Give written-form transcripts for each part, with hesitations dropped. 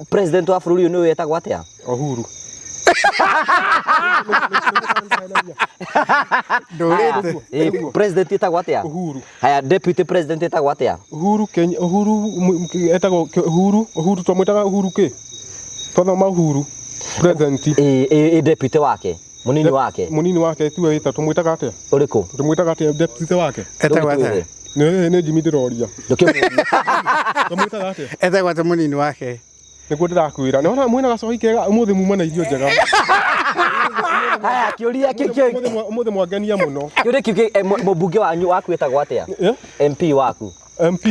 President wa bũrũri ũyũ nĩ wetagwo atĩa? Uhuru. Ndũrĩte. President etagwo atĩa? Uhuru. Haya, deputy president etagwo atĩa? Uhuru Kenya Uhuru etagwo Uhuru Uhuru twamwĩtaga Uhuru kĩ? Twathoma Uhuru president. Ĩ deputy wake, mũnini wake. Mũnini wake tiwe wĩta tũmwĩtaga atĩa? Ũrĩkũ? Tũmwĩtaga atĩa deputy wake? Etagwo atĩa? Nĩ Jimmy ndĩroria. Ndũkĩmũria. Tũmwĩtaga atĩa? Etagwo atĩa mũnini wake? Nĩguo ndĩrakwĩra. Nĩ wona mwĩna gacohi kega ũmũthĩ muma na irio njega. Haya, kĩũria kĩu Ũmũthĩ mwangenia mũno. kĩũria kĩu mũmbunge wanyu waku etagwo atĩa? MP waku. MP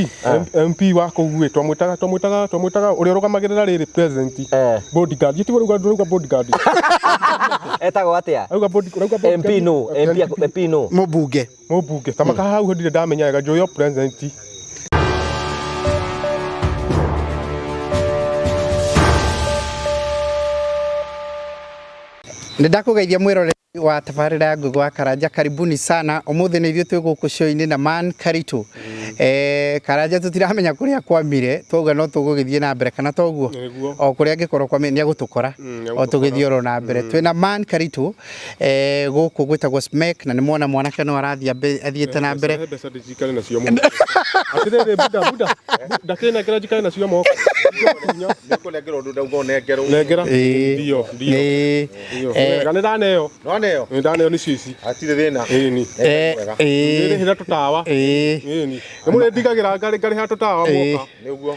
MP wa kũu ĩ twamwĩtaga ũrĩa ũrũgamagĩrĩra rĩrĩ president. Bodyguard. Gĩtigwo rauga bodyguard. Etagwo atĩa? Rauga bodyguard. MP no, MP no. Mũmbunge. Mũmbunge. Tamaka hau ndirĩ ndamenya wega njũĩ o president. Nĩ ndakũgeithia mwĩroreri wa tabarĩra ya Ngũgĩ wa Karanja, karibuni sana. Ũmũthĩ nĩ ithuĩ twĩ gũkũ show-inĩ na Man Karitũ. Karanja tũtiramenya kũrĩa kwamire, twauga no tũgũgĩthiĩ na mbere kana toguo? Nĩguo. O kũrĩa angĩkorwo kwamire nĩ egũtũkora o tũgĩthiĩ oro na mbere. Twĩna Man Karitũ gũkũ gwĩtagwo Smek na nĩ mwona mwanake no arathiĩ athiĩte na mbere. He mbeca ndĩjikare nacio mũno. Atĩrĩrĩ buda buda ndakĩnengera njikare nacio moko. Nĩũkũnengerwo ũndũ ndauga ũnengerwo. Nengera. Ndio ndio. Ndio. Wega nĩ ndaneo. Nwaneo. Nĩ ndaneo nĩcio ici. Hatirĩ thĩna. Ĩni. Ndĩrĩhĩra tũtawa. Ĩni. Nĩ mũrĩndigagĩra ngarĩha tũtawa mwoka. Nĩguo.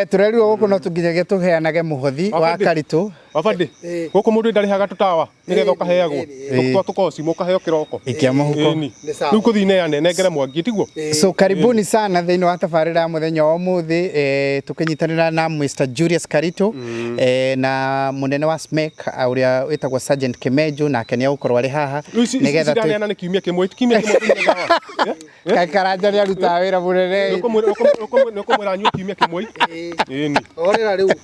Tũrerirwo gũkũ no nginyagia tũheanage mũhothi wa Karitũ. Wabandĩ, gũkũ mũndũ ndarĩhaga tũtawa nĩgetha ũkaheagwo twa tũkoci mũkaheo kĩroko. Ikia mũhuko. Ĩni. Rĩu kũthiĩ neane nengere Mwangi tiguo? So karibuni sana thĩinĩ wa tabarĩra ya mũthenya wa ũmũthĩ, tũkĩnyitanĩra na Mr Julius Karitũ, na mũnene wa SMEC ũrĩa wĩtagwo Sergeant Kimenju, nake nĩ egũkorwo arĩ haha Rĩu ici nĩgetha iraneana nĩ kiumia kĩmwe, ti kiumia kĩmwe kũnyua ndawa. Karanja nĩ arutaga wĩra mũnene. Nĩ ũkũmwĩra anyue kiumia kĩmwe. Ĩni. Horera rĩu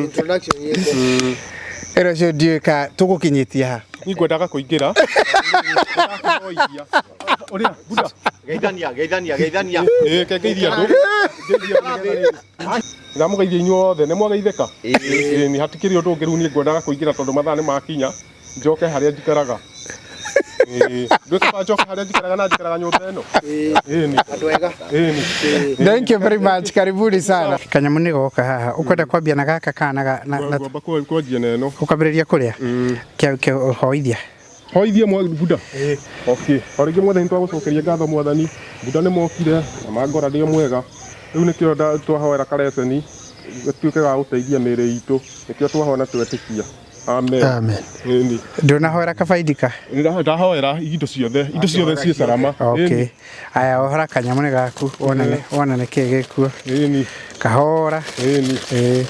introduction yĩkwo. Ĩno ũcio ndiũĩ ka tũgũkinyĩtie ha. Niĩ ngwendaga kũingĩra. Ũrĩa, Buda. Geithania, geithania, geithania. Ĩĩ, kengeithia andũ. Ngeithia andũ nĩgetha rĩrĩ. Ndamũgeithia inyuothe, nĩ mwageithĩka? Ĩĩ, hatikĩrĩ ũndũ ũngĩ rĩu niĩ ngwendaga kũingĩra tondũ mathaa nĩ makinya. Njoke harĩa njikaraga. Ĩĩ, nduĩke wa njoke harĩa njikaraga na njikaraga nyũmba ĩno. Ĩni. Andũ ega. Ĩni. Thank you very much. Karibuni sana. Kanyamũ nĩ goka haha. Ũkwenda kwambia na gaka kana na na Ngwamba kwanjia na ĩno. Ũkwambĩrĩria kũrĩa? Kĩa hoithia. Hoithia mwa Buda. Okay. O rĩngĩ mwathani twagũcokeria ngatho mwathani. Buda nĩ mokire na mangora ndĩ mwega. Rĩu nĩkĩo twahoera kareceni gatuĩke ga gũteithia mĩĩrĩ itũ. Nĩkĩo twahoya na twetĩkia. Amen. Amen. Ĩni. Ndũnahoera kabaidika? Ndahoera indo ciothe, indo ciothe ciĩ salama. Okay. Aya ohora kanyamũ nĩ gaku wonane wonane kĩ gĩkuo. Ĩni. Kahora. Ĩni. Ĩĩ.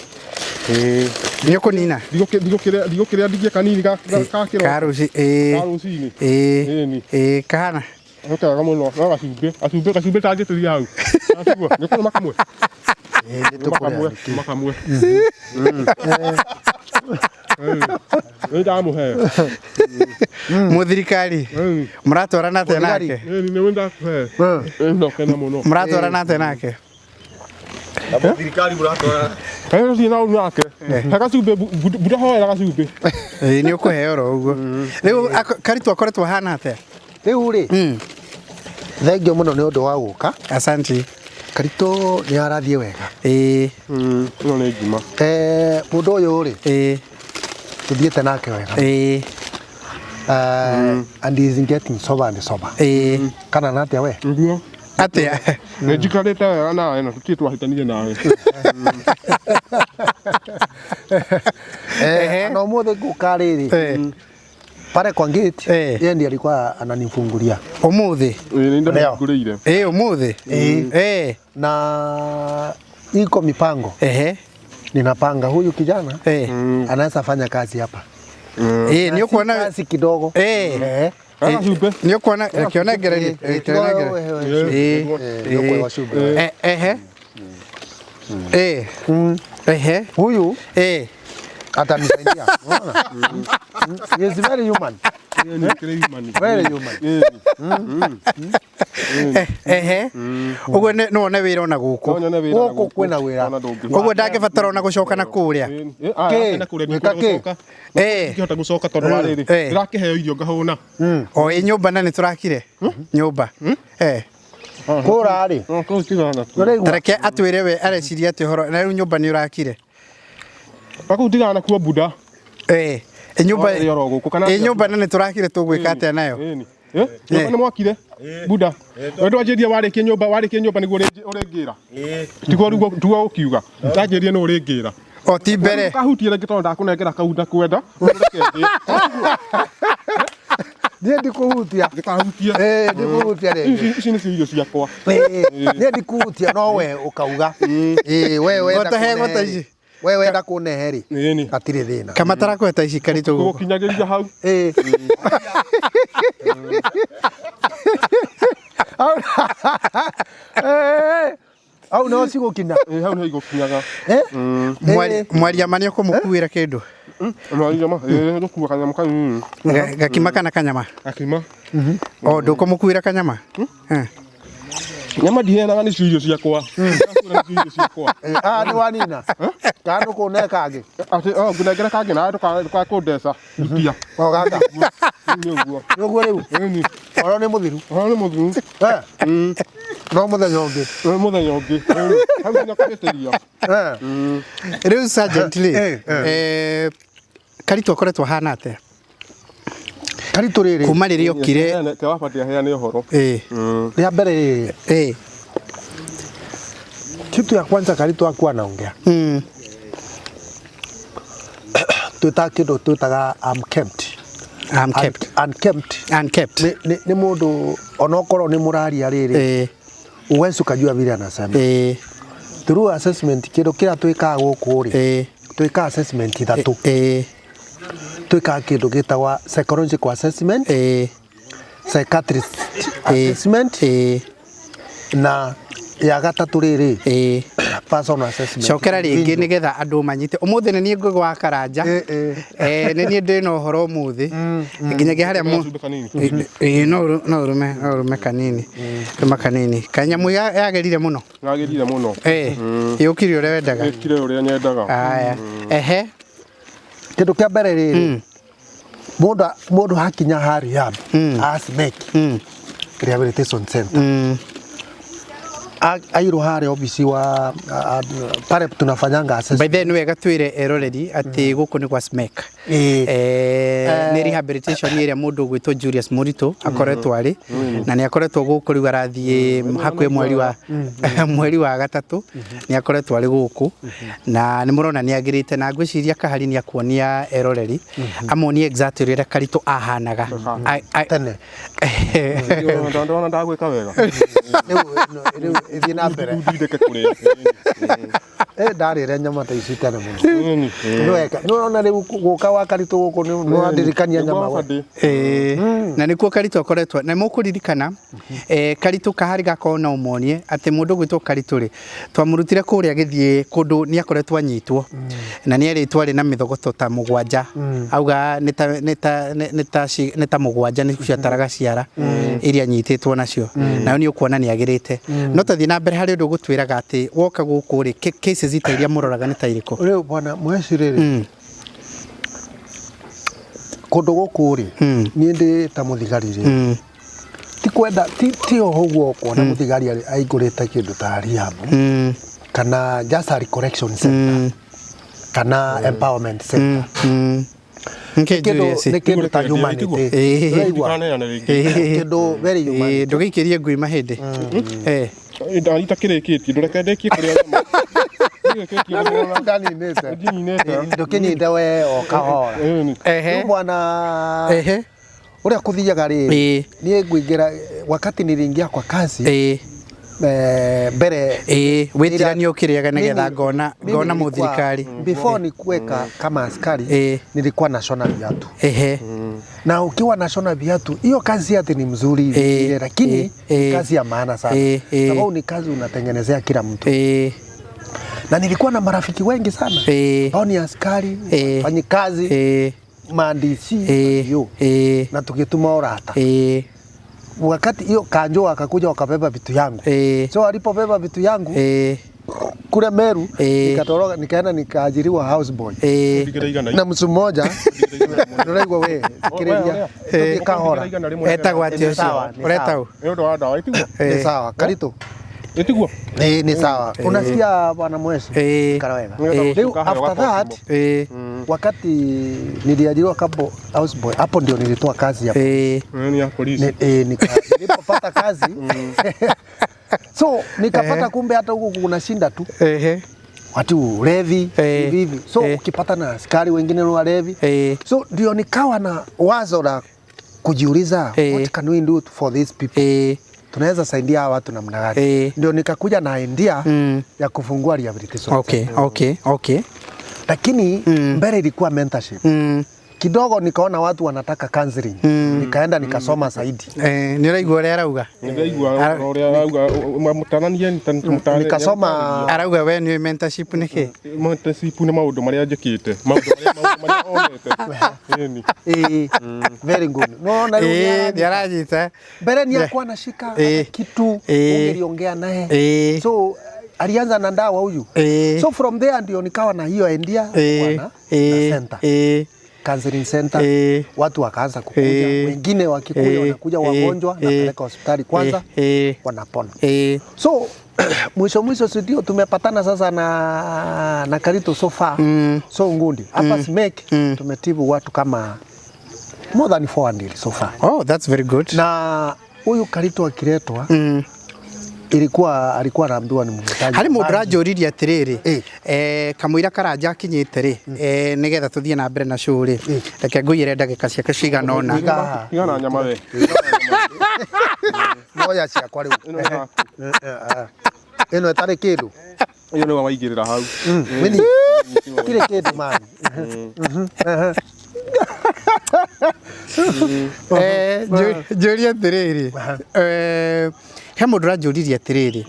Ĩĩ. Nĩ ũkũnina? Ndigũkĩrĩa ndigie kanini ga kĩroko. Ka rũci ĩĩ. Ka rũcinĩ. Ĩĩ. Ĩni. Ĩĩ kahana. Nĩ kega mũno, no gacumbĩ, gacumbĩ, gacumbĩ tangĩtĩria hau. Gacua, nĩ kũrũma kamwe. Rũma kamwe, rũma kamwe. Nĩ ndamũhe. Mũthirikari. Mũratwarana atĩa nake? Nĩ nĩ ndakũhe. Ndokena mũno. Mũratwarana atĩa nake? Thirikari mũratwara. Kaĩ ũthiĩ na nake. He gacumbĩ, buda hoera gacumbĩ. Ĩĩ nĩ ũkũheo oro ũguo. Rĩu Karitũ akoretwo ahana atĩa? Rĩu rĩ, thengio mũno nĩ ũndũ wa gũka. Asante. Karitũ nĩ arathiĩ wega. Ĩĩ. Ĩno nĩ ngima. Mũndũ ũyũ rĩ, Ĩĩ. tũthiĩte nake wega. Ĩĩ. And he is getting sober and sober. Ĩĩ. Kana na atĩa we? Nĩguo. Atĩa? Nĩ njikarĩte wega nawe na tũtirĩ twahĩtanire nawe. Na ũmũthĩ ngũka rĩrĩ pale kwa gate, yeye ndiye alikuwa ananifungulia. Ũmũthĩ? Ĩĩ, nĩ ndamũhingũrĩire. Ĩĩ, ũmũthĩ? Ĩĩ. Na iko mipango. Ninapanga huyu kijana anaweza fanya kazi hapa. Ĩĩ, nĩ ũkuona kazi kidogo. Nĩ ũkuona reke ũnengererie, reke ũnengererie. Ĩĩ. Ehe. Ĩĩ. Ehe. Huyu atanisaidia. Unaona? He is very human. Very human. Ehe, ũguo no wone wĩra ona gũkũ. No nyone wĩra na Gũkũ kwĩna wĩra. Ona ndũngĩhota. Ũguo ndangĩbatara ona gũcoka na kũrĩa. Kĩ? Gwĩka kĩ? Ndingĩhota gũcoka tondũ wa rĩrĩ, ndĩrakĩheo irio ngahũna. O ĩ nyũmba na nĩ tũrakire nyũmba. Kũra rĩ. No, kũu tigana nakuo. Ũraigua? Tareke atwĩre we areciria atĩ ũhoro na rĩu nyũmba nĩ ũrakire. Na kũu tigana nakuo buda. Ĩ nyũmba, Ĩrĩ oro gũkũ, kana ĩ nyũmba na nĩ tũrakire, tũgwĩka atĩa nayo? Ĩni. Nyũmba nĩ mwakire buda? We ndwanjĩria warĩkia nyũmba, warĩkia nyũmba nĩguo ũrĩngĩra. Tiguo rĩu, tiguo ũkiuga ndanjĩrie nĩ ũrĩngĩra. O ti mbere. Kahutie rĩngĩ tondũ ndakũnengera kau ndakwenda. Ũreke ndĩe. Niĩ ndikũhutia. Ndũkahutie. Ndikũhutia rĩngĩ. Ici nĩcio irio ciakwa. Niĩ ndikũhutia, no we ũkauga. We wenda Ngota he kũnehe ngota rĩ. ici. We wenda kũnehe rĩ. Ĩni. Hatirĩ thĩna. Kamatara ta ici Karitũ gũkũ. Gũkinyagĩria hau. Au no cigũkinya. Ĩ, hau nĩho igũkinyaga. Mwaria ma nĩ ũkũmũkuĩra kĩndũ? Mwaria ma, gũkua kanyamũ kanini. Gakima kana kanyama? Gakima. O ndũkũmũkuĩra kanyama? Nyama ndiheanaga, nĩcio irio ciakwa. Ndakwĩra nĩcio irio ciakwa. Ah, nĩ wanina. Kana ndũkũne kangĩ. Atĩ o ngũnengere kangĩ nawe ndũkae kũndeca. Rutia. O gaka. Nĩ ũguo. Nĩ ũguo rĩu. Ĩni. Ũhoro nĩ mũthiru. Ũhoro nĩ mũthiru. No mũthenya ũngĩ. Nĩ mũthenya ũngĩ. Hau nginya kũhĩtĩria. Rĩu sergeant rĩ, Karitũ akoretwo ahana atĩa? Karitũ rĩrĩ. Kuma rĩrĩa okire. Ke wabati aheane ũhoro. Rĩa mbere rĩrĩ. Kitu ya kwanza Karitũ akuwa anaongea. Twĩtaga kĩndũ twĩtaga unkempt. Unkempt. Unkempt. Unkempt. Nĩ mũndũ onokorwo nĩ mũraria rĩrĩ. Uwezi ukajua vile anasema. Through assessment kĩndũ kĩrĩa twĩkaga gũkũ rĩ. Twĩkaga assessment ithatũ. Twĩkaga kĩndũ gĩtagwa psychological assessment. Psychiatrist assessment. Na ya gatatũ rĩrĩ, personal assessment. Cokera rĩngĩ nĩgetha andũ manyite. Ũmũthĩ nĩ niĩ ngũgĩ wa Karanja. Nĩ niĩ ndĩ na ũhoro ũmũthĩ. Nginyagia harĩa no ũrũme, no ũrũme kanini. Rũma kanini. Kanyamũ yagĩrire mũno. Yagĩrire mũno. Yũkire ũrĩa wendaga. Yũkire ũrĩa nyendaga. Aya. Ehe. Kĩndũ kĩa mbere rĩrĩ, mũndũ hakinya ha rehab, ASMEC, rehabilitation center. Airwo harĩa obici wa pale tunafanyanga assessment. By the way, nĩ wega twĩre eroreri atĩ gũkũ nĩ gwa SMEC. Nĩ rehabilitation ĩrĩa mũndũ ũgwĩtwo Julius Mũritũ akoretwo arĩ, na nĩ akoretwo gũkũ rĩu arathiĩ hakuhĩ mweri wa gatatũ, nĩ akoretwo arĩ gũkũ, na nĩ mũrona nĩ agĩrĩte, na ngwĩciria Kahari nĩ akuonia eroreri amonie exactly ũrĩa Karitũ ahanaga. Tene. Ndona ndagwĩka wega. Rĩu ĩthiĩ na mbere. Ndindĩke kũrĩa. Ndarĩre nyama ta ici tene mũno. Nĩ wega. Nĩ ũrona rĩu gũka wa Karitũ gũkũ nĩ ũrandirikania nyama we. Na nĩkuo Karitũ akoretwo. Na mũkũririkana, Karitũ Kahari gakorwo no ũmonie atĩ mũndũ ũgwĩtwo Karitũ rĩ, twamũrutire kũrĩa agĩthiĩ kũndũ nĩ akoretwo anyitwo. Na nĩ erĩtwo arĩ na mĩthogoto ta mũgwanja. Auga nĩ ta mũgwanja nĩ ciataraga ciara iria anyitĩtwo nacio. Nayo nĩ ũkuona nĩ agĩrĩte. No tathiĩ na mbere harĩ ũndũ ũgũtwĩraga atĩ woka gũkũ rĩ, cases ta iria mũroraga nĩ ta irĩkũ? Rĩu bwana mweci rĩrĩ, kũndũ gũkũ rĩ, niĩ ndĩ ta mũthigari rĩ, ti kwenda, ti o ũguo kuona mũthigari aingũrĩte kĩndũ ta rehab, kana just a recorrection center, kana empowerment center. Nke Julius. Nĩ kĩndũ ta humanity. Ũraigua? Kĩndũ very humanity. Ndũgĩikĩrie ngui mahĩndĩ. Ndanyita kĩrĩkĩtie, ndũreke ndĩkie kũrĩa nyama. Ndaninĩte. Ndininĩte. Ndũkĩnyite we o kahora. Ehe. Rĩu bwana Ehe. ũrĩa kũthiaga rĩ, niĩ ngũingĩra wakati niliingia kwa kazi mbere Wĩtiranie ũkĩrĩaga nĩgetha ngona mũthirikari. Before nikuweka kama askari, nilikuwa nashona viatu. Na ukiwa nashona viatu, hiyo kazi ati ni mzuri hivi, lakini ni kazi ya maana sana. Sababu ni kazi unatengenezea kila mtu. Na nilikuwa na marafiki wengi sana. Hao ni askari, wafanyikazi, maandishi, na tugituma orata. Wakati hiyo kanjo akakuja wakabeba vitu yangu. So alipobeba vitu yangu kule Meru, nikatoroka, nikaenda nikaajiriwa houseboy Ndigĩra igana. Na mtu mmoja ndũraigua we, thikĩrĩria, tũthiĩ kahora. Igana rĩmwe. Etagwo atĩa Nĩ ũcio? sawa, nĩ Ũretagwo? Nĩ ũndũ wa ndawa ĩtiguo. Nĩ sawa, Karitu. Ĩtiguo. Nĩ sawa, unasikia bwana Mweshi? Ikara wega. Rĩu after that, wakati niliajiriwa kabo houseboy, hapo ndio nilitoa kazi ya Nĩ ya polisi. Nilipopata kazi, so nikapata kumbe hata huku kuna shinda tu watu ulevi, hivi hivi, so ukipata na askari wengine ni walevi. So ndio nikawa na wazo la kujiuliza, what can we do for these people? Tunaweza saidia hawa watu namna gani? Ndio nikakuja na idea ya kufungua rehabilitation center. Lakini mbele ilikuwa mentorship. Kidogo nikaona watu wanataka counseling, nikaenda nikasoma zaidi. Nĩ ũraigua ũrĩa arauga? Nĩndaigua ũrĩa arauga, mũtaranie. Nikasoma. Arauga we nĩ mentorship nĩ kĩ? Mentorship nĩ maũndũ marĩa njĩkĩte, maũndũ marĩa onete. Ĩni. Very good. No na rĩu Nĩ aranyita. Mbere ni akuwa anashika kitu ungeliongea naye. So alianza na ndawa huyu. So from there ndio nikawa na hiyo idea na center, counseling center. Watu wakaanza kukuja, wengine wakikuja wanakuja wagonjwa, napeleka hospitali kwanza, wanapona. So mwisho mwisho, si ndio tumepatana sasa na Karito so far. So ngundi hapa Smek tumetibu watu kama more than 400 so far. Oh, that's very good. Na huyu Karito akiletwa, ilikuwa alikuwa anaambiwa ni mvutaji Harĩ mũndũ bangi. ũranjũririe atĩrĩrĩ, kamũira Karanja akinyĩte rĩ, nĩgetha tũthiĩ na mbere na show rĩ, reke ngũiyĩre ndagĩka ciake cigana ũna. Iga. Tigana na nyama we. Moya ciakwa rĩu. Ĩno nĩ yaku. Ĩno ĩtarĩ kĩndũ. Ĩyo nĩwe waigĩrĩra hau. Mini tirĩ kĩndũ mani. Njũrie atĩrĩrĩ, he mũndũ ũranjũririe atĩrĩrĩ,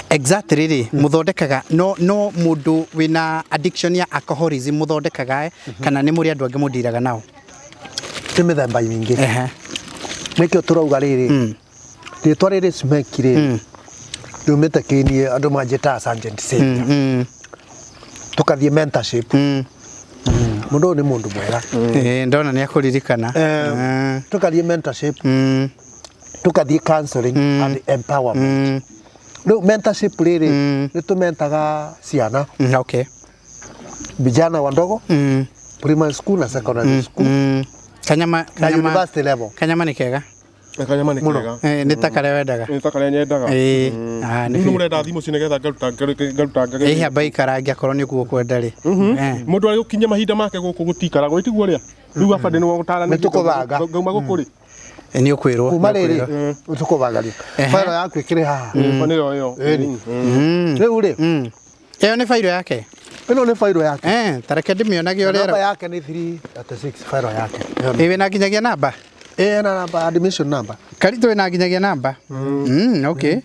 exactly rĩ, mũthondekaga no mũndũ wĩna addiction ya alcoholism mũthondekaga, kana nĩ mũrĩ andũ angĩ mũndiraga nao? Nĩ mĩthemba mĩingĩ. Nĩkĩo tũrauga rĩrĩ, rĩtwa rĩrĩ Smek rĩ, riumĩte kĩnie andũ manjĩtaga Sergeant Savior. Tũkathiĩ mentorship. Mũndũ ũyũ nĩ mũndũ mwega. Ndona nĩ akũririkana. Tũkathiĩ mentorship, tũkathiĩ counseling and empowerment. Rĩu mentorship rĩrĩ, nĩ tũmentaga ciana, vijana wadogo, primary school na secondary school Kanyama na kanyama university level. Kanyama nĩ kega. Kanyama nĩ kega. Nĩ ta karĩa wendaga. Nĩ ta karĩa nyendaga. Ah, nĩ Rĩu biũ. mũrenda thimũ ci nĩgetha ngaruta Ĩ, amba ikarange akorwo nĩ ũguo ũkwenda rĩ. Mũndũ arĩ gũkinyia mahinda make gũkũ gũtikaragwo ĩtiguo rĩa rĩu abande nĩ gũtaranĩria. Nĩ tũkũbanga. Ngauma gũkũ rĩ. Nĩ ũkwĩrwo. Kuma Nĩ rĩrĩ ũkwĩrwo. tũkũbangaria bairo yaku ĩkĩrĩ haha. Nĩyo ĩyo. Ĩni. Rĩu rĩ, Ĩyo nĩ bairo yake. Ĩno nĩ bairo yake. Ta reke ndĩmĩonage ũrĩa Namba yake nĩ 336 bairo yake. Ĩ, wĩna nginyagia namba? Ĩ, na namba, admission number. Karitũ wĩna nginyagia namba? Okay.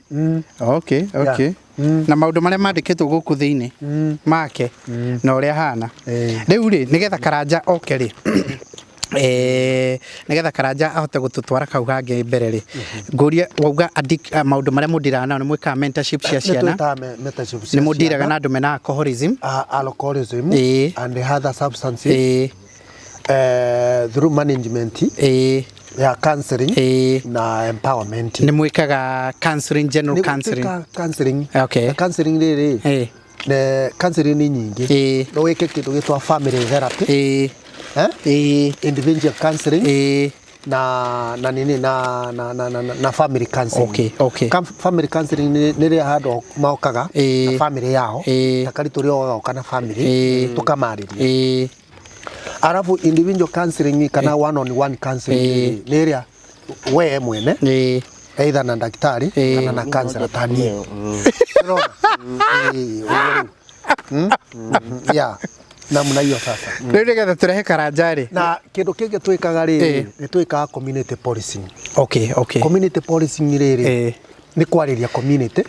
Na maũndũ marĩa mandĩkĩtwo gũkũ thĩinĩ make na ũrĩa ahana. Rĩu rĩ, nĩgetha Karanja oke rĩ, nĩgetha Karanja ahote gũtũtwara kau hangĩ mbere rĩ, ngũrie wauga maũndũ marĩa mũndiraga nao nĩ mwĩkaga mentorship cia Nĩ ciana. twĩtaga mentorship cia Nĩ mũndiraga ciana. na andũ mena alcoholism. Alcoholism and other substances, through management ya counseling na empowerment. Nĩ mwĩkaga counseling, general Nĩ counseling? gwĩka counseling. Okay. Na counseling rĩrĩ, ne counseling nĩ nyingĩ. No wĩke kĩndũ gĩtwa family therapy, eh? Individual counseling na nini na family counseling. Family counseling nĩ rĩrĩa handũ mokaga na family yao, ta Karitũ rĩo wagoka na family, tũkamarĩria. Arabu individual counseling kana one on one counseling nĩ ĩrĩa we mwene, either na daktari kana na counselor ta niĩ. Ũrona? Ũguo rĩu. Yeah. Namna hiyo sasa. Rĩu nĩgetha tũrehe Karanja rĩ, Na kĩndũ kĩngĩ twĩkaga rĩrĩ, nĩ twĩkaga community policing. Community policing rĩrĩ, nĩ kwarĩria community.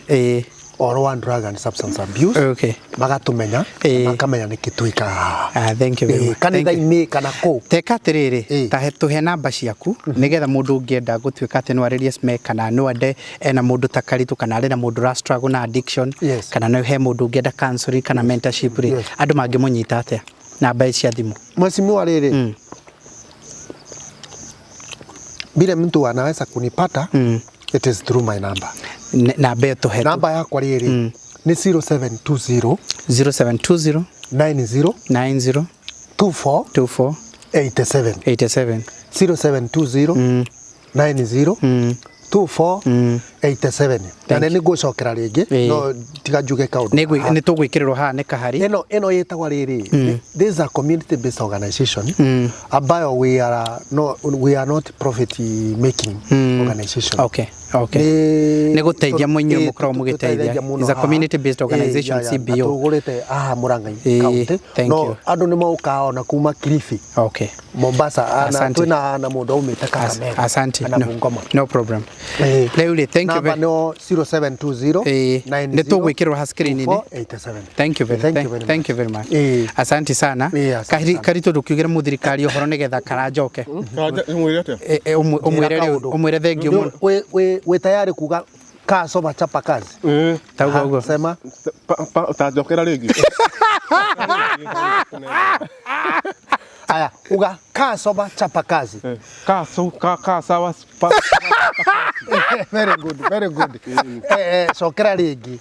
Ũhoro wa drug and substance abuse. Magatumenya, makamenya nĩkĩ twĩkaga haha. Ah, thank you very much. Thank you. Kanitha-inĩ kana kũ. Teka atiriri, tahe tuhe namba ciaku nigetha mundu ungienda gutuika ati no aririe SMEC kana no ende ena mundu ta Karitu kana ari na mundu ra struggle na addiction, kana no he mundu ungienda counseling kana mentorship ri, andu mangimunyita atia namba cia thimu? Mheshimiwa, rĩrĩ, vile mtu anaweza kunipata, it is through my number. Namba ĩyo tũhe. Namba yakwa rĩrĩ nĩ 0720 0720 90 90 24 24 87. 87. 0720 90 24 87. Na nĩ ngũcokera rĩngĩ, no tiga njuge kaũndũ. Nĩ tũgwĩkĩrĩrwo haha nĩ Kahari. Ĩno ĩtagwo rĩrĩ, this is a community based organization ambayo we are not profit making organization. Okay. Nĩ gũteithia mũinyuĩ mũkoragwo mũgĩteithia. Is a community based organization, CBO. Tũgũrĩte haha Murang'a County. No andũ nĩ mokaga ona kuma Kilifi. Mombasa, na twĩna na mũndũ aumĩte Kakamega. Asante. Na Bungoma. No problem. Rĩu rĩ, thank you. Namba nĩo 0720 90 nĩ tũgwĩkĩrwo ha screen-inĩ. 87. Thank you very, Thank you very thank you very much. Asante sana. Karitu ndũkiugĩre mũthirikari ũhoro nĩgetha karanjoke. Ũmwĩre atĩa? Ũmwĩre rĩu, ũmwĩre thengiũ mũno. Wĩ tayari kuga kaa soma chapa kazi? Tauga ũguo. Sema. Ta njokera rĩngĩ. Aya, uga kaa soma chapa kazi. Kaa so ka sawa pa. Very good, very good. Cokera rĩngĩ.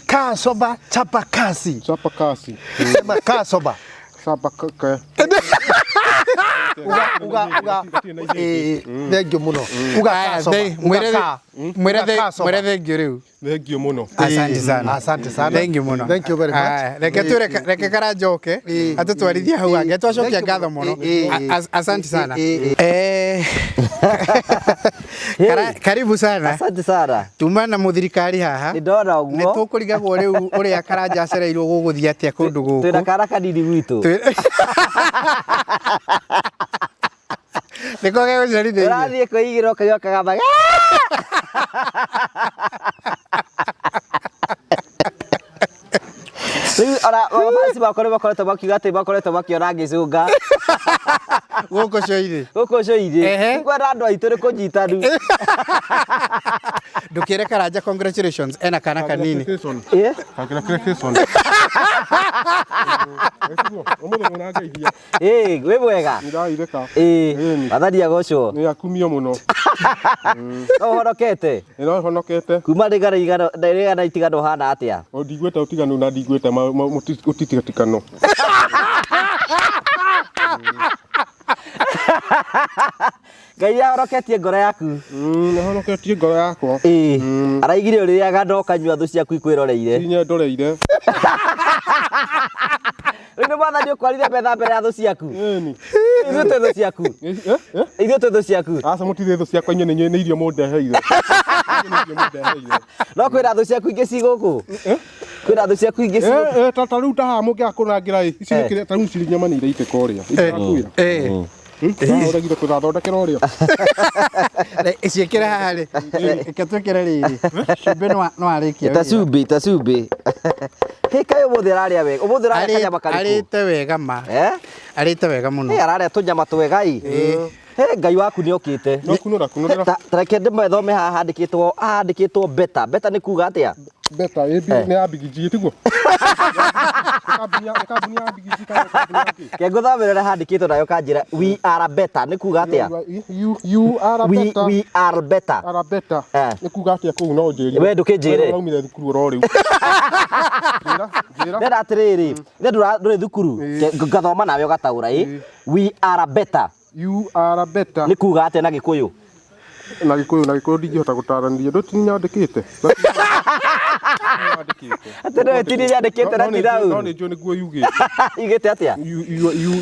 Kaa soma chapa kazi. Chapa kazi. Sema kaa soma. Chapa ka. Uga uga uga. Thank you muno. Uga kaa soma. Mwĩre thank you rĩu. Thank you muno. Asante sana. Asante sana. Thank you muno. Thank you very much. Reke tu reke karanjoke atutwarithie hau hangĩ twacokia ngatho mũno. Asante sana. Karibu sana. Asante sana. Tuma na mũthirikari haha. Nĩ ndona ũguo. Nĩ tũkũrigagwo rĩu ũrĩa Karanja acereirwo gũgũthiĩ atĩa kũndũ gũkũ. Twĩna kana kanini gwitũ. Nĩko gegũcerithĩirie. Ũrathiĩ kwĩigĩra ũkaigua kagamba. Rĩu ona mabasi makwa nĩ makoretwo makiuga atĩ makoretwo makĩona ngĩcũnga gũkũ coirĩ. Gũkũ coirĩ. Kwenda andũ aitũ nĩ kũnyitanu. Ndũkĩre Karanja congratulations ena kana kanini. Congratulations. Ũmũthĩ nĩ ũrangeithia. Wĩ mwega. Nĩndaraithĩka. Wathani agocwo. Nĩ akumio mũno. No ũhonokete? No honokete. Kuma rĩgana itigano hana atĩa? Ndiguĩte ũtiganu na ndiguĩte ũtitigatikano. Ngai ahonoketie ngoro yaku. Ahonoketie ngoro yakwa. Araigire ũrĩaga na ũkanyua thũ ciaku ikwĩroreire. Inyendoreire. Rĩu nĩ mwathani ũkwarire metha mbere ya thũ ciaku. Ithuĩ twĩ thũ ciaku. Ithuĩ twĩ thũ ciaku. Aca mũtirĩ thũ ciakwa, inyuĩ nĩ irio mũndeheire. No kwĩna thũ ciaku ingĩ ci gũkũ? Kwĩna thũ ciaku ingĩ ci gũkũ? Ta rĩu ta haha mũngĩaga kũnangĩra ĩ, ici nĩ kĩrĩa ta rĩu ici nyama nĩ iraitĩka ũrĩa. Irakwĩra. Ũregire kũgathondekera ũrĩa. Ciĩkĩre haha rĩ. Reke twĩkĩre rĩrĩ. Cumbĩ no arĩkia. Ta cumbĩ, ta cumbĩ. Hĩ kaĩ ũmũthĩ ararĩa wega. Ũmũthĩ ũrarĩa kanyama karĩkũ? Arĩte wega ma. Arĩte wega mũno. Ararĩa tũnyama twega ĩ. Ngai waku nĩ okĩte. No kunũra kunũra. Ta reke ndĩmethome haha handĩkĩtwo beta. Beta nĩ kuga atĩa? Beta nĩ ya Big G tiguo? Kambuni ya Big G kana kambuni ya kĩ? Ke ngũthomere ũrĩa handĩkĩtwo nayo kanjĩra we are better nĩ kuga atĩa? You are better. We are better. Are better. Nĩ kuga atĩa kũu no ũnjĩre. We ndũkĩnjĩre. Ũraumire thukuru oro rĩu. Njĩra. Ndĩrenda atĩrĩrĩ, ndũrĩ thukuru, ngathoma nawe ũgataũra ĩ. We are better. You are better. Nĩ kuga atĩa na Gĩkũyũ? Na Gĩkũyũ ndingĩhota gũtaranĩria. Ndũ ti nyandĩkĩte. Atĩ no ti nyandĩkĩte na ti rau. No nĩ njũĩ nĩguo yugĩte. Yugĩte atĩa?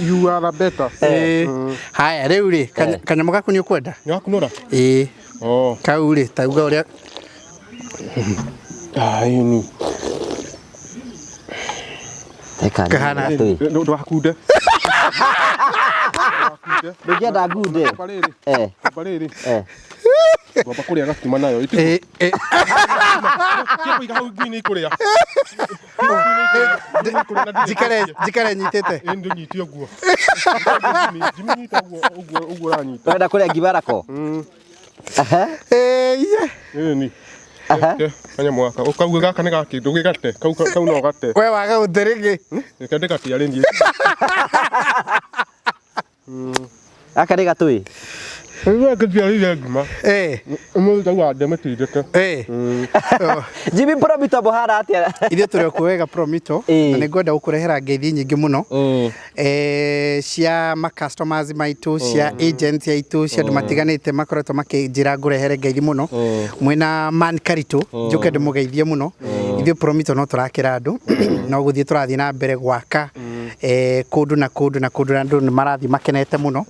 You are better. Haya rĩu rĩ, kanyamũ gaku nĩ ũkwenda? Nĩwakunũra? Ĩĩ. Kau rĩ, tauga ũrĩa. Ni. Kahana. Ndũgakunde. Ndũngĩenda ngunde. Amba rĩrĩ. Ngwamba kũrĩa gakima nayo. Eh, eh, Kĩkũiga hau ngui nĩ ikũrĩa. Njikare njikare nyitĩte. Ĩ ndũnyite ũguo. Jimmy nyita ũguo ũguo ũguo ũranyita. Ũrenda kũrĩa ngibarako? Aha. Eh, iye. Ĩni. Kanyamũ gaka. Ũkauga gaka nĩ gakĩ ndũgĩgate. Kau kau no gate. We waga gũte rĩngĩ. Reke ndĩgate arĩ niĩ. Gaka nĩ gatũĩ. Rĩu ngĩtiarĩire ngima. Eh, Ũmũthĩ ndauga ndĩmĩtindĩke. eh. Oh. Jimmy Promito mũhana atĩa? Ithuĩ tũrĩ o kuo wega Promito Ĩĩ. na nĩ ngwenda gũkũrehera ngeithi nyingĩ mũno eh, cia ma customers maitũ cia agents aitũ cia andũ matiganĩte makoretwo makĩnjĩra ngũrehere ngeithi mũno mwĩna man Karitũ njũke ndĩmũgeithie mũno ithuĩ Promito no tũrakĩra andũ no gũthiĩ tũrathiĩ na mbere gwaka eh, kũndũ na kũndũ na kũndũ na andũ nĩ marathiĩ makenete mũno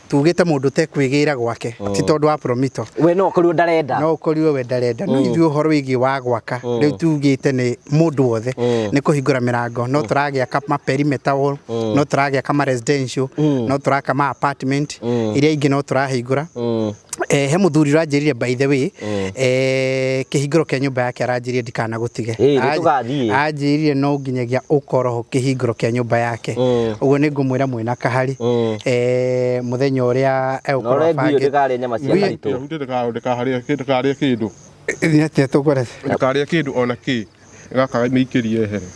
tugĩte mũndũ ũtekwĩgĩra gwake ti tondũ wa Promito We no ũkorirwo ndarenda. no ũkorirwo we ndarenda no ithuĩ ũhoro wĩgiĩ wa gwaka rĩu tugĩte nĩ mũndũ wothe nĩ kũhingũra mĩrango no tũragĩaka ma perimeter wall no tũragĩaka ma residential no tũraka ma apartment iria ingĩ no tũrahingũra Eh, he mũthuri ũranjĩrire by the way eh, kĩhingũro kĩa nyũmba yake aranjĩrire ndikanagũtige Ĩĩ, nĩ tũgathiĩ. anjĩrire no nginyagia ũkorwo kĩhingũro kĩa nyũmba yake ũguo nĩ ngũmwĩra mwĩna kahari eh, mũthenya ũrĩa Na egũkorwo ũrĩa ngui abangĩte. ndĩkarĩe nyama cia Ngui- Karitũ. Ndĩkarĩe kĩndũ. Nĩ atĩa tũkũrete? Ndũkarĩe kĩndũ ona kĩ. Gaka mĩikĩrie ehere.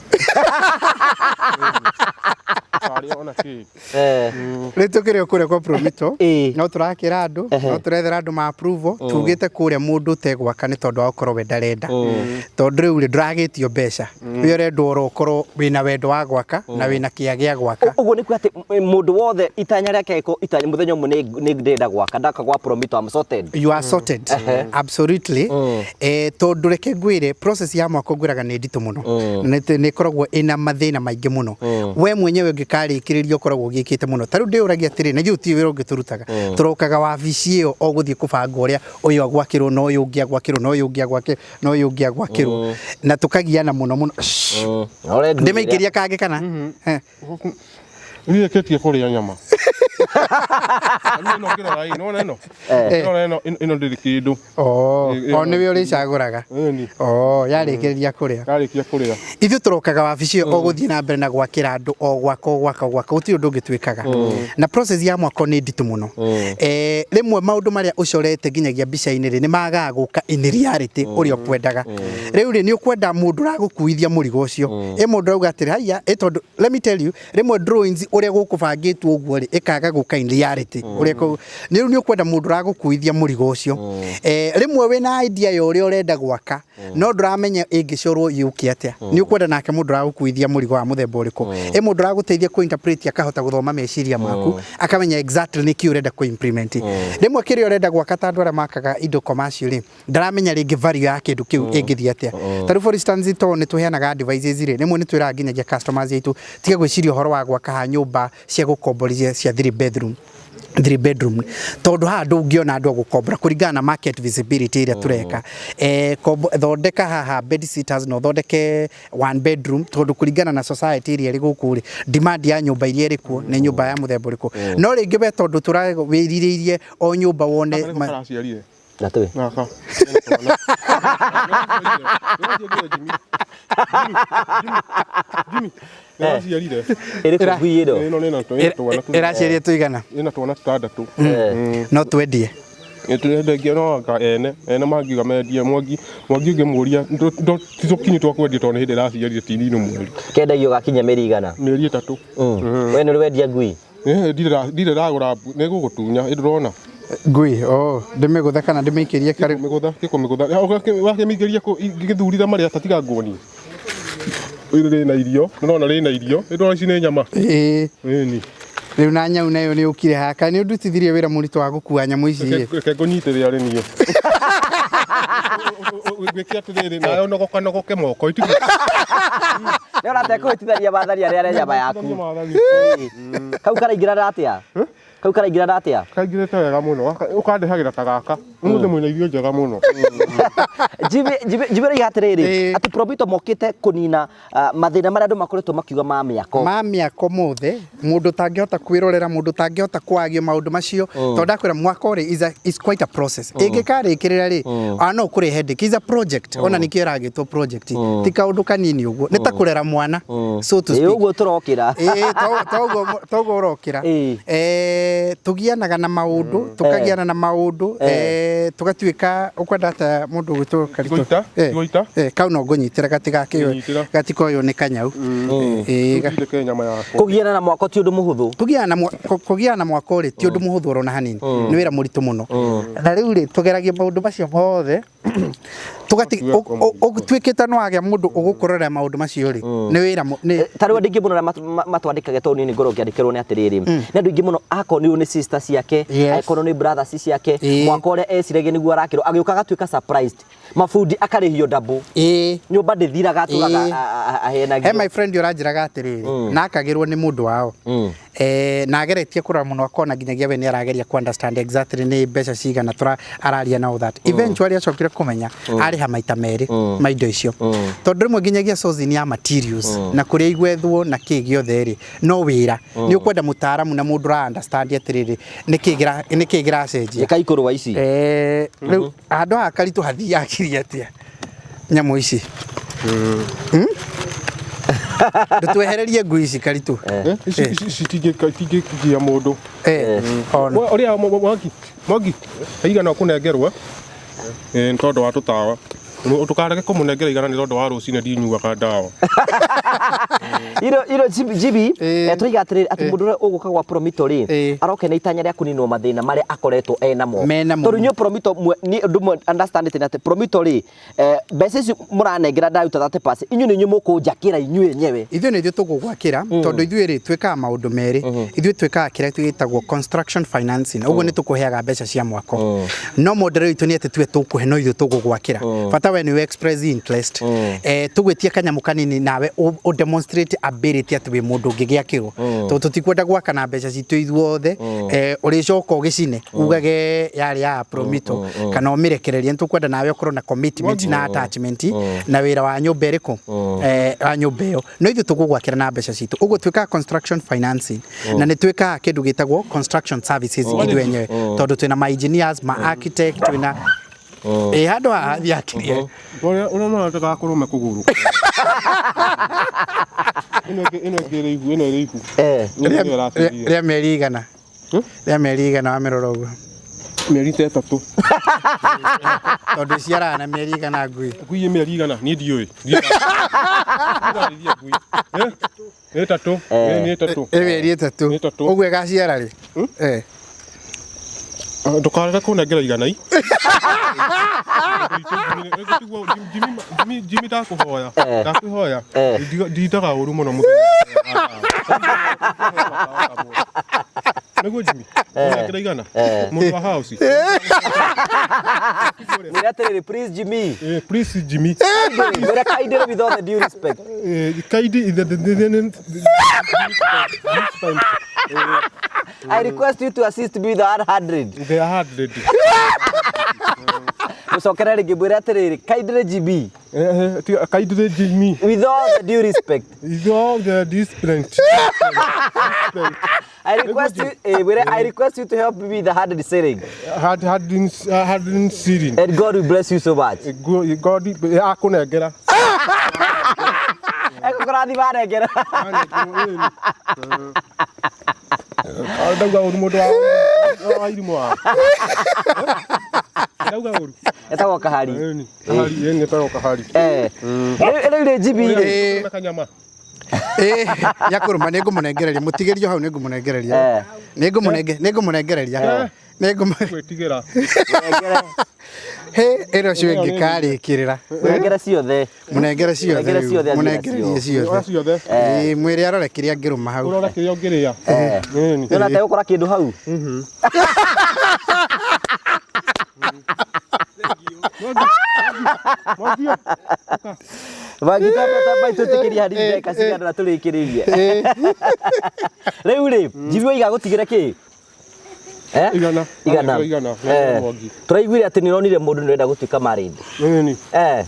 Ndũkarĩe ona kĩ. Eh. Rĩu tũkĩrĩ o kũrĩa kwa Promito Ĩĩ. no tũrakĩra andũ no tũrethera andũ ma approval tugĩte kũrĩa mũndũ ũtegwaka nĩ tondũ wa gũkorwo we ndarenda tondũ rĩu rĩ ndũragĩtio mbeca we ũrendwo oro ũkorwo wĩna wendo wa gwaka na wĩna kĩa gĩa gwaka Ũguo nĩ kuga atĩ mũndũ wothe itanya rĩake ĩko itanya mũthenya ũmwe nĩ ndĩrenda gwaka ndaka gwa Promito I'm sorted. You are sorted absolutely eh tondu reke ngwire process ya mwako ngwiraga nĩ nditũ mũno na nĩ ĩkoragwo ĩna mathĩna maingĩ mũno we mwenyewe ũngĩkarĩkĩrĩria ũkoragwo ũgĩkĩte mũno ta rĩu ndĩũragia atĩrĩ na ithuĩ ti wĩra ũngĩ tũrutaga tũrokaga wabici ĩyo o gũthiĩ kũbanga ũrĩa ũyũ agwakĩrwo na ũyũ ũngĩ agwakĩrwo na ũyũ ũngĩ agwakĩrwo na ũyũ ũngĩ agwakĩrwo na tũkagiana mũno mũno Shh. Na ũrĩa ngui ĩrĩa- ndĩmĩingĩria kangĩ kana Eh. Ndirĩkĩtie kũrĩa nyama. Rĩu ĩno ngĩrora ĩ, nĩwona ĩno? Ngĩrora ĩno ĩno ndĩrĩ kĩndũ. Oh, Ĩ- o nĩwe ũrĩcagũraga Ĩni. Oh, yarĩkĩrĩria kũrĩa Yarĩkia kũrĩa. Ithuĩ tũrokaga wabici ĩyo o gũthiĩ na mbere na gwakĩra andũ o gwaka o gwaka o gwaka gũtirĩ ũndũ ũngĩ twĩkaga na process ya mwako nĩ nditũ mũno eh, rĩmwe maũndũ marĩa ũcorete nginyagia mbica-inĩ rĩ nĩ magaga gũka in reality ũrĩa ũkwendaga rĩu rĩ nĩ ũkwenda mũndũ ũragũkuithia mũrigo ũcio ĩ mũndũ auga atĩrĩ haiya ĩ tondũ let me tell you rĩmwe drawings ũrĩa gũkũbangĩtwo ũguo rĩ ĩkaga gũka in reality ũrĩa nĩ rĩu nĩ ũkwenda mũndũ ũragũkuithia mũrigo ũcio eh, rĩmwe wĩna idea ya ũrĩa ũrenda gwaka no ndũramenya ĩngĩcorwo yũke atĩa nĩ ũkwenda nake mũndũ ũragũkuithia mũrigo wa mũthemba ũrĩkũ ĩ mũndũ ũragũteithia kũ interpret akahota gũthoma meciria maku akamenya exactly nĩkĩ ũrenda kũ implement rĩmwe kĩrĩa ũrenda gwaka ta andũ arĩa makaga indo commercial rĩ ndaramenya rĩngĩ value ya kĩndũ kĩu ĩngĩthiĩ atĩa ta rĩu for instance to nĩ tũheanaga advices rĩ rĩmwe nĩ twĩraga nginyagia customers aitũ tiga gwĩciria ũhoro wa gwaka ha nyũmba cia gũkomborithia cia 3 bedroom 3 bedroom tondu haha ndũngĩona andũ a gũkombora kũringana na market visibility ĩrĩa tũreka eh, thondeka haha bed sitters na ũthondeke one bedroom tondu kũringana na society ĩrĩa ĩrĩ gũkũ rĩ demand ya nyũmba iria ĩrĩ kuo nĩ nyũmba ya mũthemba ũrĩkũ no rĩngĩ we tondu tũrawĩrirĩirie o nyũmba wone Gaka nĩko karaciarire. Gatũĩ. Gaka. Jimmy. Nĩraciarire. Ĩrĩkũ ngui ĩno? Ĩno nĩ na twana. Ĩraciarire tũigana Ĩna twana tũtandatũ. No twendie Nĩtũrendagia no anga ene ene mangiuga mendie mwangi mwangi ũngĩmũria ti tũkinyu twa kwendia tondũ nĩ hĩndĩ ĩraciarire ti nini mweri Kendagio gakinya mĩeri igana. mĩeri ĩtatũ. We nĩ ũrĩ wendia ngui? Eh, ndirĩ ndagũra nĩ gũgũtunya ĩ ndũrona ngui oh ndĩmĩgũthe kana ndĩmĩikĩrie karĩ mĩgũtha kĩkũmĩgũtha wakĩmĩingĩria kũ ngĩthurire marĩa ta tiga nguonie rĩrĩ rĩna irio nĩũrona rĩna irio nĩndĩrona ici nĩ nyama ĩĩ ĩni rĩu na nyau nayo nĩ ũkire haha kana nĩ ũndutithirie wĩra mũritũ wa gũkua nyamũ ici ĩ? Reke ngũnyitĩre arĩ niĩ ngwĩke atĩrĩrĩ nawe ũnogoka nogoke moko itigu Nĩ ũrate kũhĩtithania mathani arĩa arĩa nyama yaku. Kau karaingĩrana atĩa? Kau karaingĩrana atĩa? Kaingĩrĩte wega mũno. Ũkandehagĩra ta gaka. Ũmũthĩ mwĩna irio njega mũno. Jimmy Jimmy Jimmy raiga atĩrĩrĩ Ĩĩ. atĩ Promito mokĩte kũnina mathĩna marĩa andũ makoretwo makiuga ma mĩako. Ma mĩako mothe, mũndũ ũtangĩhota kwĩrorera, mũndũ ũtangĩhota kwagio maũndũ macio, tondũ ndakwĩra mwako rĩ is quite a process. Ĩngĩkarĩkĩrĩra rĩ, ona no ũkũrehe headache. Is a project, ona nĩkĩo ĩragĩtwo project. Ti kaũndũ kanini ũguo, nĩ ta kũrera mwana, so to Ĩ speak. ũguo tũrokĩra. Ĩĩ, toguo toguo ũrokĩra. Ĩĩ. Tũgianaga na maũndũ, tũkagiana na maũndũ, tũgatuĩka ũkwenda atĩa mũndũ ũgwĩtwo Karitũ? Goita, goita. Kau no ngũnyitĩra gatigakĩoe, Nyitĩra. gatikoywo nĩ kanyau. Ndeke nyama yakwa. Kũgiana na mwako ti ũndũ mũhũthũ. Kũgiana na kũgiana na mwako rĩ ti ũndũ mũhũthũ oro na hanini, nĩ wĩra mũritũ mũno. Na rĩu rĩ tũgeragia maũndũ macio mothe ũtuĩkĩte no wagĩa mũndũ ũgũkũrorera maũndũ macio rĩ, nĩ wĩra nĩ Ta rĩu andũ aingĩ mũno arĩa matwandĩkage tondũ niĩ nĩ ngoragwo ngĩandĩkĩrwo nĩ atĩrĩrĩ, nĩ andũ aingĩ mũno akorwo nĩ sister ciake, angĩkorwo nĩ brothers ciake, mwaka ũrĩa eciragia nĩguo arakĩrwo, agĩũka agatuĩka surprised. Mabundi akarĩhio double. Nyũmba ndĩthiraga atũraga ahenagio. He my friend ũranjĩraga atĩrĩrĩ, na akagĩrwo nĩ mũndũ wao. Na ageretie kũrora mũno akona nginyagia we nĩ arageria ku understand exactly nĩ mbeca cigana tũra araria na all that. Eventually acokire kũmenya arĩha maita merĩ ma indo icio. Tondũ rĩmwe nginyagia sourcing ya materials na kũrĩa igwethwo na kĩ gĩothe rĩ, no wĩra. Nĩ ũkwenda mũtaaramu na mũndũ ũra understand atĩrĩrĩ, nĩkĩ kĩracenjia. Ĩka ikũrũa ici. Rĩu handũ haha Karitũ hathiaga akiri atĩa nyamũ ici? Ndũtwehererie ngui ici Karitũ. Ici citingĩgia mũndũ. Ona. Ũrĩa Mwangi, Mwangi, igana ũkũnengerwo nĩ tondũ wa tũtawa. Ndũkarege kũmũnengera igana nĩ tondũ wa rũcinĩ ndinyuaga ndawa. Iro Jimmy, tũraiga atĩrĩrĩ, atĩ mũndũ ũrĩa ũgũka gwa Promito rĩ, aroke na itanya rĩa kũninwo mathĩna marĩa akoretwo enamo. Menamo. Tondũ inyuĩ Promito niĩ ũndũ ũmwe understand nĩ atĩ Promito rĩ, mbeca ici mũranengera ndaruta 30%, inyuĩ nĩ inyuĩ mũkũnjakĩra inyuĩ enyewe. Ithuĩ nĩ ithuĩ tũgũgwakĩra, tondũ ithuĩ rĩ twĩkaga maũndũ merĩ. Ithuĩ twĩkaga kĩrĩa gĩtagwo construction financing, ũguo nĩ tũkũheaga mbeca cia mwako. No model itũ nĩ atĩ tuge tũkũhe no ithuĩ tũgũgwakĩra. Bata we nĩ express interest. Tũgwĩtie kanyamũ kanini nawe ũ demonstrate ability atĩ wĩ mũndũ ũngĩgĩakĩrwo. Tondũ tũtikwenda gwaka na mbeca citũ ithuothe, ũrĩcoka ũgĩcine ugage yarĩ ya Promito kana ũmĩrekererie. Nĩ tũkwenda nawe ũkorwo na commitment na attachment na wĩra wa nyũmba ĩrĩkũ, wa nyũmba ĩyo. No ithuĩ tũgũgwakĩra na mbeca citũ. Ũguo twĩkaga construction financing na nĩ twĩkaga kĩndũ gĩtagwo construction services ithuĩ enyewe, tondũ twĩna ma engineers, ma architect, twĩna handũ haha hathiĩ akirie. Ũrĩa marataka kũrũme kũgũrũ. Ĩno ĩngĩ ĩrĩ ihu, ĩno ĩrĩ ihu. Ĩno nĩyo ĩracenjia. Rĩa mĩeri igana. Rĩa mĩeri igana wamĩrora ũguo. Mĩeri ta ĩtatũ. Tondũ iciaraga na mĩeri igana ngui. Ngui ĩ mĩeri igana, niĩ ndiũĩ. Ndirarĩithia ngui. Nĩ ĩtatũ. Nĩ ĩtatũ. Ĩ mĩeri ĩtatũ. Nĩ ĩtatũ. Ũguo ĩgaciara rĩ? Ndũkarege kũnengera igana i. Jimmy ndakũhoya. Ndakũhoya. Ndindaga ũru mũno mũthenya. Nĩguo Jimmy? Ũnengera igana? Mũndũ wa house. Mwĩre atĩrĩrĩ, please Jimmy. Please Jimmy. Mwĩre kindly with all the due respect. Kindly the I request you to assist me with 100. The 100. Mũcokere rĩngĩ mwĩre atĩrĩrĩ, kindly Jimmy. Kindly Jimmy. With all the due respect. With all the discipline. I request you, I request you to help me with the 100 selling. Hard selling. And God will bless you so much. God akunengera. Ekũkũrathima anengera. Ndauga ũru mũndũ wa irimũ wa. Ndauga ũru. Etagwo Kahari. Kahari, ĩni etagwo Kahari. Rĩu rĩ Jimmy rĩ. Kanyama. Nyakuruma nĩngũmũnengereria, mũtigĩrio hau nĩngũmũnengereria. Nĩngũmũnengereria. Nĩngũmwĩtigĩra. He ĩno cio ĩngĩ karĩkĩrĩra. Mũnengere ciothe. Mũnengere ciothe. Mũnengere ciothe. Mũnengererie ciothe. Mwĩre arore kĩrĩa angĩrũma hau. Ũrore kĩrĩa ũngĩrĩa. Nĩwona ategũkora kĩndũ hau. Mangĩtamba itũtĩkĩria hanini ndagĩka cigana na tũrĩkĩrĩrie. Rĩu rĩ, Jimmy oiga agũtigĩre kĩ? Eh? Igana. Igana. Igana. Eh. Mwangi. Tũraiguire atĩ nĩ ũronire mũndũ nĩ ũrenda gũtuĩka married. Nini. Eh.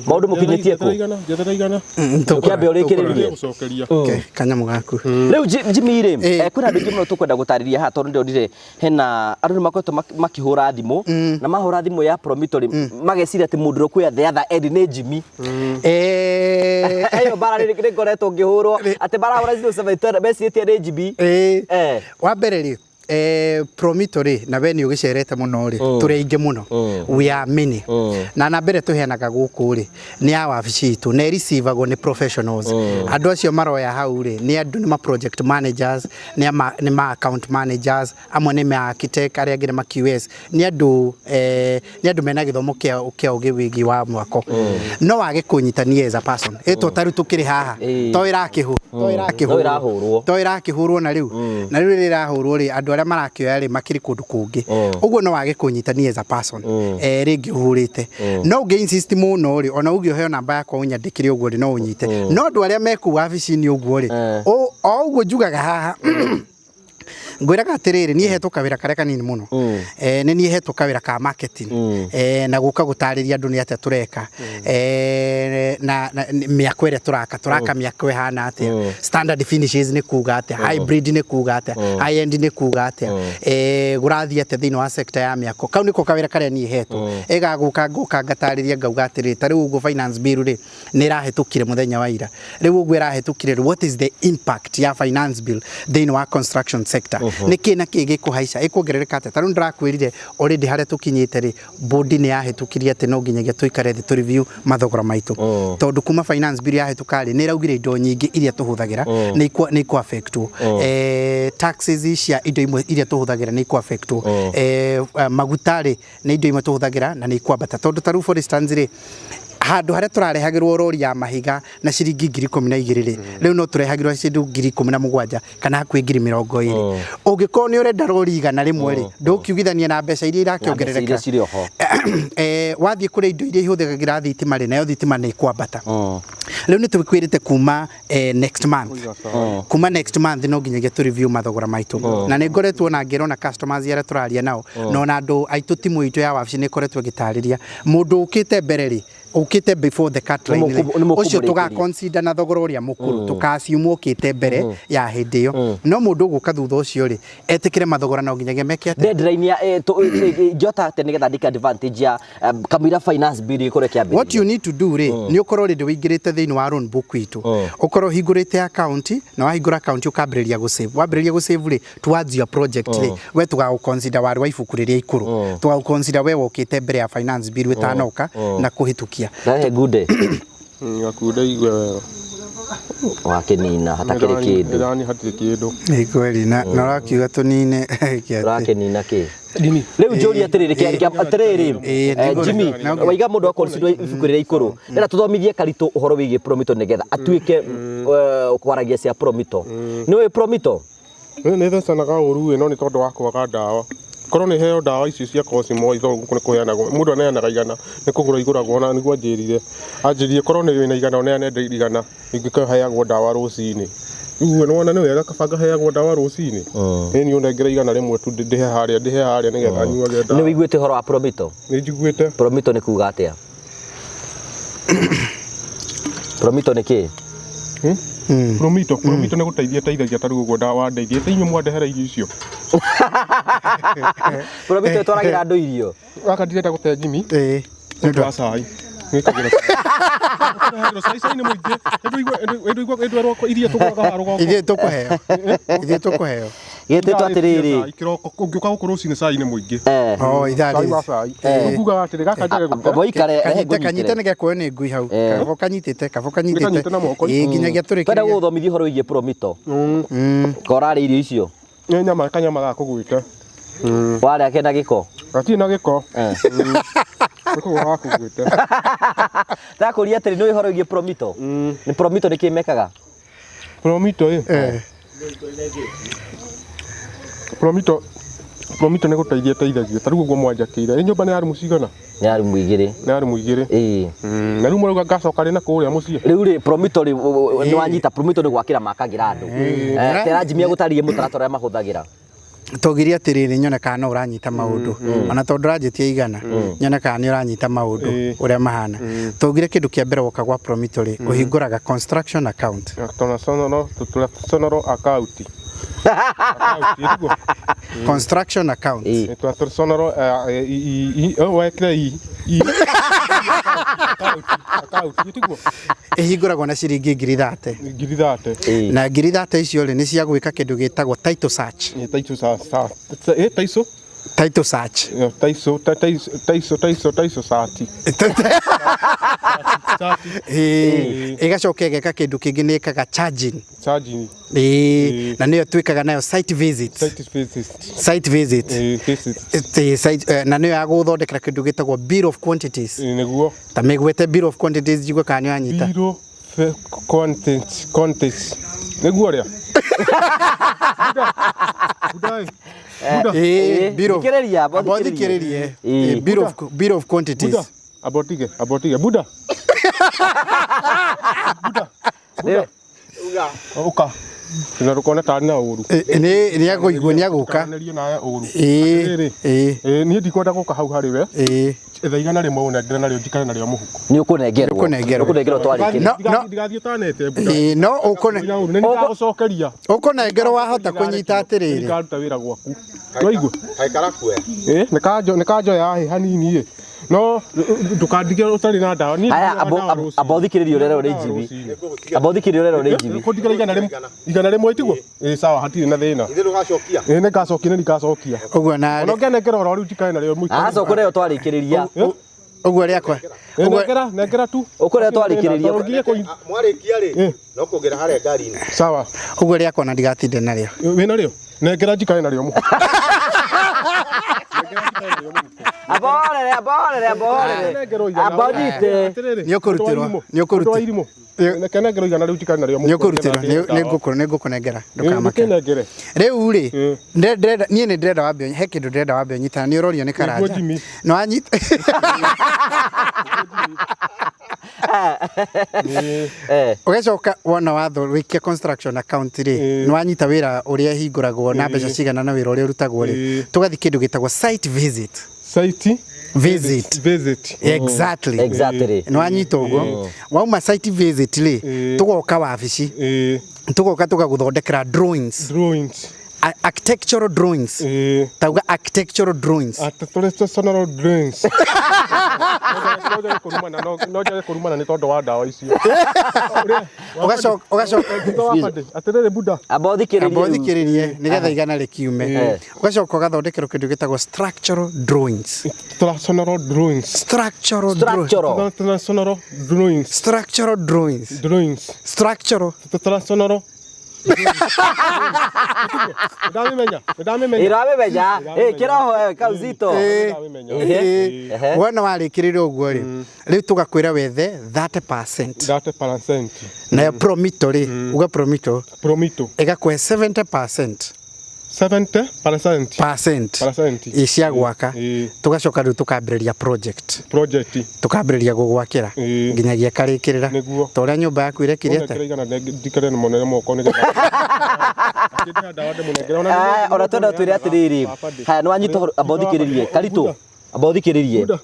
Maũndũ mũkinyĩtie kũ? Igana, njethera igana. Tũkĩambe ũrĩkĩrĩrie. Gũcokeria. Okay, kanyamũ gaku. Rĩu Jimmy rĩ, Eh. kwĩna andũ aingĩ mũno tũkwenda gũtarĩria haha tondũ ndĩronire hena andũ nĩ makoretwo makĩhũra thimũ na mahũra thimũ ya Promito rĩ mageciria atĩ mũndũ ũrĩa ũkuoya the other end nĩ Jimmy. Eh, Ĩyo mbara nĩ ngoretwo ngĩhũrwo atĩ marahũra 072 mecirĩtie nĩ Jimmy. Eh. Eh. Wa mbere rĩ, Promito rĩ, na we nĩ ũgĩcerete mũno rĩ, tũrĩ aingĩ mũno, we are many, na namba ĩrĩa tũheanaga gũkũ rĩ nĩ ya wabici itũ na ĩreceivagwo nĩ professionals. Andũ acio maroya hau rĩ nĩ andũ nĩ ma project managers, nĩ ma account managers, amwe nĩ ma architect, arĩa angĩ nĩ ma QS, nĩ andũ nĩ andũ mena gĩthomo kĩa ũgĩ wĩgiĩ wa mwako. No wage kũnyitania as a person, ĩto ta rĩu tũkĩrĩ haha, to ĩrakĩhũ to ĩrakĩhũrwo No ĩrahũrwo. to ĩrakĩhũrwo na rĩu na rĩu rĩrĩa ĩrahũrwo rĩ, andũ arĩa marakĩoya rĩ makĩrĩ kũndũ kũngĩ, ũguo no wage kũnyitania as a person, rĩngĩ ũhũrĩte no ũngĩ insist mũno rĩ, ona ũngĩ ũheo namba yakwa ũnyandĩkĩre ũguo rĩ, no ũnyite. No andũ arĩa me kũu wabici-inĩ ũguo rĩ, o ũguo njugaga haha ngwĩraga atĩrĩrĩ, niĩ hetwo kawĩra karĩa kanini mũno, nĩ niĩ hetwo kawĩra ka marketing, na gũka gũtarĩria andũ nĩ atĩa tũreka, na mĩako ĩrĩa tũraka, tũraka mĩako ĩhana atĩa, standard finishes nĩ kuga atĩa, hybrid nĩ kuga atĩa, high end nĩ kuga atĩa, gũrathiĩ atĩa thĩinĩ wa sector ya mĩako. Kau nĩko kawĩra karĩa niĩ hetwo, ĩgagũka ngoka ngatarĩria ngauga atĩrĩrĩ, ta rĩu ũguo finance bill rĩ nĩ ĩrahĩtũkire mũthenya wa ira, rĩu ũguo ĩrahĩtũkire rĩ, what is the impact ya finance bill thĩinĩ wa construction sector, nĩ kĩ na kĩ gĩkũhaica, ĩkuongerereka atĩa. Ta rĩu ndĩrakwĩrire already harĩa tũkinyĩte rĩ, board nĩ yahĩtũkirie atĩ no nginyagia tũikare thĩ tũ review mathogora maitũ, tondũ kuma finance bill yahĩtũka rĩ, nĩ ĩraugire indo nyingĩ iria tũhũthagĩra nĩ ikũ affectwo, taxes cia indo imwe iria tũhũthagĩra nĩ ikũ affectwo, maguta rĩ nĩ indo imwe tũhũthagĩra na nĩ ikwambata, tondũ ta rĩu for instance rĩ, handũ harĩa tũrarehagĩrwo rori ya mahiga na ciringi 12,000 rĩ, rĩu no tũrehagĩrwo ciringi 17,000 kana hakuhĩ 20,000. Ũngĩkorwo nĩ ũrenda rori 100 rĩ, ndũkiugithania na mbeca iria irakĩongerereka. Iria cirĩ oho. Wathiĩ kũrĩ indo iria ihũthagĩra thitima rĩ, nayo thitima nĩ ĩkwambata. Rĩu nĩ tũkwĩrĩte kuma next month, kuma next month no nginyagia tũ review mathogora maitũ, na nĩ ngoretwo na ngĩrona customers arĩa tũraria nao, na ona andũ aitũ, timu itũ ya wabici nĩ ĩkoretwo ĩgĩtarĩria mũndũ ũkĩte mbere rĩ, ũkĩte before the cut line rĩ, Nĩ mũkũmũrĩkĩria. Ũcio tũga consider na thogora ũrĩa mũkũrũ, tũka assume ũkĩte mbere ya hĩndĩ ĩyo. No mũndũ ũgũka thutha ũcio rĩ, etĩkĩre mathogora no nginyagia meke atĩa? Deadline ya ingĩhota atĩa nĩgetha ndike advantage ya kamũira finance bill ĩkorwo ĩkĩambĩrĩria? What you need to do rĩ, nĩ ũkorwo already wĩingĩrĩte thĩinĩ wa loan book itũ, ũkorwo ũhingũrĩte account, na wahingũra account ũkambĩrĩria gũ save. Wambĩrĩria gũ save rĩ, towards your project rĩ, we tũgagũ consider warĩ wa ibuku rĩrĩa ikũrũ, tũgagũ consider we wokĩte mbere ya finance bill ĩtanoka na kũhĩtũkia. Rehe ngunde. Gakunde igue wega. Wakĩnina hatakĩrĩ kĩndũ. Ithani hatirĩ kĩndũ. Nĩ kweli, na ũrakiuga tũnine kĩ atĩ? Ũrakĩnina kĩ? Rĩu njũrie atĩrĩrĩ, atĩrĩrĩ, Jimmy, waiga mũndũ aconsider ibuku rĩrĩa ikũrũ, ndĩrenda tũthomithie Karitũ ũhoro wĩgiĩ Promito nĩgetha atuĩke kwaragia cia Promito. Nĩ ũĩ Promito? Nĩ thecanaga ũru ĩ, no nĩ tondũ wa kwaga ndawa. Korwo nĩ heo ndawa icio cia Cosmo itho gũkũ nĩ kũheanagwo, mũndũ aneanaga 100, nĩ kũgũra igũragwo, na nĩguo anjĩrire, anjĩrire korwo nĩ wĩna 100 ũneane 100 ingĩkaheagwo ndawa rũcinĩ. Rĩu nĩ wona nĩ wega kaba ngaheagwo ndawa rũcinĩ, ĩni ũnengere 100 tu ndĩhe harĩa nĩgetha nyuage Nĩ ndawa. wĩiguĩte ũhoro wa Promito? Nĩ njiguĩte. Promito nĩ kuga atĩa? Promito nĩ kĩĩ? Promito nĩ gũteithia ĩteithagia, ta rĩu ũguo wandeithia ĩte inyuĩ mwandehera irio icio. Promito ĩtwaragĩra andũ irio. Gaka ndirenda gũte Jimmy. Nĩ ũndũ wa cai. Gwĩkagĩra cai. Cai, cai nĩ mũingĩ. Ĩndũ iria tũgũraga haha rũgongo. Ithuĩ tũkũheo, ithuĩ tũkũheo. Gĩtĩtwo atĩrĩrĩ. Cai kĩroko ũngĩũka gũkũ rũcinĩ cai nĩ mũingĩ. O ithaa Cai wa rĩrĩ. cai. Rĩu ngugaga atĩrĩ, gaka njage gũte. Mũikare rehe Kanyite, kanyite ngũnyitĩre. nĩ gekuoyo nĩ ngui hau. Kabo kanyitĩte, kabo kanyitĩte. Nĩkanyite na moko. Ĩĩ, nginyagia Twenda tũrĩkĩrie. gũgũthomithia ũhoro wĩgiĩ Promito. Korarĩ irio icio. Nĩ nyama, kanyama gakũgwĩte. Warĩa kena gĩko. Gatirĩ na gĩko. Nĩ kũgũra gakũgwĩte. Ndakũria atĩrĩ, nĩ ũhoro wĩgiĩ Promito? Nĩ Promito nĩ kĩ mekaga? Promito ĩ. Promito nĩ gũteithia ĩteithagia. Ta rĩu ũguo mwanjakĩire. Ĩ nyũmba nĩ ya rumu cigana? Nĩ ya rumu 2. Nĩ ya rumu 2. Ĩĩ. Na rĩu mũrauga ngacoka rĩ na kũrĩa mũciĩ? Rĩu rĩ, Promito rĩ, nĩ wanyita, Promito nĩ gwakĩra makagĩra andũ. Tera Jimmy agũtarĩrie mũtaratara ũrĩa mahũthagĩra. Tũgirie atĩrĩrĩ, nyone kana no ũranyita maũndũ, ona tondũ ndũranjĩtia igana, nyone kana nĩ ũranyita maũndũ ũrĩa mahana. Tũgire kĩndũ kĩa mbere woka gwa Promito rĩ, ũhingũraga construction account. Traditional account. Account, ĩrĩkũ? Construction account. Traditional wekire i i account account ĩtiguo? Ĩhingũragwo na ciringi 30,000. 30,000. Na 30,000 icio rĩ, nĩ cia gwĩka kĩndũ gĩtagwo title search. Nĩ title sa sa title. Title search. Title title title title title sati. Ĩĩ, ĩgacoka ĩgeka kĩndũ kĩngĩ, nĩ ĩkaga charging. Charging. Ĩĩ, na nĩyo twĩkaga nayo site visit. Site visit. Site visit. Visit. Ĩĩ, site, na nĩyo ya gũthondekera kĩndũ gĩtagwo bill of quantities. Nĩguo. Ta mĩgwete bill of quantities njigue kana nĩ wanyita. Bill of quantities quantities nĩguo rĩa Buda, Buda. Ĩĩ, bill of Thikĩrĩria, amba amba ũthikĩrĩrie. ũthikĩrĩrie. Ĩĩ, bill of quantities. Buda, abotige abotige Buda. Rĩu- Uka na ndũkone tarĩ na ũru. Nĩ nĩ agũigua, nĩ agũka. Ndũkanarĩrie nawe ũru. Ĩĩ. Atĩrĩrĩ, Ĩĩ. Niĩ ndikwenda gũka hau harĩ we. Etha 100 ũnengere narĩo njikare narĩo mũhuko. Nĩ ũkũnengerwo. Nĩ ũkũnengerwo. Ũkũnengerwo twarĩkĩria. No, no. Ndigathiĩ ũtanete Buda. Ĩĩ, no ũkũne Nĩ nĩndagũcokeria. Ũkũnengerwo wahota kũnyita atĩrĩrĩ. Ndikaruta wĩra gwaku. Waigua? Kaikara kuoya. Nĩ kanjoya hĩ hanini ĩ. No ndũkandige ũtarĩ na ndawa. Niĩ Aya, ndĩrĩ na ndawa rũciũ. amba ũthikĩrĩrie ũrĩa ũrerwo nĩ Jimmy. Amba ũthikĩrĩrie ũrĩa ũrerwo nĩ Jimmy. Kũndigĩra 100, 100 itiguo? Ĩĩ sawa, hatirĩ na thĩna. Ithe ndũgacokia. Ĩĩ nĩngacokia, nĩngacokia. Ũguo na Ona ũngĩanengera oro rĩu njikare narĩo mũhuko. Aca, ũkũrerwo twarĩkĩrĩria. Ũguo rĩakwa. Ũguo Nengera, nengera tu. Ũkũrerwo twarĩkĩrĩria. Tondũ ngirie kũi- Mwarĩkia rĩ, no kũgĩra harĩa ngari-inĩ. Sawa. Ũguo rĩakwa na ndigatinde narĩo. Wĩna rĩo? Nengera njikare narĩo mũhuko. Amba horere, amba horere, amba horere. Nengerwo igana. Amba ũnyite. Atĩrĩrĩ, Nĩ ũkũrutĩrwo, nĩ ũkũrutĩrwo. Irimũ. Reke nengerwo 100 njikare narĩo Nĩ mũhuko. ũkũrutĩrwo, nĩ ngũkũnengera, ndũkamake. Ndũkĩnengere. Rĩu rĩ, ndĩrenda niĩ nĩ ndĩrenda wambe he kĩndũ ndĩrenda wambe ũnyitana, nĩ ũrorio nĩ karanja. Nĩguo Jimmy. Nĩ wanyita. Ũgacoka wona watho wĩkie construction account rĩ, nĩ wanyita wĩra ũrĩa ĩhingũragwo na mbeca cigana na wĩra ũrĩa ũrutagwo rĩ, tũgathiĩ kĩndũ gĩtagwo site visit. Site Visit. Visit. Exactly. Exactly. Nĩ wanyita ũguo, wauma site visit rĩ, tũgoka wabici, tũgoka tũgagũthondekera drawings. Drawings. Architectural drawings. Tauga architectural drawings. Architectural drawings. No njage kũrumana, no njage kũrumana nĩ tondũ wa ndawa icio. Ũgacoka ũgacoka Atĩrĩrĩ Buda. Amba ũthikĩrĩrie. Amba ũthikĩrĩrie nĩgetha 100 rĩkiume. Ũgacoka ũgathondekerwo kĩndũ gĩtagwo structural drawings. Structural drawings. Structural drawings. Structural. Structural drawings. Structural drawings. Drawings. Structural. Structural. Ndamĩmenya, ndamĩmenya. Ĩramĩmenya. Kĩroho kau zito. Ndamĩmenya. Wona warĩkĩrĩria ũguo rĩ, rĩu tũgakwĩra wethe 30%. 30%. Nayo Promito rĩ, uga Promito. Promito. Ĩgakũhe 70%. 70%. Percent. Percent. Ĩ cia gwaka. Tũgacoka rĩu tũkambĩrĩria project. Project. Tũkambĩrĩria gũgwakĩra nginyagia ĩkarĩkĩrĩra. Nĩguo. Ta ũrĩa nyũmba yaku ĩrekire Ũnengere atĩa? 100 njikare na mũnene moko nĩgetha. Akĩndĩha ndawa ndĩmũnengere. Ona nĩ- Ona twenda twĩre atĩrĩrĩ, haya nĩ wanyita ũhoro, amba ũthikĩrĩrie Karitũ, amba ũthikĩrĩrie. Buda.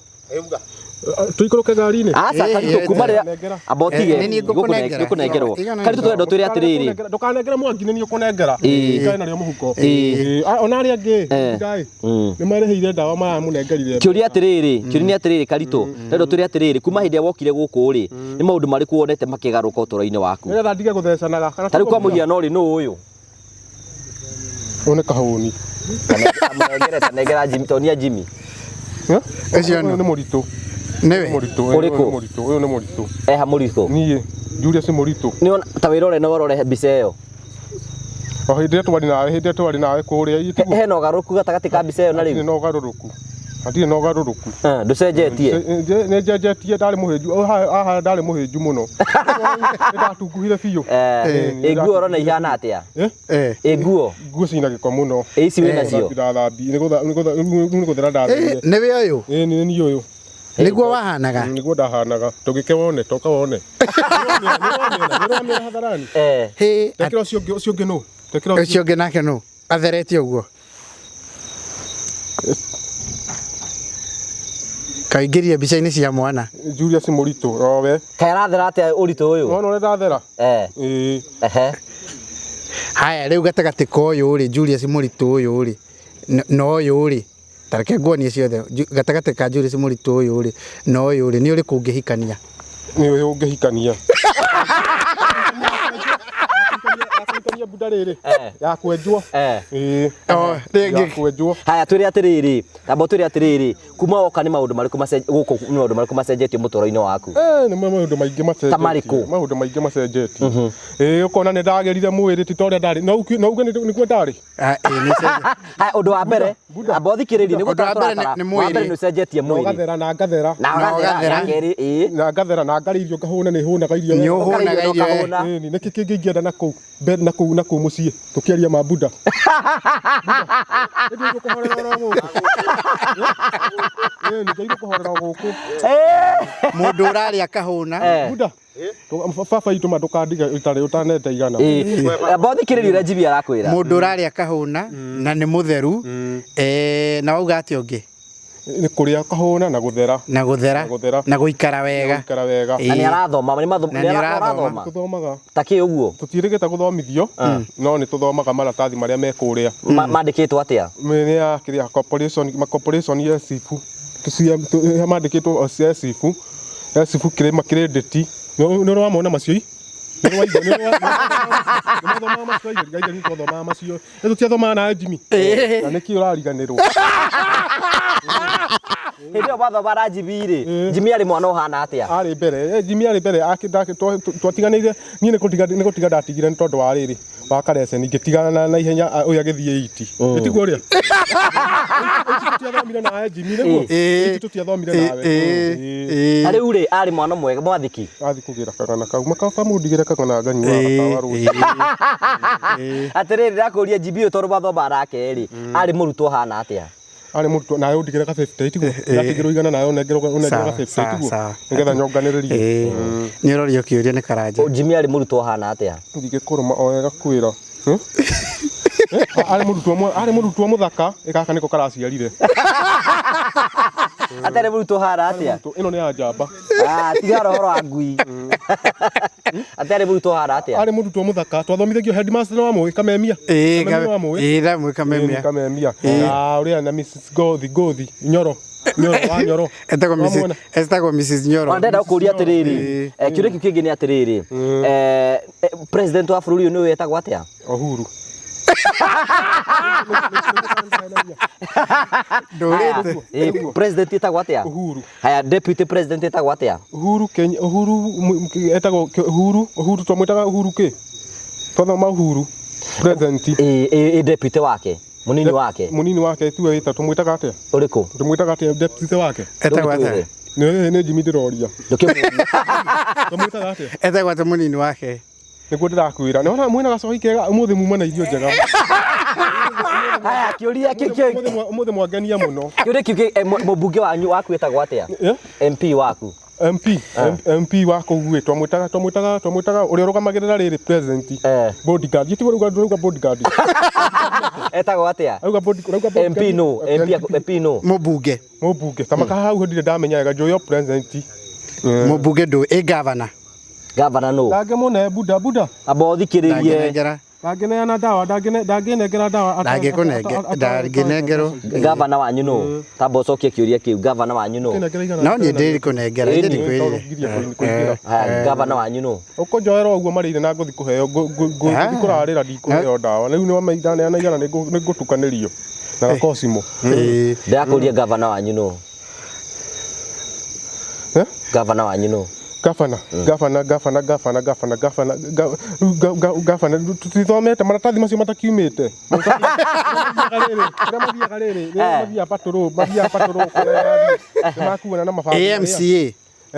Tũikũrũke ngari-inĩ. Aca Karitũ, kuma rĩrĩa Nengera. amba ũtige, Nĩ niĩ ngũkũnengera. nĩũkũnengerwo. Igana Karitũ, twenda twĩre atĩrĩrĩ, Ndũkanengere mwangi, nĩ niĩ ũkũnengera. Njikare narĩo mũhuko. Ona arĩa angĩ ngai nĩ marĩhĩire ndawa maramũnengerire. Kĩũria atĩrĩrĩ, kĩũria nĩ atĩrĩrĩ Karitũ, twenda twĩre atĩrĩrĩ, kuma hĩndĩ ĩrĩa wokire gũkũ rĩ, nĩ maũndũ marĩkũ wonete makĩgarũka ũtũũro-inĩ waku? Nĩgetha ndige gũthecanaga. Kana Ta rĩu kwa mũhiano rĩ, nũ ũyũ? Ũyũ nĩ kahũni. Nengere, ta nengera Jimmy, tonia Jimmy. Ũcio Ũyũ nĩ mũritũ. Nĩwe. Mũritũ. Ũyũ Ũrĩkũ? nĩ mũritũ. Ũyũ nĩ mũritũ. Eha mũritũ. Niĩ Julius mũritũ. Nĩ ona ta wĩrore na ũrore mbica ĩyo. O hĩndĩ ĩrĩa twarĩ nawe, hĩndĩ ĩrĩa twarĩ nawe kũrĩa itiguo. Hena ũgarũrũku gatagatĩ ka mbica ĩyo na Hatirĩ rĩu. na ũgarũrũku. Hatirĩ na ũgarũrũku. Ndũcenjetie. Nĩ njenjetie, ndarĩ mũhĩnju haha, ndarĩ mũhĩnju mũno. Nĩ ndatunguhire biũ. Ĩ nguo ũrona ihana atĩa? Ĩ nguo? Nguo cina gĩko mũno. Ĩ ici wĩ nacio? Ndathambia, nĩ gũthera ndathambia. Nĩwe ũyũ? Ĩ nĩ niĩ ũyũ. Nĩguo wahanaga? Nĩguo ndahanaga. Tũgĩke wone, toka wone. Nĩũramĩona hadharani. Tekĩra ũcio ũngĩ, ũcio ũngĩ nũ? Tekĩra Ũcio ũngĩ nake nũ? Atherete ũguo. Kaingĩria mbica-inĩ cia mwana. Julius Mũritũ rowe. Kaĩ arathera atĩa ũritũ ũyũ? Wona ũrĩa ndathera? Eh. Ĩĩ. Ehe. Haya rĩu gatagatĩ ka ũyũ rĩ, Julius Mũritũ ũyũ rĩ, na ũyũ rĩ, ta reke nguonie ciothe, gatagatĩ ka Julius Mũritũ ũyũ rĩ, na ũyũ rĩ, nĩ ũrĩkũ ũngĩhikania? Nĩ ũyũ ũngĩhikania. Yakũhikania buda rĩrĩ. Eh. Ya kwenjwo. Eh. Ĩĩ. Oh, rĩngĩ. Ya kwenjwo. Haya twĩre atĩrĩrĩ, tamba ũtwĩre atĩrĩrĩ, kuma woka nĩ maũndũ marĩkũ gũkũ nĩ maũndũ marĩkũ macenjetie mũtũrĩre-inĩ waku? Eh, nĩ maũndũ maingĩ macenjetie. Ta marĩkũ? Maũndũ maingĩ macenjetie. Ĩĩ, ũkona nĩ ndagĩrire mwĩrĩ ti ta ũrĩa ndarĩ. No uge nĩguo ndarĩ. Ah, ĩĩ, nĩ cenje- Haya ũndũ wa mbere, amba ũthikĩrĩrie nĩguo Ũndũ wa mbere tũratara. nĩ mwĩrĩ. Wa mbere nĩ ũcenjetie Na mwĩrĩ. ũgathera na ngathera. Na Na ũgathera. ũgathera. Ya kerĩ, ĩĩ. Na ngathera na ngarĩa irio ngahũna nĩ hũnaga irio. Nĩ wega. ũhũnaga Ũkarĩa irio. ũkahũna. Ĩĩ, nĩkĩ kĩngĩ ingĩenda na kũu mbere na kũu na kũu mũciĩ tũkĩaria ma buda. Buda. Nĩ kũhorera oro gũkũ. Ĩĩ, nĩ kũhorera gũkũ. Mũndũ ũrarĩa kahũna. Eh. Buda. Baba itũ ma ndũkandige ũtarĩ ũtanete igana. Ĩĩ. Amba ũthikĩrĩrie ũrĩa Jimmy arakwĩra. Mũndũ ũrarĩa kahũna na nĩ mũtheru. Eh, na wauga atĩa ũngĩ? Nĩ kũrĩa kahũna na gũthera. Na gũthera. Na gũthera. Na gũikara wega. Gũikara wega. Ĩĩ. Na nĩ arathoma, nĩ mathomo, Na nĩ nĩ ũrathoma. arathoma. Tũthomaga. Ta kĩ ũguo? Tũtiĩrĩgĩte gũthomithio no nĩ tũthomaga maratathi marĩa me kũrĩa. Mandĩkĩtwo atĩa? Nĩ ya kĩrĩa corporation ma corporation ya cibu mandĩkĩtwo cia cibu ya cibu kĩrĩma credit nĩ ũramona macio i nĩ waigua nĩ mathomaga macio i ngai nĩ twathomaga macio nĩ tũtiathomaga na Jimmy na nĩkĩ ũrariganĩrwo Hĩndĩ ĩyo mwathoma na Jimmy rĩ, Jimmy arĩ mwana ũhana atĩa? arĩ mbere Jimmy arĩ mbere twatiganĩire niĩ nĩ gũtiga ndatigire nĩ tondũ wa rĩrĩ wa kareceni ngĩtigana na ihenya ũyũ agĩthiĩ iti ĩtiguo ũrĩa tũtiathomire nawe Jimmy nĩguo iti tũtiathomire nawe Na rĩu rĩ, arĩ mwana mwega mwathĩki. athi kũgĩra kagana kau makaba mũndigĩre kagana nganyuaga gatawa rũciũ. Atĩrĩrĩ, ndakũria Jimmy ũyũ tondũ mwathomaga nake rĩ, arĩ mũrutwo ũhana atĩa? Arĩ mũrutwo nawe ũndigĩre ka 50 tiguo ndatigĩrwo igana nawe ũnengerwo ka 50 tiguo nĩgetha nyonganĩrĩrie. Nĩ ũrorio kĩũria nĩ Karanja. Jimmy arĩ mũrutwo ũhana atĩa? Ndingĩkũrũma o wega kwĩra. Arĩ mũrutwo mũthaka gaka nĩko karaciarire. Atarĩ mũrutwo ũhana atĩa? Ĩno nĩ ya njamba. Ah, tiga ũhoro wa ngui. Atarĩ mũrutwo ũhana atĩa? Arĩ mũrutwo mũthaka twathomithagio headmaster nĩ wamũĩ Kamemia. Ĩĩ, Kamemia nĩwamũĩ? ĩĩ, ndamũĩ Kamemia. Kamemia. Na ũrĩa na Mrs Gothi Gothi Nyoro. Nyoro wa Nyoro. Etagwo Mrs. Wamwona? Etagwo Mrs. Nyoro. Ona ndenda gũkũria atĩrĩrĩ, kĩũria kĩu kĩngĩ nĩ atĩrĩrĩ, president wa bũrũri ũyũ nĩwe etagwo atĩa? Uhuru. Ndũrĩte. President etagwo atĩa? Uhuru. Haya, deputy president etagwo atĩa? Uhuru Kenya Uhuru etagwo Uhuru Uhuru twamwĩtaga Uhuru kĩ? Twathoma Uhuru president. Ĩ deputy wake, mũnini wake. Mũnini wake tuwe wĩta tũmwĩtaga atĩa? Ũrĩkũ? Tũmwĩtaga atĩa deputy wake? Etagwo atĩa? Nĩ Jimmy ndĩroria. Ndũkĩmũrie. Tũmwĩtaga atĩa? Etagwo atĩa mũnini wake? Nĩguo ndĩrakwĩra. Nĩwona mwĩna gacohi kega ũmũthĩ muma na irio njega. Haya, kĩũria kĩu Ũmũthĩ mwangenia mũno. kĩũria kĩu mũmbunge wanyu waku etagwo atĩa? MP waku. MP MP wa kũu ĩ twamwĩtaga ũrĩa ũrũgamagĩrĩra rĩrĩ president. Bodyguard. Gĩtiguo rauga bodyguard. Etagwo atĩa? Rauga bodyguard. MP no, MP no. Mũmbunge. Mũmbunge. Ta maka hau ndirĩ ndamenya wega njũĩ o president. Mũmbunge ndũĩ, ĩ governor. Governor no. Ndangĩmũne buda buda. Amba ũthikĩrĩrie. Ndangĩnengera. Ndangĩneana ndawa, ndangĩnengera ndawa. Ndangĩnengerwo. Governor wanyu no. Tamba ũcokie kĩũria kĩu, governor wanyu no. No niĩ ndĩrĩkũnengera, niĩ ndikwĩrire. Haya, governor wanyu no. Ũkũnjoera ũguo marĩire na ngũthi kũheo ngũthi kũrarĩra ndikũheo ndawa. Rĩu nĩ ndaneana igana nĩ ngũtukanĩrio na gakocimo. Ndĩrakũria governor wanyu no. Governor wanyu no. Gavana, gavana, gavana, gavana, gavana, gavana, gavana, tutithomete maratathi macio matakiumĩte. Ũrĩa mathiaga rĩrĩ, mathiaga patrol, mathiaga patrol kũrĩa nĩmakuana na mabango. AMCA.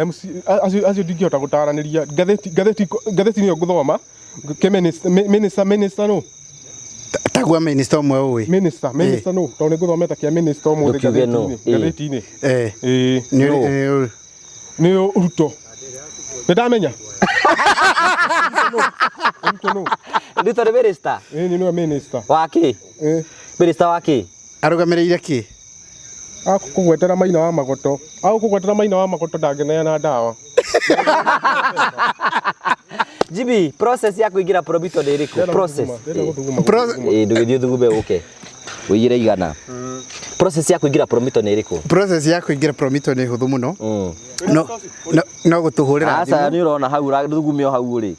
MC acio ndingĩhota gũtaranĩria. Ngathĩti nĩyo ngũthoma. Minister, minister no. Tagua minister ũmwe ũĩ. Minister, minister no. Tondũ nĩngũthomete kĩa minister ũmũthĩ ngathĩti-inĩ. Ĩĩ. Nĩ Ruto. Nĩ ndamenya. Ruto no. Ruto nĩ minister? Ĩĩ nĩwe minister. Wa kĩ? Minister wa kĩ? Arũgamĩrĩire kĩ? Akũgwetera maina wa magoto. Agũkũgwetera maina wa magoto ndangĩneana ndawa. Jimmy, process ya kuingira Promito nĩ ĩrĩkũ? Process. Ndĩrenda gũthuguma. Ĩĩ, ndũgĩthiĩ ũthugume ũke. Ũigĩre igana. Process ya kuingira Promito nĩ ĩrĩkũ? Process ya kũingĩra Promito nĩ hũthũ mũno. No no no gũtũhũrĩra Aca thimũ. nĩ ũrona hau ũrathugume o hau ũrĩ.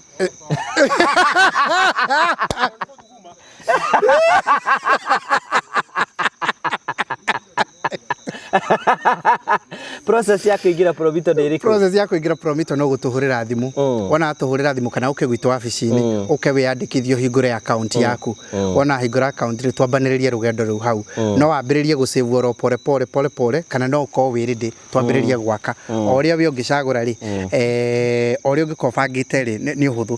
Process ya kuingira Promito nĩ ĩrĩkũ? Process ya kũingĩra Promito no gũtũhũrĩra thimũ. Wona atũhũrĩra thimũ kana ũke gwitũ wabici-inĩ, ũke wĩyandĩkithie ũhingũre account yaku. Wona hingũra account rĩ, twambanĩrĩrie rũgendo rũu hau. No wambĩrĩrie gũsave oro pole pole pole pole kana no ũkorwo wĩ ready twambĩrĩrie gwaka. O ũrĩa we ũngĩcagũra rĩ, o ũrĩa ũngĩkorwo ũbangĩte rĩ, nĩ ũhũthũ.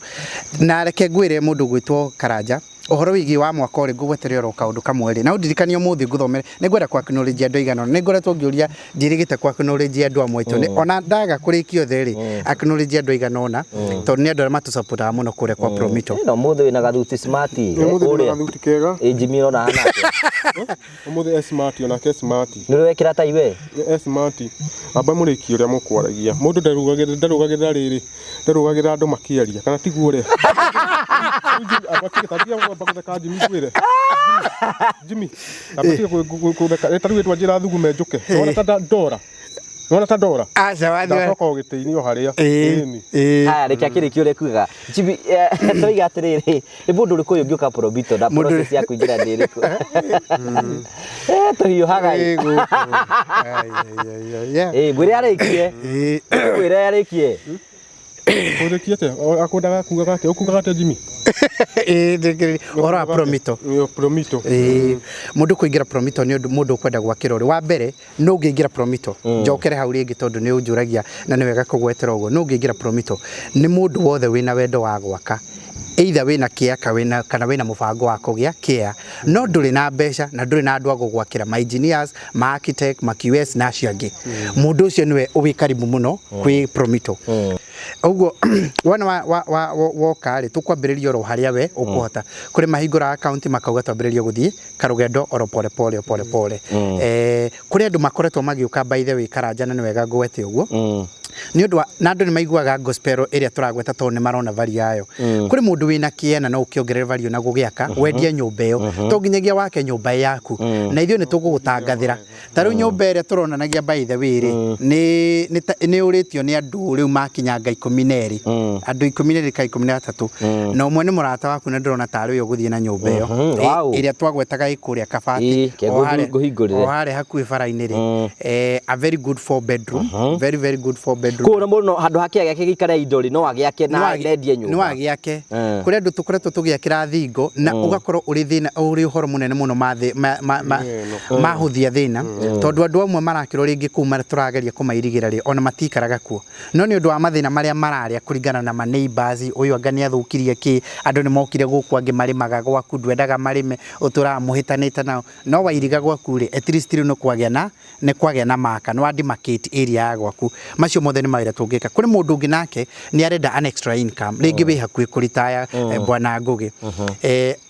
Na reke ngwĩre mũndũ ũgwĩtwo Karanja, ũhoro wĩgiĩ wa mwaka ũrĩ ngũgwetere oro kaũndũ kamwe rĩ, na ũndirikanie ũmũthĩ ngũthomere, nĩ ngwenda kũ acknowledge andũ aigana ũna, nĩ ngoretwo ngĩũria njĩrĩgĩte kũ acknowledge andũ amwe aitũ, ona ndaga kũrĩkia othe rĩ, acknowledge andũ aigana ũna, tondũ nĩ andũ arĩa matũsupportaga mũno kũrĩa kwa Promito. Ĩno mũthĩ wĩna gathuti smart. Ũmũthĩ ndĩna gathuti kega. Ĩ Jimmy ũrona hana atĩa? Ũmũthĩ e smart onake e smart. Nĩ ũrĩ wekĩra tai we? E smart. Amba mũrĩkie ũrĩa mũkwaragia. Mũndũ ndarugagĩrĩra ndarugagĩrĩra rĩrĩ. Ndarugagĩrĩra andũ makĩaria kana tiguo ũrĩa. Amba tiga kwamba gũtheka Jimmy ngwĩre. Jimmy, amba tiga gũtheka. Ta rĩu ĩtwa njĩra thugume njũke. Wona ta ndora. Wona ta ndora. Aca wathiĩ. Ndacoka o gĩtĩ-inĩ o harĩa. Ĩni. Haya reke akĩrĩkie ũrĩa kugaga. Jimmy, tũiga atĩrĩrĩ, nĩ mũndũ ũrĩkũ ũyũ ũngĩũka Promito na process ya kũingĩra nĩ ĩrĩkũ? Tũhiũhaga ĩ. Ĩ, mwĩre arĩkie. Mwĩre arĩkie. Ũrĩkie atĩa? Akwendaga kugaga atĩa? Ũkugaga atĩa Jimmy? Ũhoro wa Promito. Promito. Mũndũ kũingĩra Promito nĩ ũndũ mũndũ ũkwenda gwakĩra ũrĩ. Wa mbere, no ũngĩingĩra Promito, njokere hau rĩngĩ tondũ nĩ ũnjũragia na nĩ wega kũgwetera ũguo. No ũngĩingĩra Promito, nĩ mũndũ wothe wĩna wendo wa gwaka. Either wĩna kĩea kana wĩna mũbango wa kũgĩa kĩea, no ndũrĩ na mbeca na ndũrĩ na andũ a gũgwakĩra, ma engineers, ma architect, ma QS na acio angĩ. Mũndũ ũcio nĩwe wĩ karibu mũno kwĩ Promito. Ũguo wona woka rĩ, tũkwambĩrĩria oro harĩa we ũkũhota. Kũrĩ mahingũraga account makauga twambĩrĩrie gũthiĩ karũgendo oro pole pole o pole pole. Kũrĩ andũ makoretwo magĩũka by the way Karanja na nĩ wega ngwete ũguo. Nĩ ũndũ wa na andũ nĩ maiguaga gospel ĩrĩa tũragweta tondũ nĩ marona value yayo. Kũrĩ mũndũ wĩna kĩea na no ũkĩongerere value na gũgĩaka wendie nyũmba ĩyo. To nginyagia wake nyũmba yaku. Na ithuĩ nĩ tũgũgũtangathĩra. Ta rĩu nyũmba ĩrĩa tũronanagia by the way rĩ, nĩ ũrĩtio nĩ andũ rĩu makinyanga 12. Andũ 12 ka 13. Na ũmwe nĩ mũrata waku na ndĩrona tarĩ ũyũ ũgũthiĩ na nyũmba ĩyo. Ĩrĩa twagwetaga ĩ kũrĩa Kabati. Ngũhingũrĩre. O harĩa hakuhĩ bara-inĩ rĩ. A very good 4 bedroom. Very very good 4 bedroom. Kũu na mũndũ handũ ha kĩea gĩake gĩikare indo rĩ, no agĩake na endie nyũmba. No agĩake. Kũrĩ andũ tũkoretwo tũgĩakĩra thingo na ũgakorwo ũrĩ thĩna, ũrĩ ũhoro mũnene mũno mahũthia thĩna, tondũ andũ amwe marakĩrwo rĩngĩ kũu tũrageria kũmairigĩra rĩ, ona matikaraga kuo. No nĩ ũndũ wa mathĩna marĩa mararĩa kũringana na ma neighbors, ũyũ anga nĩ athũkirie kĩ, andũ nĩ mokire gũkũ angĩ marĩmaga gwaku, ndwendaga marĩme, ũtũraga mũhĩtanĩte nao. No wairiga gwaku rĩ, at least rĩu nĩ kwagĩa na nĩ kwagĩa na maka, nĩ wa demarcate area ya gwaku. Macio mothe nĩ mawĩra tũngĩka. Kũrĩ mũndũ ũngĩ nake nĩ arenda an extra income, rĩngĩ wĩ hakuhĩ kũritaya, bwana Ngũgĩ.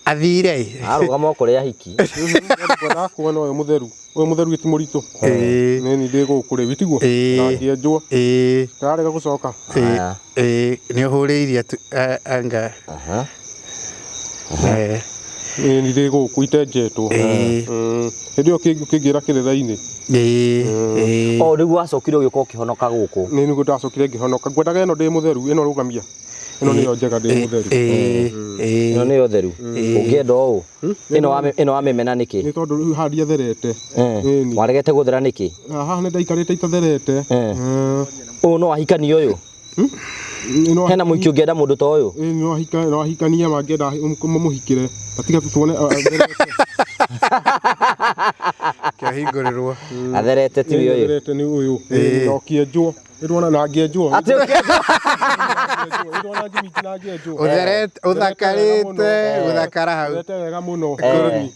Athire ĩ. Arũgama o kũrĩa hiki. Ngwendaga kuona ũyũ mũtheru. Ũyũ mũtheru ti mũritũ. Nĩ ndĩ gũkũ rĩu tiguo? Na ngĩenjwo. Ndarega gũcoka. Nĩ ũhũrĩirie anga. Nĩ ndĩ gũkũ itenjetwo. Hĩndĩ ĩyo kĩngĩra kĩrĩra-inĩ. O rĩu wacokire ũgĩũka ũkĩhonoka gũkũ. Nĩ nĩguo ndacokire ngĩhonoka. Ngwendaga ĩno ndĩ mũtheru, ĩno rũgamia. Ĩno nĩyo njega ndĩ mũtheru. Ĩno nĩyo theru. Ũngĩenda ũũ. Ĩno wamĩmena nĩkĩ? Nĩ tondũ rĩu haha ndiatherete. Waregete gũthera nĩkĩ? Haha nĩ ndaikarĩte itatherete. Ũyũ no ahikanie ũyũ? Hena mũhiki ũngĩenda mũndũ ta ũyũ? No ahikanie mangĩenda mamũhikĩre. Atiga tuone atherete. Kĩahingũrĩrwo. Atherete ti ũyũ. Atherete nĩ ũyũ. Na ũkĩenjwo. Nĩndĩrona na ngĩenjwo. Atĩ ũkĩenjwo. Nĩndĩrona Jimmy na ngĩenjwo. Ũtherete, ũthakarĩte, gũthakara hau. Ũtherete wega mũno.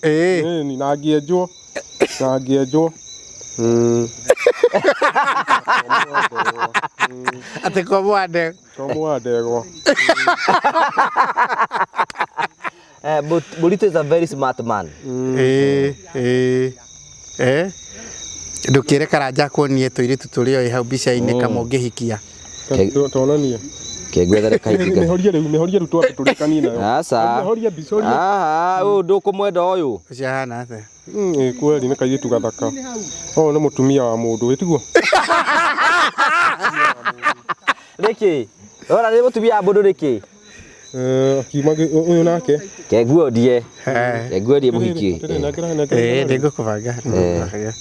Ĩni na ngĩenjwo. Na ngĩenjwo. Atĩ kwa mwande. Kwa mwandegwa. But Burito is a very smart man. Ndũkĩre Karanja akuonie tũirĩtu tũrĩa ĩ hau mbica-inĩ kama ũngĩhikia. Tuonanie. Kengwethere kahinga. Mĩhorie rĩu, mĩhorie rĩu twambe tũrĩkanie nayo. Aca. Mĩhorie mbica ũria. Aha, ũyũ ndũkũmwenda ũyũ. Ũcio ahana atĩa? Ĩ kweli nĩ kairĩtu gathaka. Ũyũ nĩ mũtumia wa mũndũ, ĩ tiguo? Nĩkĩ? Rora nĩ mũtumia wa mũndũ nĩkĩ? Akiuma ũyũ nake. Kenguodie. Kenguodie mũhiki. Atĩrĩrĩ, nengera, nengera. Ĩĩ nĩngũkũbanga. Nĩngũkũbanga.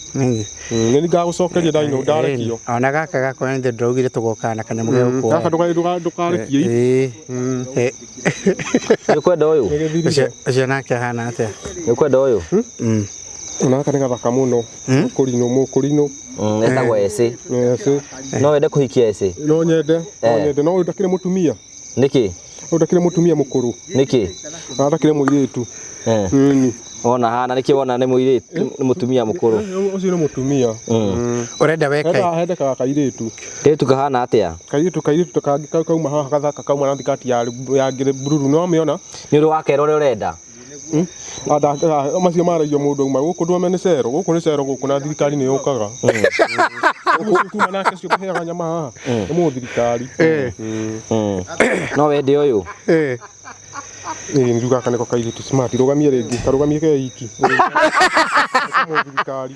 Nĩ ngagũcokeria ndainũ ndarekio. Ona gaka gakwa nĩ ndĩraugire tũgokaga na kanyamũ ge gũkuoya. Gaka ndũkarekie. Ĩĩ. Nĩ ũkwenda ũyũ? Nĩgĩthirire. Ũcio nake ahana atĩa? Nĩ ũkwenda ũyũ? Ona gaka nĩ gathaka mũno. Mũkũrinũ, mũkũrinũ. Etagwo Eci. Eci. No wende kũhikia Eci? No nyende, no nyende. No ũyũ ndakĩrĩ mũtumia. Nĩkĩ? Ũyũ ndakĩrĩ mũtumia mũkũrũ. Nĩkĩ? Na ndakĩrĩ mũirĩtu. Wona hana nĩkĩ wona nĩ mũirĩtu nĩ mũtumia mũkũrũ? Ũcio nĩ mũtumia. Ũrenda weka Hendekaga kairĩtu. Kairĩtu kahana atĩa? Kairĩtu kairĩtu kangĩ kauma haha gathaka kauma na thikati ya bururu nĩ wamĩona? Nĩ ũndũ wa kerĩ ũrĩa ũrenda? Macio maragio mũndũ auma gũkũ ndwame nĩ cero gũkũ nĩ cero gũkũ na thirikari nĩ yũkaga. Ũcio kuma nake ũcio ũkũheaga nyama haha nĩ mũthirikari. No wende ũyũ? Ĩĩ nĩ gaka nĩko kairĩtu smart rũgamie rĩngĩ karũgamie ke iki. Nĩ kamũthirikari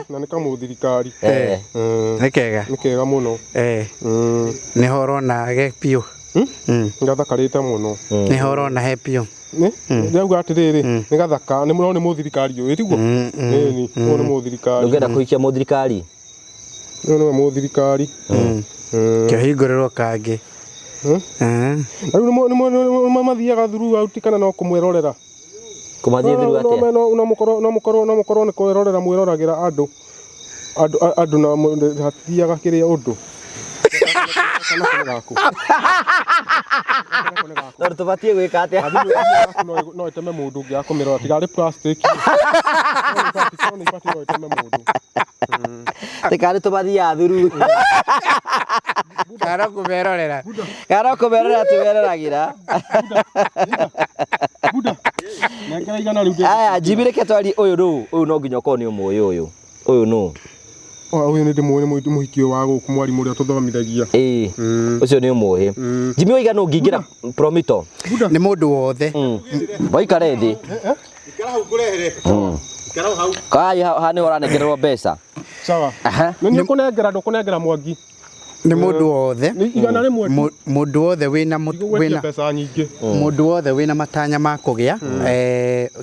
na nĩ kamũthirikari. Nĩ kega. Nĩ kega mũno. Nĩho ũrona ge biũ. Nĩgathakarĩte mũno. Nĩho ũrona he biũ. Ndĩrauga atĩrĩrĩ nĩ gathaka nĩ no nĩ mũthirikari ũyũ tiguo? Ĩni ũyũ nĩ mũthirikari. Ndũngĩenda kũhikia mũthirikari? Ũyũ nĩwe mũthirikari. Kĩhingũrĩrwo kangĩ. Rĩu nĩ mathiaga through out kana no kũmwĩrorera? Kũmathiĩ through atĩa? No mũkorwo no mũkorwo no mũkorwo nĩ kwĩrorera mwĩroragĩra andũ andũ na hatithiaga kĩrĩa ũndũ. Tondũ tũbatiĩ gwĩka atĩa? No ĩteme mũndũ ũngĩaga kũmĩrora tiga arĩ plastic. No ibatiĩ no ĩteme mũndũ. Tikarĩ tũmathiaga through. Kana kũmerorera. Kana kũmerorera tũmeroragĩra. Buda. Nengera igana rĩu. Aya, Jimmy reke twarie ũyũ nũ? Ũyũ no nginya ũkorwo nĩ ũmũĩ ũyũ. Ũyũ nũ? Ũyũ nĩ ndĩmũĩ nĩ mũhiki ũyũ wa gũkũ mwarimũ ũrĩa tũthomithagia. Ĩĩ. Ũcio nĩ ũmũĩ. Jimmy oiga nũ ũngĩingĩra Promito? Nĩ mũndũ wothe. Waikare thĩ. Ikara hau ngũrehere. Ikara hau. Kai haha nĩho ũranengererwo mbeca. Sawa. Nĩ ũkũnengera ndũkũnengera Mwangi. Nĩ mũndũ wothe. Igana rĩmwe tu. Mũndũ wothe wĩna wĩna mbeca nyingĩ. Mũndũ wothe wĩna matanya ma kũgĩa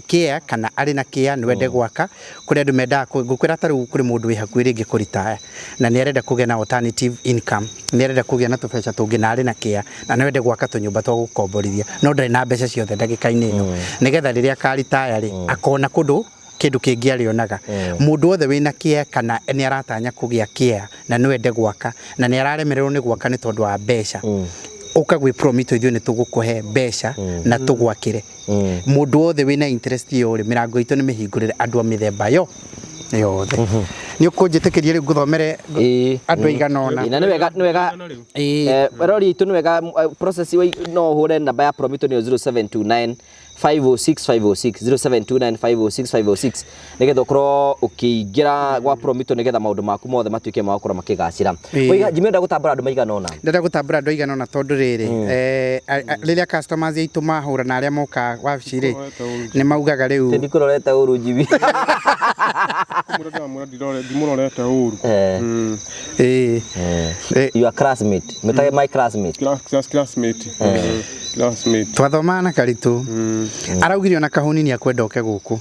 kĩa kana arĩ na kĩa nĩ wende gwaka. Kũrĩ andũ mendaga ngũkwĩra ta rĩu kũrĩ mũndũ wĩ hakuhĩ rĩngĩ kũritaya na nĩ arenda kũgĩa na alternative income, nĩ arenda kũgĩa na tũbeca tũngĩ na arĩ na kĩa na nĩ wende gwaka tũnyũmba twa gũkomborithia no ndarĩ na mbeca ciothe ndagĩka-inĩ ĩno nĩgetha rĩrĩa akaritaya rĩ akona kũndũ kĩndũ kĩngĩ arĩonaga. Mũndũ wothe wĩna kĩa kana nĩ aratanya kũgĩa kĩa na nĩ wende gwaka na nĩ araremererwo nĩ gwaka nĩ tondũ wa mbeca, ũka gwĩ Promito ithuĩ nĩ tũgũkũhe mbeca na tũgwakĩre. Mũndũ wothe wĩna interest ĩyo rĩ, mĩrango itũ nĩ mĩhingũrĩre andũ a mĩthemba yo yothe. Nĩ ũkũnjĩtĩkĩria rĩu ngũthomere andũ aigana ũna? Na nĩ wega nĩ wega rori itũ nĩ wega process no ũhũre namba ya Promito nĩyo 0729 506 506 0729 506 506 nĩgetha ũkorwo ũkĩingĩra gwa Promito nĩgetha maũndũ maku mothe matuĩke ma gũkorwo makĩgacĩra. Oiga Jimmy ũrenda gũtambũra andũ maigana ũna? Ndĩrenda gũtambũra andũ aigana ũna tondũ rĩrĩ rĩrĩa customers aitũ mahũra na arĩa moka wabici rĩ nĩ maugaga rĩu Ndikũrorete ũru Jimmy. Ndimũrorete ũru. Your classmate. Mĩtage my classmate. Classmate. Classmate. Twathomaga na Karitũ. Araugire ona kahuni nĩ akwenda oke gũkũ.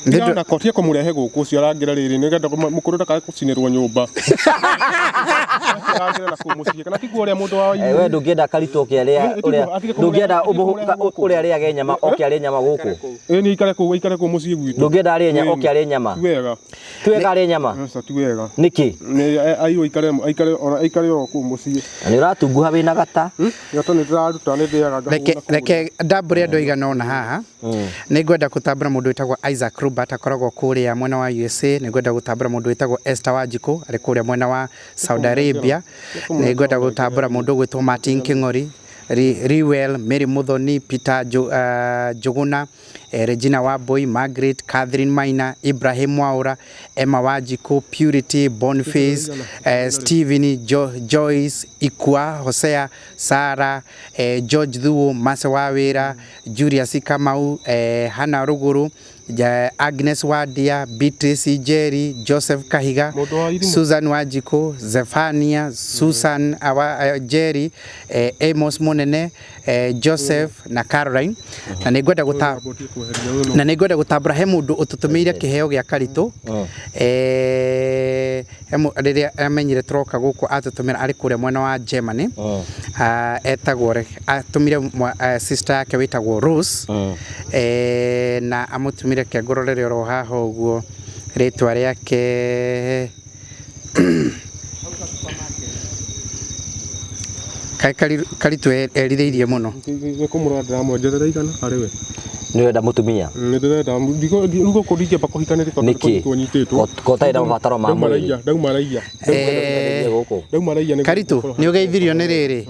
Ndĩrona kotie kũmũrehe gũkũ ũcio arangĩra rĩrĩ nĩgetha mũkũrũ ndakae gũcinĩrwo nyũmba. Arangĩra na kũu mũciĩ kana tiguo ũrĩa mũndũ wa We ndũngĩenda Karitũ oke arĩa ũrĩa ndũngĩenda ũrĩa arĩage nyama oke arĩe nyama gũkũ. Ĩĩ nĩ aikare kũu aikare kũu mũciĩ gwitũ. Ndũngĩenda arĩe nyama oke arĩe nyama. Ti wega. Ti wega arĩe nyama. Aca ti wega. Nĩkĩ? Nĩ airwo aikare aikare aikare oro kũu mũciĩ. Na nĩ ũratunguha wĩna gata. Gata nĩ ndĩraruta nĩ ndĩaga ngahũna. Reke ndambũre andũ aigana ũna haha. Nĩ ngwenda gũtambũra mũndũ wĩtagwo Isaac Robert akoragwo kũrĩa mwena wa USA. Nĩ ngwenda gũtambũra mũndũ wĩtagwo Esther Wanjikũ arĩ kũrĩa mwena wa Saudi Arabia. Nĩ ngwenda gũtambũra mũndũ ũgwĩtwo Martin King'ori, Riwel, Mary Muthoni, Peter Njuguna, Regina Wambui, Margaret, Catherine Maina, Ibrahim Mwaura, Emma Wanjikũ, Purity, Boniface, Stephen, Joyce, Ikua, Hosea, Sarah, George Thuo, Mase Wawira, Julius Kamau, Hannah Ruguru, Agnes Wadia, Beatrice Njeri, Joseph Kahiga, Mũndũ wa irimũ. Susan Wanjikũ, Zephania, Susan Njeri, Amos Munene, Joseph na Caroline. Na nĩ ngwenda gũta na nĩ ngwenda gũtambũra he mũndũ ũtũtũmĩire kĩheo gĩa Karitũ. Rĩrĩa amenyire tũroka gũkũ atũtũmĩra arĩ kũrĩa mwena wa Germany. Etagwo atũmire sister yake wĩtagwo Rose. Na amũtũmire kengũrorere oro haha ũguo rĩtwa rĩake Kaĩ Karitũ erirĩirie mũno. Nĩ kũmũrora ndĩramũrora njethera igana harĩ we. Nĩ ũrenda mũtumia? Nĩ ndĩrenda rĩu gũkũ ndingĩamba kũhikanĩria tondũ Nĩkĩ? nĩ nyitĩtwo. Ko ũtarĩ na mabataro ma Ndauma mwĩrĩ. raiya, ndauma raiya. Gũkũ. Ndauma raiya nĩguo Karitũ gũkorwo nĩ ũgeithirio nĩ rĩrĩ,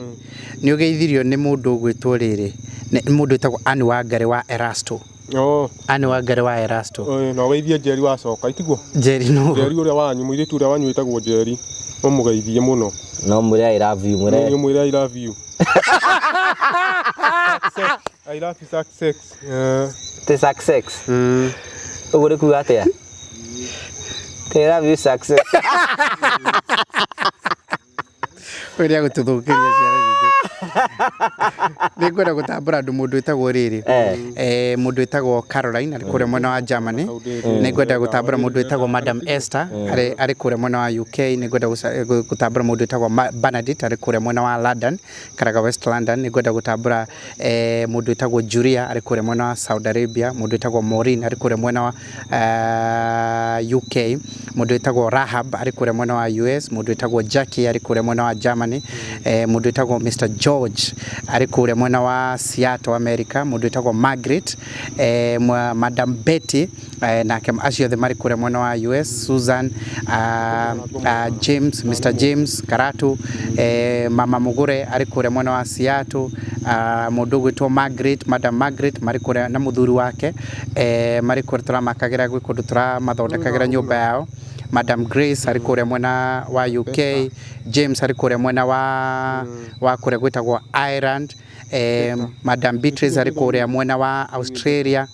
nĩ ũgeithirio nĩ mũndũ ũgwĩtwo rĩrĩ, nĩ mũndũ wĩtagwo Anne Wangari wa Erasto. Oh, Anne Wangari wa Erasto. Na ũgeithie Njeri wacoka, itiguo? Njeri no. Njeri ũrĩa wanyu, mũirĩtu ũrĩa wanyu wĩtagwo Njeri. Ũmũgeithie mũno. No mwĩre I love you, mwĩre. Nĩ ũmwĩre I love you. I love you success. Ti success. Ũguo nĩ kuga atĩa? Ti I love you success. Ũyũ nĩ agũtũthũkĩria ciana citũ. Nĩ ngwenda gũtambũra andũ mũndũ wĩtagwo rĩrĩ. Mũndũ wĩtagwo Caroline arĩ kũrĩa mwena wa Germany. Nĩ ngwenda gũtambũra mũndũ wĩtagwo Madam Esther arĩ kũrĩa mwena wa UK. Nĩ ngwenda gũtambũra mũndũ wĩtagwo Bernadette arĩ kũrĩa mwena wa London, Karaga West London. Nĩ ngwenda gũtambũra mũndũ wĩtagwo Julia arĩ kũrĩa mwena wa Saudi Arabia. Mũndũ wĩtagwo Maureen arĩ kũrĩa mwena wa UK. Mũndũ wĩtagwo Rahab arĩ kũrĩa mwena wa US. Mũndũ wĩtagwo Jackie arĩ kũrĩa mwena wa Germany. Mũndũ wĩtagwo Mr George arĩ kũrĩa mwena wa Seattle, America. Mũndũ wĩtagwo Margaret, Madam Betty, nake acio othe marĩ kũrĩa mwena wa US. Susan, James, Mr James Karatu, Mama Mugure arĩ kũrĩa mwena wa Seattle. Mũndũ ũgwĩtwo Margaret, Madam Margaret marĩ kũrĩa na mũthuri wake, marĩ kũrĩa tũramakagĩra gwĩ kũndũ tũramathondekagĩra nyũmba yao. Madam Grace arĩ kũrĩa mwena wa UK. James arĩ kũrĩa mwena wa kũrĩa gwĩtagwo Ireland. Madam Beatrice arĩ kũrĩa mwena wa Australia.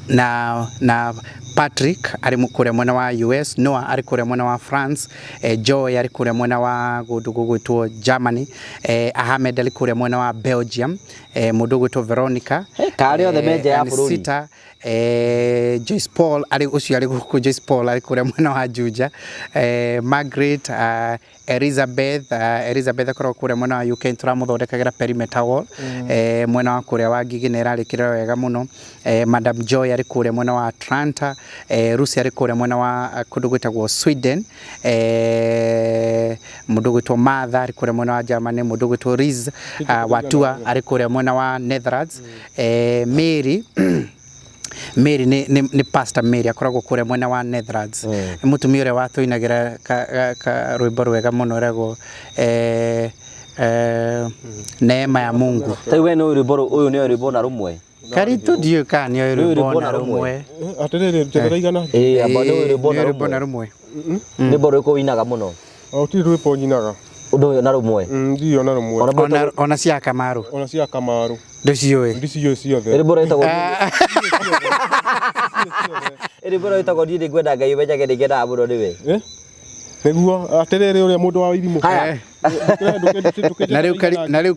Na Patrick arĩ kũrĩa mwena wa US. Noah arĩ kũrĩa mwena wa France. Joy arĩ kũrĩa mwena wa kũndũ gũgwĩtwo Germany. Ahmed arĩ kũrĩa mwena wa Belgium. Mũndũ ũgwĩtwo Veronica. Karĩ othe me nja ya bũrũri. Sita, Joyce Paul arĩ ũcio arĩ gũkũ, Joyce Paul arĩ kũrĩa mwena wa Juja. Margaret, Elizabeth, Elizabeth akoragwo kũrĩa mwena wa UK, tũramũthondekagĩra perimeter wall. Mwena wa kũrĩa wa Ngigĩ nĩ ĩrarĩkĩrĩra wega mũno. Madam Joy arĩ kũrĩa mwena wa Atlanta. Lucy arĩ kũrĩa mwena wa kũndũ gwĩtagwo Sweden. Mũndũ ũgwĩtwo Martha arĩ kũrĩa mwena wa Germany. Mũndũ ũgwĩtwo Liz Watua arĩ kũrĩa mwena wa Netherlands. Mary Mary nĩ Pastor Mary akoragwo kũrĩa mwena wa Netherlands. Nĩ mũtumia ũrĩa watũinagĩra ka rwĩmbo rwega mũno rwagwo Neema ya Mungu. Ta rĩu we nĩ ũĩ rwĩmbo ũyũ nĩ ũĩ rwĩmbo na rũmwe? Karitũ ndiũĩ kana nĩ ũĩ rwĩmbo na rũmwe. Atĩrĩrĩ, njethera igana. Amba nĩ ũĩ rwĩmbo na Nĩ ũĩ rwĩmbo na rũmwe. rũmwe. Nĩ rwĩmbo rũrĩkũ ũinaga mũno? O ti rwĩmbo nyinaga. Ũndũ ũyũ na rũmwe. Ndiũĩ ona rũmwe. Ona cia Kamaru. Ona cia Kamaru. Ndũciũĩ? Ndiciũĩ ciothe. Rwĩmbo rwĩtagwo rwĩmbo rwĩtagwo niĩ nĩngwenda Ngai ũmenyage nĩngenaga mũno nĩwe. Nĩguo atĩrĩrĩ ũrĩa mũndũ wa irimũ. Haya. Na rĩu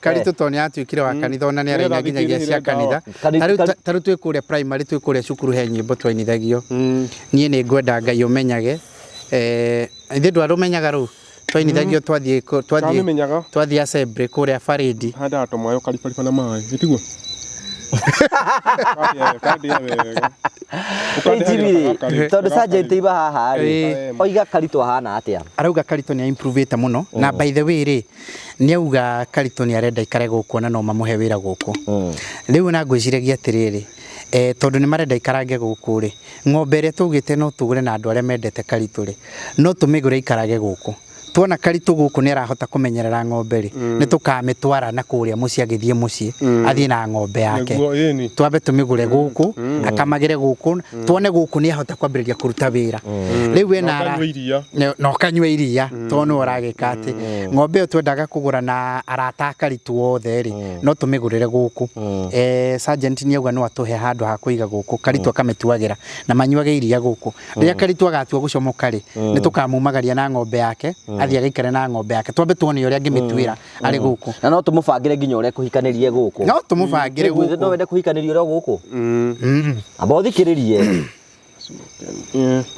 Karitũ tondũ nĩ atuĩkire wa kanitha ona nĩ araina nginyagia cia kanitha. Ta rĩu twĩ kũrĩa primary, twĩ kũrĩa cukuru he nyĩmbo twainithagio. Niĩ nĩ ngwenda Ngai ũmenyage. Ithuĩ ndwarũmenyaga rũu. Twainithagio twathiĩ assembly kũrĩa parade. Handaga tũmaĩ ũkaribariba na maĩ, ĩtiguo? Kandĩa wega. Tondũ sergeant iba haha rĩ, oiga Karitũ ahana atĩa? Arauga Karitũ nĩ improvete mũno na by the way rĩ, nĩ auga Karitũ nĩ arenda ikare gũkũ na no mamũhe wĩra gũkũ. Rĩu na ngwĩciragia atĩrĩrĩ, tondũ nĩ marenda ikarange gũkũ rĩ, ng'ombe ĩrĩa tũgĩte no tũgũre na andũ arĩa mendete Karitũ rĩ, no tũmĩgũre ikarage gũkũ. Tuona Karitũ gũkũ nĩ arahota kũmenyerera ng'ombe rĩ, nĩ tũkamĩtwara na kũrĩa mũciĩ, agĩthiĩ mũciĩ athiĩ na ng'ombe yake. Nĩguo, ĩni. Twambe tũmĩgũre gũkũ, akamagĩre gũkũ, tuone gũkũ nĩ ahota kwambĩrĩria kũruta wĩra. Rĩu wena Na ũkanyua iria. Na ũkanyua iria tondũ nĩwe ũragĩka atĩ ng'ombe ĩyo twendaga kũgũra na arata a Karitũ othe rĩ, no tũmĩgũrĩre gũkũ. Sergeant nĩ auga no atũhe handũ ha kũiga gũkũ, Karitũ akamĩtuagĩra na manyuage iria gũkũ. Rĩrĩa Karitũ agatua gũcomoka rĩ, nĩ tũkamumagaria na ng'ombe yake, athiĩ agaikare na ng'ombe yake, twambe tuone ũrĩa angĩmĩtuĩra arĩ gũkũ. Na no tũmũbangĩre nginya ũrĩa kũhikanĩrie gũkũ. No tũmũbangĩre Nĩngwĩra no gũkũ. wende kũhikanĩrio ũrĩa gũkũ. Amba ũthikĩrĩrie.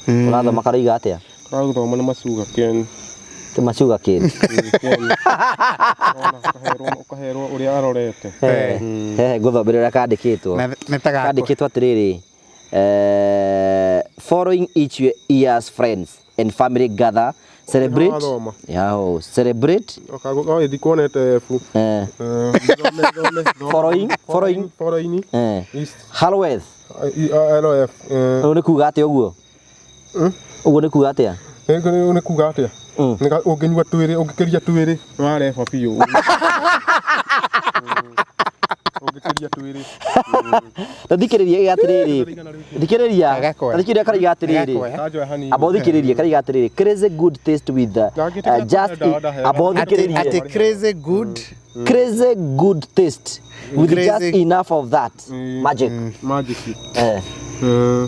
Ũrathoma karoiga atĩa? Karathoma nĩ macuga Ken. Ti macuga Ken. Ken. Ũrona, ũkaherwo ũrĩa arorete. He ngũthomere ũrĩa kandĩkĩtwo. Nĩ ta gakwa. Kandĩkĩtwo atĩrĩrĩ, following each year's friends and family gather celebrate. Wathoma. Yao, celebrate. Oh, ndikuonete F. Thome, thome, thome. Following, following. Following. East. Halloweth. L F. Ũguo nĩ kuga atĩa ũguo? Ũguo nĩ kuga atĩa? Nĩ kuga atĩa? Ũngĩnyua twĩrĩ, ũngĩkĩria twĩrĩ, wareba biũ. Ũngĩkĩria twĩrĩ. Ta thikĩrĩria atĩrĩrĩ. Thikĩrĩria. Gagakoya. Ta thikĩrĩria karaiga atĩrĩrĩ. Gagakoya. Kanjoya hanini. Amba ũthikĩrĩrie karaiga atĩrĩrĩ. Crazy good taste with Ndangĩtĩkĩra just ndawa ndaheana. amba Atĩ ũthikĩrĩrie. atĩ crazy good. Crazy good taste with Crazy- just enough of that magic. Magic.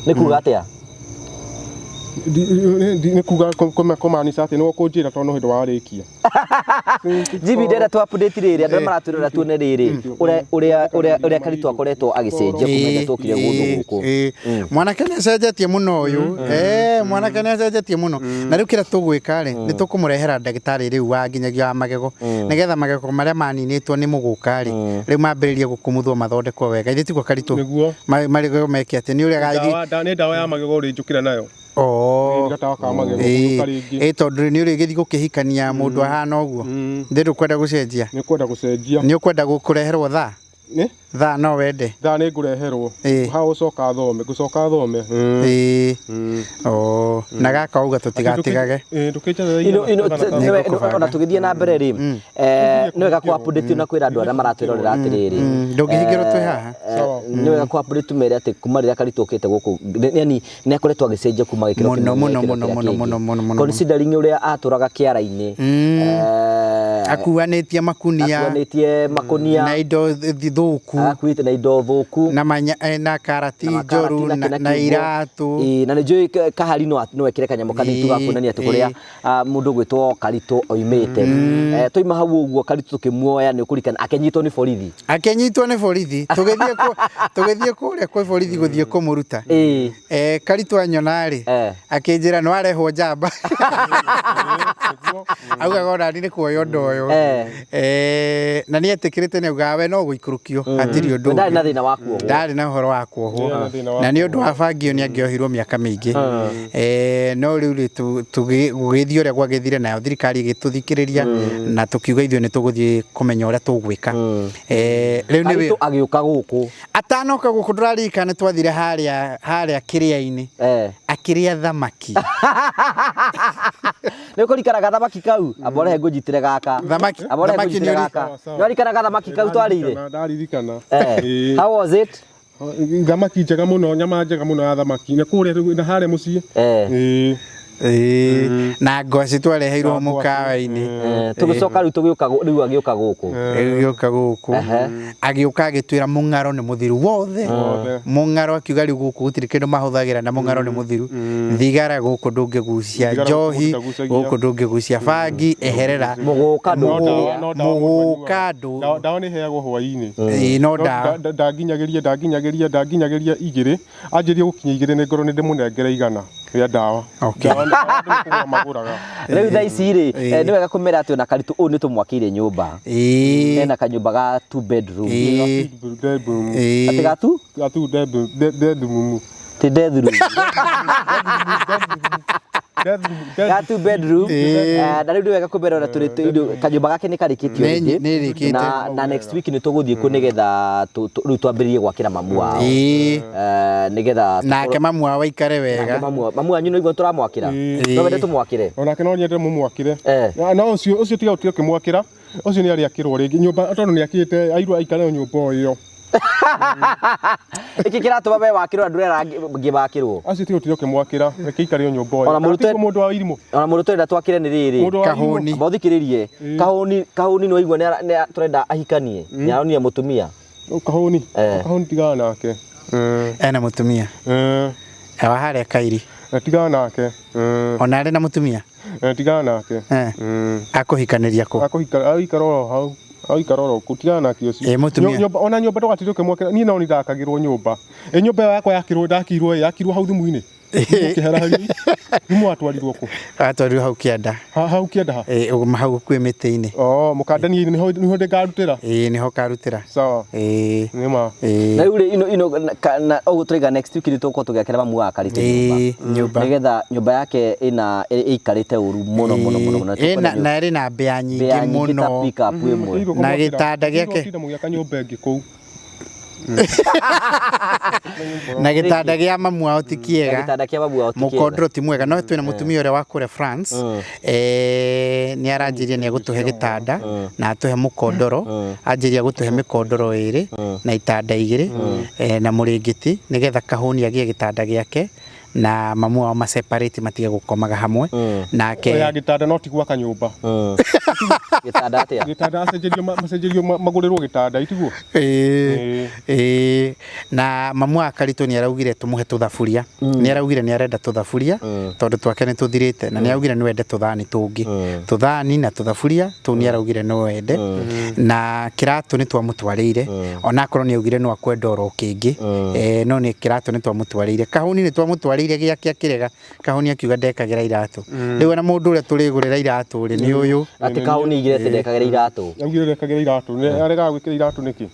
Nĩ kuga atĩa? Nĩ kuga kũmaanica atĩ nĩwe ũkũnjĩra tondũ no hĩndĩ warĩkia. Jimmy ndĩrenda tu update rĩrĩ andũ arĩa maratwĩrora tuone rĩrĩ ũrĩa ũrĩa ũrĩa ũrĩa Karitũ akoretwo agĩcenjia kuma rĩrĩa twokire gũndũ gũkũ. Mwanake nĩ acenjetie mũno ũyũ. Mwanake nĩ acenjetie mũno. Na rĩu kĩrĩa tũgwĩka rĩ, nĩ tũkũmũrehera ndagĩtarĩ rĩu wa nginyagia wa magego, nĩgetha magego marĩa maninĩtwo nĩ mũgũka rĩ, rĩu mambĩrĩrie gũkumuthwo mathondekwo wega. Ithe tiguo Karitũ? Nĩguo. Magego meke atĩ nĩ ũrĩa Ndawa, nĩ ndawa ya magego ũrĩnjũkĩra nayo. Oh. Gatawa ka magego gũka rĩngĩ. Tondũ nĩ ũrĩgĩthiĩ gũkĩhikania mũndũ ahana ũguo. Ndĩ ndũkwenda gũcenjia? Nĩ ũkwenda gũcenjia. Nĩ ũkwenda kũreherwo thaa? Nĩ? Thaa no wende? Thaa nĩ ngũreherwo. Ha ũcoka thome, ngũcoka thome. Oh, na gaka uga tũtigatigage. Ona tũgĩthiĩ na mbere rĩ, nĩ wega kũ update na kwĩra andũ arĩa maratwĩrorera atĩrĩrĩ. Ndũngĩhingĩrwo twĩ haha. Nĩ wega kũ update tumere atĩ kuma rĩrĩa Karitũ okĩte gũkũ, yani nĩ akoretwo agĩcenjia kuma gĩkĩro Mũno, kĩmwe mũno, nginya mũno, kĩrĩa mũno, kĩngĩ. mũno, mũno, mũno. Considering ũrĩa atũraga kĩara-inĩ. Akuanĩtie makunia. Akuanĩtie makunia. Na indo thũku. Akuĩte na indo thũku. Na manya, na karati Na makarati, njoru, na kĩna na kĩũmũ. iratũ. Na nĩ njũĩ kahari no ekĩre kanyamũ kanini tu ga kuonania atĩ kũrĩa mũndũ ũgwĩtwo Karitũ oimĩte. Twaima hau ũguo Karitũ tũkĩmuoya nĩ ũkũririkana akĩnyitwo nĩ borithi. Akĩnyitwo nĩ borithi. Tũgĩthiĩ tũgĩthiĩ kũrĩa kwĩ borithi gũthiĩ kũmũruta. Karitũ anyona rĩ, akĩnjĩra nĩ warehwo njamba. Augaga ona niĩ nĩ kuoywo ndoyo. Na nĩ etĩkĩrĩte nĩ augaga we no gũikũrũkio, hatirĩ ũndũ Ndarĩ na ũngĩ. thĩna wa kuohwo. Ndarĩ na ũhoro wa kuohwo. Ndarĩ na thĩna wa Na nĩ ũndũ wa bangi ĩyo nĩ angĩohirwo mĩaka mĩingĩ. No rĩu rĩ, gũgĩthiĩ ũrĩa gwagĩthire, nayo thirikari ĩgĩtũthikĩrĩria na tũkiuga ithuĩ nĩ tũgũthiĩ kũmenya ũrĩa tũgwĩka. Rĩu nĩ Karitũ agĩũka gũkũ. Atanoka gũkũ ndũraririkana nĩ twathire harĩa kĩrĩa-inĩ. Akĩrĩa thamaki. Nĩ ũkũririkana gathamaki kau? Amba ũrehe ngũnyitĩre gaka. Thamaki, Amba ũrehe thamaki ngũnyitĩre nĩ ũri- gaka. Nĩ ũraririkana gathamaki kau twarĩire? Ndaririkana. How was it? Thamaki njega mũno, nyama njega mũno ya thamaki. Na kũrĩa na harĩa mũciĩ. Na ngwacĩ twareheirwo mũkawa-inĩ. Tũgĩcoka rĩu tũgĩũka rĩu agĩũka gũkũ. Agĩũka gũkũ. Agĩũka agĩtwĩra mũng'aro nĩ mũthiru wothe. Mũng'aro akiuga rĩu gũkũ gũtirĩ kĩndũ mahũthagĩra na mũng'aro nĩ mũthiru. Thigara gũkũ ndũngĩgucia, Thigara gũkũ njohi ndũngĩgucagia. gũkũ ndũngĩgucia, bangi eherera. Mũgũka ndũngĩrĩa. No ndawa Mũgũka ndũ- Ndawa nĩ heagwo hwaĩ-inĩ. No ndawa. Ndanginyagĩria igĩrĩ, anjĩrie gũkinya igĩrĩ nĩ ngorwo nĩ ndĩmũnengere igana rĩa ndawa. Okay. Ndawa andũ nĩ kũgũra magũraga. Rĩu thaa ici rĩ, nĩ wega kũmera atĩ ona Karitũ ũyũ nĩ tũmwakĩire nyũmba. Ena kanyũmba ga 2 bedroom. Bedroom. Atĩ ga two? Ga 2 bedroom. Ti bedroom. Ga two bedroom. Ĩĩ. Eh, na rĩu nĩ wega kũmera ũrĩa tũrĩ kanyũmba gake nĩ karĩkĩtio Nĩ- rĩngĩ. nĩ ĩrĩkĩte. Na next week nĩ tũgũthiĩ kuo nĩgetha rĩu twambĩrĩrie gwakĩra mamu wao. Ĩĩ. Eh, nĩgetha Nake mamu wao aikare nake wega. mamu wanyu nĩ igua tũramwakĩra. Ĩĩ. No wende tũmwakĩre. Onake no nyende mũmwakĩre. Eh. Na ũcio ũcio tiga ũtige ũkĩmwakĩra, ũcio nĩ arĩakĩrwo rĩngĩ nyũmba tondũ nĩ akĩte airwo aikare nyũmba o ĩyo. Nĩkĩ kĩratũma we wakĩrwo na ndũrera angĩ makĩrwo? Acio tiga ũtige ũkĩmwakĩra, reke aikare o nyũmba o ĩyo. Ona mũndũ Tiguo mũndũ wa irimũ. Ona mũndũ tũrenda twakĩre nĩ rĩrĩ. Mũndũ wa irimũ. Kahũni. Amba ũthikĩrĩrie. Kahũni kahũni nĩ waigua nĩ tũrenda ahikanie. Nĩ aronire mũtumia. Kahũni. Eh. Kahũni tigana nake. Eh. Ena mũtumia. Eh. Wa harĩa Kairi. Tigana nake. Eh. Ona arĩ na mũtumia. Tigana nake. Eh. Akũhikanĩria kũ? Akũhikara aikara oro hau. Aikara oro kũ tigana nake ũcio. Ĩ, mũtumia. Nyũmba ona nyũmba ndũgatinde ũkĩmwakĩra. Niĩ no nĩndakagĩrwo nyũmba. Ĩ nyũmba ĩyo yakwa yakirwo ndakirwo ĩ yakirwo hau thumu-inĩ. Ũkĩhera hau. Thumu watwarirwo kũ? Atwarirwo hau kĩanda. Hau kĩanda ha? Ĩ, ũguo hau gũkuhĩ mĩtĩ-inĩ. Oh, mũkandania-inĩ nĩho nĩho ndĩngarutĩra. Ĩ, nĩho karutĩra. Sawa. Ĩ. Nĩ ma. Ĩ. Na rĩu rĩ ino ino na ũguo tũraiga next week nĩ tũgũkorwo tũgĩakĩra mamu wa Karĩtũ nyũmba. Ĩ, nyũmba. Nĩgetha nyũmba yake ĩna ĩikarĩte ũru mũno mũno mũno mũno. Ĩ, na ĩrĩ na mbĩa nyingĩ Mbĩa nyingĩ ta mũno. pick up ĩmwe. Na gĩtanda gĩake. Tinda mũgĩaka nyũmba ĩngĩ kũu. Na gĩtanda gĩa mamu wao ti Na kĩega. gĩtanda kĩa mamu wao ti kĩega. Mũkondoro ti mwega no twĩna mũtumia ũrĩa wa kũrĩa France nĩ aranjĩria nĩ egũtũhe gĩtanda na atũhe mũkondoro anjĩria gũtũhe mĩkondoro ĩrĩ na itanda igĩrĩ na mũrĩngĩti nĩgetha kahũni agĩe gĩtanda gĩake na mamu wao ma separate matige gũkomaga hamwe nake Ya gĩtanda no ti gwaka nyũmba. Gĩtanda atĩa? Gĩtanda acenjerio macenjerio magũrĩrwo gĩtanda itiguo. Ĩĩ, na mamu wa Karitũ nĩ araugire tũmũhe tũthaburia nĩ araugire nĩ arenda tũthaburia tondũ twake nĩ tũthirĩte na nĩ araugire nĩ wende tũthani tũngĩ tũthani na tũthaburia tũu nĩ araugire no wende na kĩratũ nĩ twamũtwarĩire onakorwo nĩ augire no akwenda oro kĩngĩ no nĩ kĩratũ nĩ twamũtwarĩire kahũni nĩ twamũtwarĩire gĩake akĩrega kahũni akiuga ndekagĩra iratũ rĩu ona mũndũ ũrĩa tũrĩgũrĩra iratũ rĩ nĩ ũyũ Atĩ kahũni igire atĩ ndekagĩra iratũ. Augire ndekagĩra iratũ. Aregaga gwĩkĩra iratũ nĩkĩ?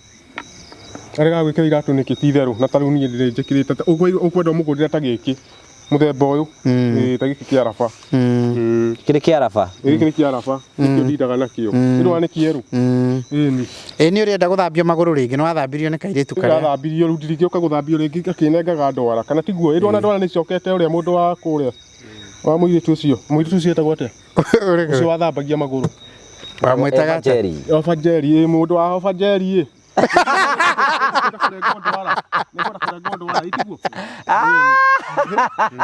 Aregaga gwĩkĩra iratũ nĩkĩ ti itherũ na tarĩu niĩ ndĩrĩ njĩkĩrĩte ũkwenda ũmũgũrĩre ta gĩkĩ mũthemba ũyũ ta gĩkĩ kĩa raba. Kĩrĩ kĩa raba. Gĩkĩ nĩ kĩa raba nĩkĩo ndindaga nakĩo. Ĩno nĩ kĩerũ. Ĩni. Ĩ nĩ ũrenda gũthambio magũrũ rĩngĩ nĩ wathambirio nĩ kairĩtu karĩa Ndathambirio rĩu ndirigĩũka gũthambio rĩngĩ gakĩnengaga ndwara kana tiguo ĩndĩ ona ndwara nĩcokete ũrĩa mũndũ wa kũrĩa wa mũirĩtu ũcio mũirĩtu ũcio etagwo atĩa ũcio wathambagia magũrũ wamwĩtaga atĩa? Jerry. Obanjeri ĩ mũndũ wa Obanjeri ĩ Nĩngwenda kũrengwo ndwara nĩngwenda kũrengwo ndwara itiguo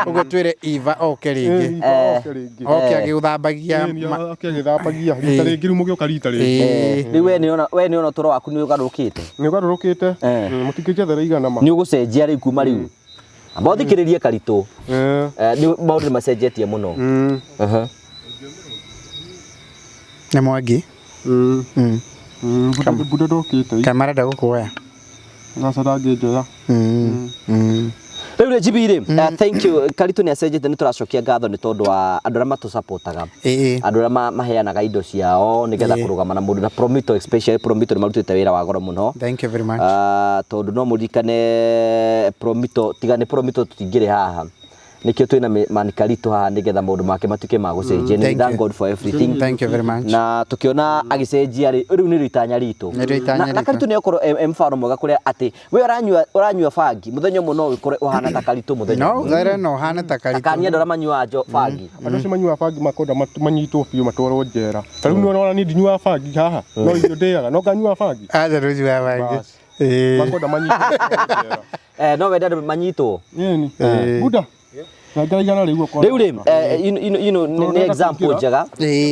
Ũguo twĩre Eva oke rĩngĩ Ĩ, oke rĩngĩ oke agĩgũthambagia Ĩ, nĩ oke agĩthambagia rita rĩngĩ rĩu mũgĩũka rita rĩngĩ Ĩ, Rĩu we nĩ we nĩ ona ũtũro waku nĩ ũgarũrũkĩte. nĩ ũgarũrũkĩte Eh. mũtingĩnjethera igana ma Nĩ ũgũcenjia rĩu kuma rĩu. Amba ũthikĩrĩrie Karitũ. Eh, Nĩ maũndũ nĩ macenjetie mũno. Aha. nĩ Mwangi Buda ndokĩte kana marenda gũkuoya naca ndangĩnjoya Rĩu rĩ GB rĩ, thank you Karitũ nĩ acenjetie nĩ tũracokia ngatho nĩ tondũ wa andũ arĩa matũsupportaga. Ĩ, Andũ arĩa maheanaga indo ciao nĩgetha kũrũgama na mũndũ na Promito especially Promito nĩ marutĩte wĩra wa goro mũno. Thank you very much. Tondũ no mũririkane Promito tiga nĩ Promito tũtingĩrĩ haha nĩkĩo twĩna Man Karitũ haha nĩgetha maũndũ make matuĩke ma gũcenjia. Thank Thank you. God for everything. Thank you very much. Na tukiona agĩcenjia rĩ rĩu nĩrĩo itanya ritũ. Nĩrĩo itanya Na ritũ. Karitũ nĩ okorwo e mfano mwega kũrĩa atĩ we ũranyua bangi mũthenya ũmwe no ũkore ũhana ta Karitũ mũthenya No ũmwe. ũthere no ũhane ta Karitũ. Akania andũ arĩa manyuaga bangi. Andũ acio manyuaga bangi makwenda manyitwo biũ matwarwo njera ta rĩu nĩwona niĩ ndinyuaga bangi haha no irio ndĩaga no nganyuaga bangi Aca ndũnyuaga bangi. Bas. Ĩ. Makwenda manyitwo matwarwo njera No wende andũ manyitwo. Ĩni Buda nengera igana rĩu okorwo Rĩu rĩ you know, nĩ example njega Ĩ.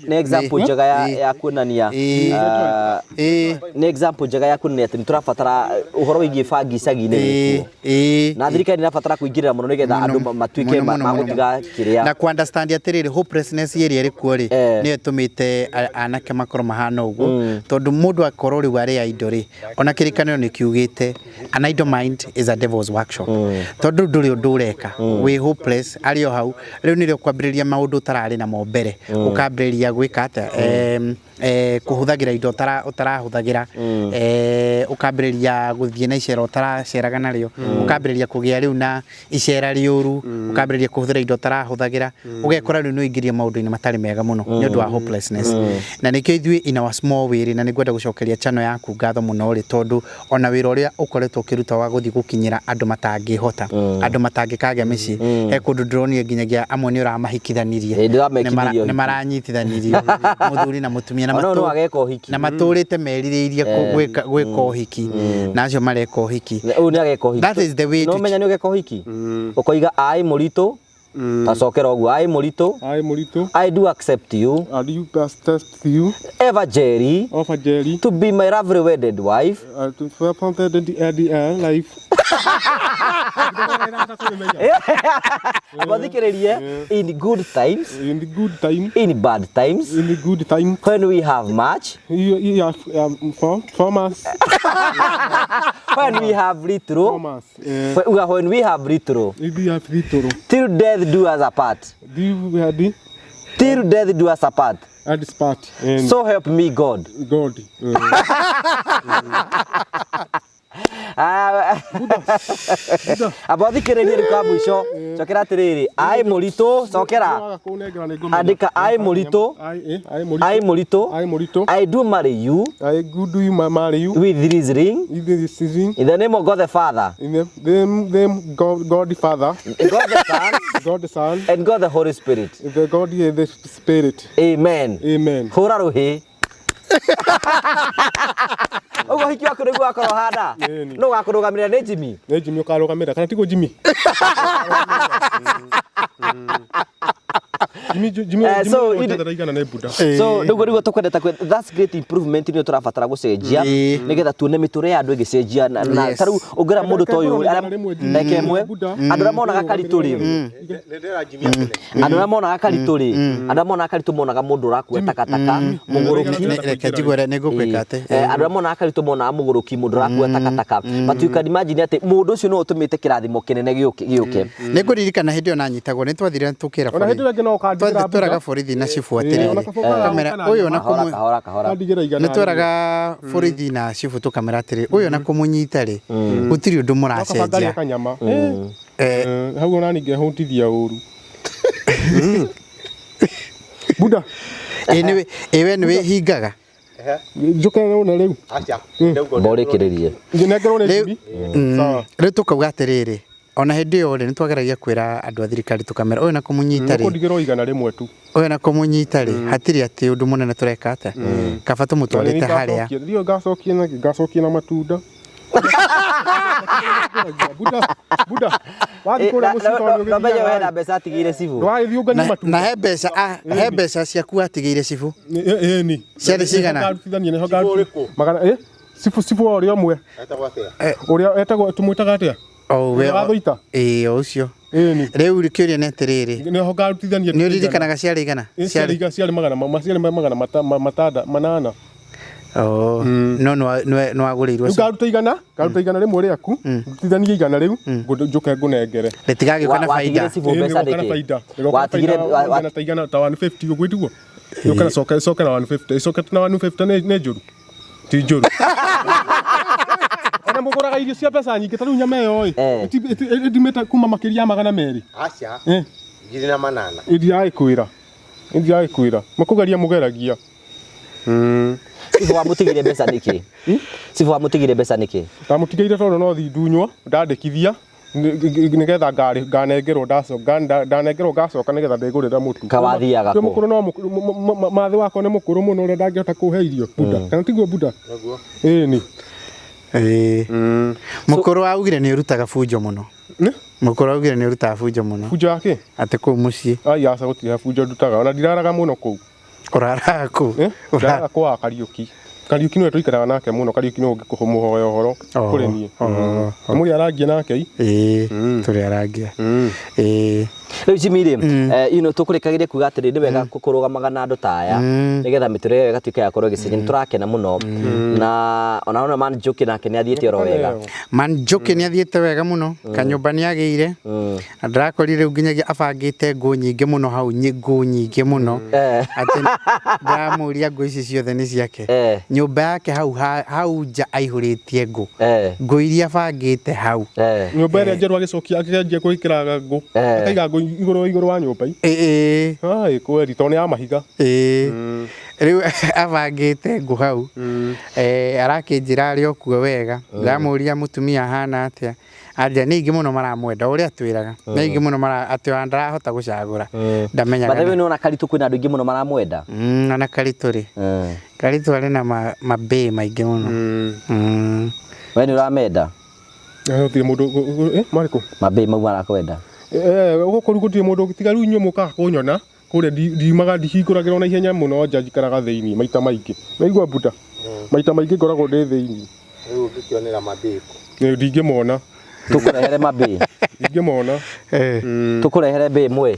nĩ example Ĩ. njega Ĩ. ya kuonania Ĩ. ah, Ĩ. nĩ example njega ya kuonania atĩ nĩ tũrabatara ũhoro wĩgiĩ bangi icagi-inĩ Ĩ. wĩkuo. Ĩ. Na thirikari nĩ ĩrabatara kũingĩrĩra mũno nĩgetha andũ matuĩke mũno, mũno, mũno. magũtiga kĩrĩa Na ku understand atĩrĩrĩ hopelessness ĩrĩa ĩrĩ kuo rĩ Eh. nĩyo ĩtũmĩte anake makorwo mahana ũguo tondũ mũndũ akorwo rĩu arĩa indo rĩ ona kĩrĩkanĩro nĩ kiugĩte an idle mind is a devil's workshop tondũ ndũrĩ ũndũ ũreka wĩ Hopeless arĩ o hau rĩu nĩrĩo kwambĩrĩria maũndũ ũtararĩ namo mbere, ũkambĩrĩria gwĩka atĩa, kũhũthagĩra indo ũtarahũthagĩra, ũkambĩrĩria gũthiĩ na icera ũtaraceraga narĩo, ũkambĩrĩria kũgĩa rĩu na icera rĩũru, ũkambĩrĩria kũhũthĩra indo ũtarahũthagĩra, ũgekora rĩu nĩ ũingĩria maũndũ-inĩ matarĩ mega mũno nĩ ũndũ wa hopelessness. Na nĩkĩo ithuĩ in our small way rĩ, na nĩngwenda gũcokeria channel yaku ngatho mũno rĩ, tondũ ona wĩra ũrĩa ũkoretwo ũkĩruta wa gũthiĩ gũkinyĩra andũ matangĩhota, andũ matangĩkagĩa mĩciĩ, he kũndũ ndĩronire nginyagia amwe nĩ ũramahikithanirie. Ĩ, ndĩramekithirie Nĩ ũhiki. Maranyitithanirio mũthuri na mũtumia na Ona ũyũ no ageka ũhiki. Na matũrĩte merirĩirie gwĩka ũhiki, na acio mareka ũhiki. Ũyũ nĩ ageka ũhiki. That is the way No to menya nĩ ũgeka ũhiki, ũkoiga ai mũritũ, tacokera ũguo, ai mũritũ. Ai mũritũ. I do accept you. I do accept you. Eva Jerry. Eva Jerry. To be my lovely wedded wife. To be life. Abathikĩrĩrie, in good times. In good time. In bad times. In good time. When we have much. You have 4 months. When we have little. 4 months. When we have little. We have little. Till death do us apart. Do you have the Till death do us apart. At this part. And So help me God. God. Abathikĩrĩrie rĩu ka mũico, cokera atĩrĩrĩ, ai mũritũ, cokera, andĩka ai mũritũ, ai mũritũ. Ai mũritũ. I do marry you. I do you marry you. With this ring. With this ring. In the name of God the Father. In the name God, God the Father. God the Son. God the Son. And God the Holy Spirit. The God the Spirit. Amen. Amen. Hũra rũhĩ. Ũguo hiki waku nĩguo wakorwo hana. Nũ ũgakũrũgamĩrĩra? Nĩ Jimmy? Nĩ Jimmy ũkarũgamĩrĩra kana tiguo Jimmy? Jimmy, Jimmy, Jimmy. So Njethera igana nĩ buda. So nĩguo tũkwendete that's great improvement nĩyo tũrabatara gũcenjia nĩgetha tuone mĩtũrĩre ya andũ ĩgĩcenjia na Yes. ta rĩu ũngĩra mũndũ ta ũyũ Reke ngorwo arĩa reke ĩmwe, andũ arĩa monaga karitũ rĩ, andũ arĩa monaga karitũ rĩ, andũ arĩa monaga karitũ monaga mũndũ ũrakua takataka, mũgũrũki. Reke njiguere nĩ ngũkwĩka atĩ. Andũ arĩa monaga karitũ monaga mũgũrũki, mũndũ ũrakua takataka, but you can imagine atĩ mũndũ ũcio nĩwe ũtũmĩte kĩrathimo kĩnene gĩũke gĩũke. Nĩ ngũririkana hĩndĩ ĩyo nanyitagwo, nĩ twathire tũkĩra Ona hĩndĩ ĩyo ĩngĩ no ũkandigĩra. Tweraga borithi na cibu ona atĩrĩrĩ, kaba ũkaga kamera ũka na ũyũ na nyama. Kahora, kũmũ kahora, kahora. Ũkandigĩra igana. Nĩ tweraga borithi na cibu tũkamera atĩrĩ, ũyũ na kũmũnyita rĩ, gũtirĩ ũndũ Kaba ngarĩa mũracenjia. kanyama. Hau ona ningehũtithia ũru. Buda. Ĩ nĩ ĩ we nĩ wĩhingaga. Njũke one rĩu. Acha. Mborĩkĩrĩrie. Nginengerwo nĩ Rĩu- Jimmy. Sawa. Rĩu tũkauga atĩrĩrĩ, ona hĩndĩ ĩyo rĩ, nĩ twageragia kwĩra andũ a thirikari tũkamera ũyũ na kũmũnyita rĩ, Nĩkũndigĩrwo 100 tu. Ũyũ na kũmũnyita rĩ, hatirĩ atĩ ũndũ mũnene tũreka atĩa, kaba tũmũtwarĩte harĩa. Ndio ngacokia na matunda. Buda, buda. Wathiĩ kũrĩa mũciĩ tondũ nĩ No menye ũgĩthiaga wena rĩ. mbeca atigĩire cibũ. Ndwagĩthiĩ ũnganie Na matunda. na he mbeca he mbeca ciaku atigĩire cibu? Ĩni. Ciarĩ cigana? Ngarutithania nĩho Cibũ ngaruti. ũrĩkũ? Magana cibu cibu o ũrĩa ũmwe. Etagwo atĩa? Ũrĩa etagwo tũmwĩtaga atĩa? O we. Ũrĩa wa Thũita? Ĩĩ, o ũcio. Ĩni. Rĩu kĩũria nĩ atĩrĩrĩ, Nĩho ngarutithania. Nĩ ũririkanaga ciarĩ igana? Ciarĩ ciarĩ magana 800. Oh, no nĩ wagũrĩirwo Rĩu ngaruta 100 rĩaku, ndutithanie 100 rĩu, njũke ngũnengere. Rĩtigagĩũka na Watigire baida. cibũ mbeca Ĩĩ, nĩgoka na nĩkĩ? baida. Nĩgoka na Watigire baida igana ta igana ta 150 ũguo ĩtiguo? Yũke na coke coke na 150, ĩcoke na 150 nĩ njũru? Ti njũru. Ona mũgũraga irio cia mbeca nyingĩ, ta rĩu nyama ĩyo ĩ, ĩthimĩte kuma makĩria ya 200. Acha. 1800. Ndiragĩkwĩra. Ndiragĩkwĩra. Mũkũgeria mũgeragia. Cibũ wamũtigire mbeca nĩkĩ? Cibũ wamũtigire mbeca nĩkĩ? Ndamũtigĩire tondũ no thi ndunywo ndandĩkithia nĩgetha nganengerwo ndacoka ndanengerwo ngacoka nĩgetha ndĩgũrĩre mũtu. Kawathiaga Kwĩ kũ? Mũkũrũ no mathĩ wakwa nĩ mũkũrũ mũno ũrĩa ndangĩhota kũhe irio, buda, kana tiguo, buda? Nĩguo. Ĩni. Ĩĩ. Mũkũrũ augire nĩ ũrutaga bunjo mũno. Nĩ? Mũkũrũ augire nĩ ũrutaga bunjo mũno. Bunjo yake? Atĩ kũu mũciĩ. Ai, aca, gũtirĩ bunjo ndutaga, ona ndiraraga mũno kũu. Ũraraga kũ? Eh? Ndaraga kwa Kariũki. Kariuki nĩwe tũikaraga nake mũno. Kariuki nĩwe ũngĩkũmũhoya ũhoro kũrĩ niĩ. Nĩ mũrĩ arangia nake i? Ĩĩ, tũrĩ arangia. Ĩĩ. Rĩu Jimmy rĩ, tũkũrĩkagĩria kuga atĩrĩ, nĩ wega kũrũgamaga na andũ ta aya nĩgetha mĩtũrĩre ĩyo ĩgatuĩka ya gũkorwo ĩgĩcenjia. Nĩ tũrakena mũno na ona ona Man Njoki nake nĩ athiĩte oro wega. Man Njoki nĩ athiĩte wega mũno, kanyũmba nĩ agĩire. Na ndĩrakorire rĩu nginyagia abangĩte ngũ nyingĩ mũno hau, ngũ nyingĩ mũno. Atĩ ndĩramũria ngũ ici ciothe nĩ ciake. Nyũmba yake hau hau nja aihũrĩtie ngũ. Ngũ iria abangĩte hau. Nyũmba ĩrĩa njerũ agĩcokia akĩanjia gwĩkĩra ngũ. Akaiga ngũ igũrũ igũrũ wa nyũmba. Ĩĩ. Ai kweli tondũ nĩ ya mahiga. Ĩĩ. Rĩu abangĩte ngũ hau. Arakĩnjĩra arĩ o kuo wega. Ndĩramũria mũtumia ahana atĩa. Anja nĩ aingĩ mũno maramwenda ũrĩa atwĩraga. Nĩ aingĩ mũno mara atĩ ona ndarahota gũcagũra. Ndamenyaga. By the way nĩ Karitũ kwĩna andũ aingĩ mũno maramwenda. Ona Karitũ rĩ. Karitũ arĩ na mabĩ maingĩ mũno. We nĩ ũramenda? Gũtirĩ mũndũ marĩkũ? Mabĩ mau marakwenda. Gũkũ rĩu gũtirĩ mũndũ tiga rĩu inyuĩ mũkaga kũnyona kũrĩa ndiumaga ndihingũragĩra ona ihenya mũno nja njikaraga thĩinĩ maita maingĩ. Naigua Buda? Maita maingĩ ngoragwo ndĩ thĩinĩ. Rĩu ũngĩkĩonera mabĩ kũ? Ndingĩmona. Tũkũrehere mabĩ. Ndingĩmona. Tũkũrehere mbĩ ĩmwe.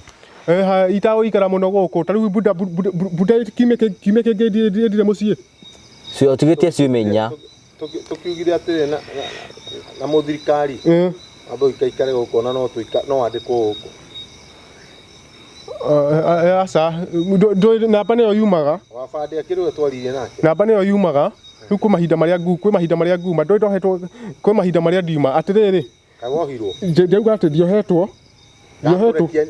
Itagũikara mũno gũkũ ta rĩu Buda Buda kiumia kĩngĩ ndire mũciĩ. Ũtigĩtie ciumia inya. Tũkiugire atĩrĩ na mũthirikari amba ũikaikare gũkũ ona no wandĩkwo gũkũ. Aca, namba nĩyo yumaga. Wabandĩ akĩrĩ we twaririe nake. Namba nĩyo yumaga. Rĩu kwĩ mahinda marĩa kwĩ mahinda marĩa nguma ndũĩ ndohetwo kwĩ mahinda marĩa ndiuma atĩrĩrĩ. Kaĩ wohirwo? Ndauga atĩ ndiohetwo.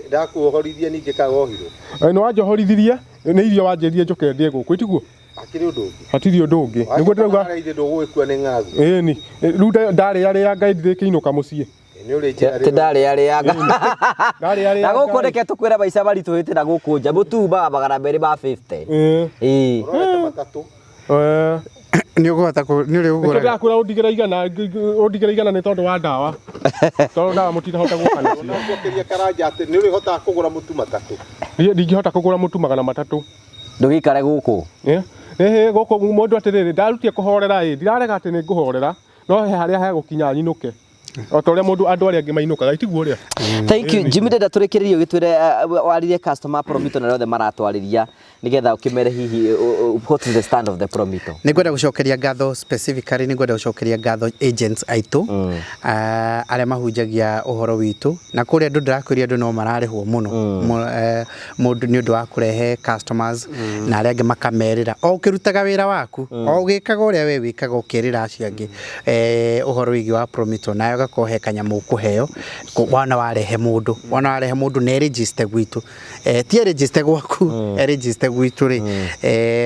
Ndakuohorithia ningĩ kaĩ wohirwo? Nĩ wanjohorithirie nĩ irio wanjĩrire njũke ndĩe gũkũ itiguo? Hakĩrĩ ũndũ ũngĩ. Hatirĩ ũndũ ũngĩ. Nĩguo ndĩrauga. Ithe ndũgũgĩkua nĩ ng'aragu. Ĩni. Rĩu ndarĩarĩa Ngai ndirĩkĩinũka mũciĩ. Ti ndarĩarĩanga. Na gũkũ reke tũkwĩre maica maritũhĩte na gũkũ nja mũtumbaga 250. Ĩĩ. Nĩ ũkũhota nĩ ũrĩ ũgũraga. Ndĩrakwĩra ũndigĩre igana, ũndigĩre igana nĩ tondũ wa ndawa. Tondũ ndawa mũtinahota gũka nacio. Ũracokeria Karanja atĩ nĩ ũrĩhotaga kũgũra mũtu matatũ. Niĩ ndingĩhota kũgũra mũtu 300. Ndũgĩikare gũkũ. Gũkũ mũndũ atĩrĩrĩ, ndarutie kũhorera ĩ, ndirarega atĩ nĩ ngũhorera, no he harĩa hegũkinya nyinũke. O ta ũrĩa mũndũ andũ arĩa angĩ mainũkaga, itiguo ũrĩa? Thank you. Jimmy ndenda tũrĩkĩrĩrie ũgĩtwĩre warĩrie customer Promito na arĩa othe maratwarĩria nĩgetha ũkĩmere hihi what is the stand of the Promito. Nĩ ngwenda gũcokeria ngatho specifically, nĩ ngwenda gũcokeria ngatho agents aitũ arĩa mahunjagia ũhoro witũ na kũrĩa andũ ndĩrakwĩria andũ no mararĩhwo mũno mũndũ nĩ ũndũ wa kũrehe customers na arĩa angĩ makamerĩra o ũkĩrutaga wĩra waku o ũgĩkaga ũrĩa we wĩkaga ũkerĩra acio angĩ ũhoro wĩgiĩ wa Promito nawe ũgakorwo he kanyamũ ũkũheo wona warehe mũndũ wona warehe mũndũ na eregister gwitũ ti eregister gwaku eregister gwitũ rĩ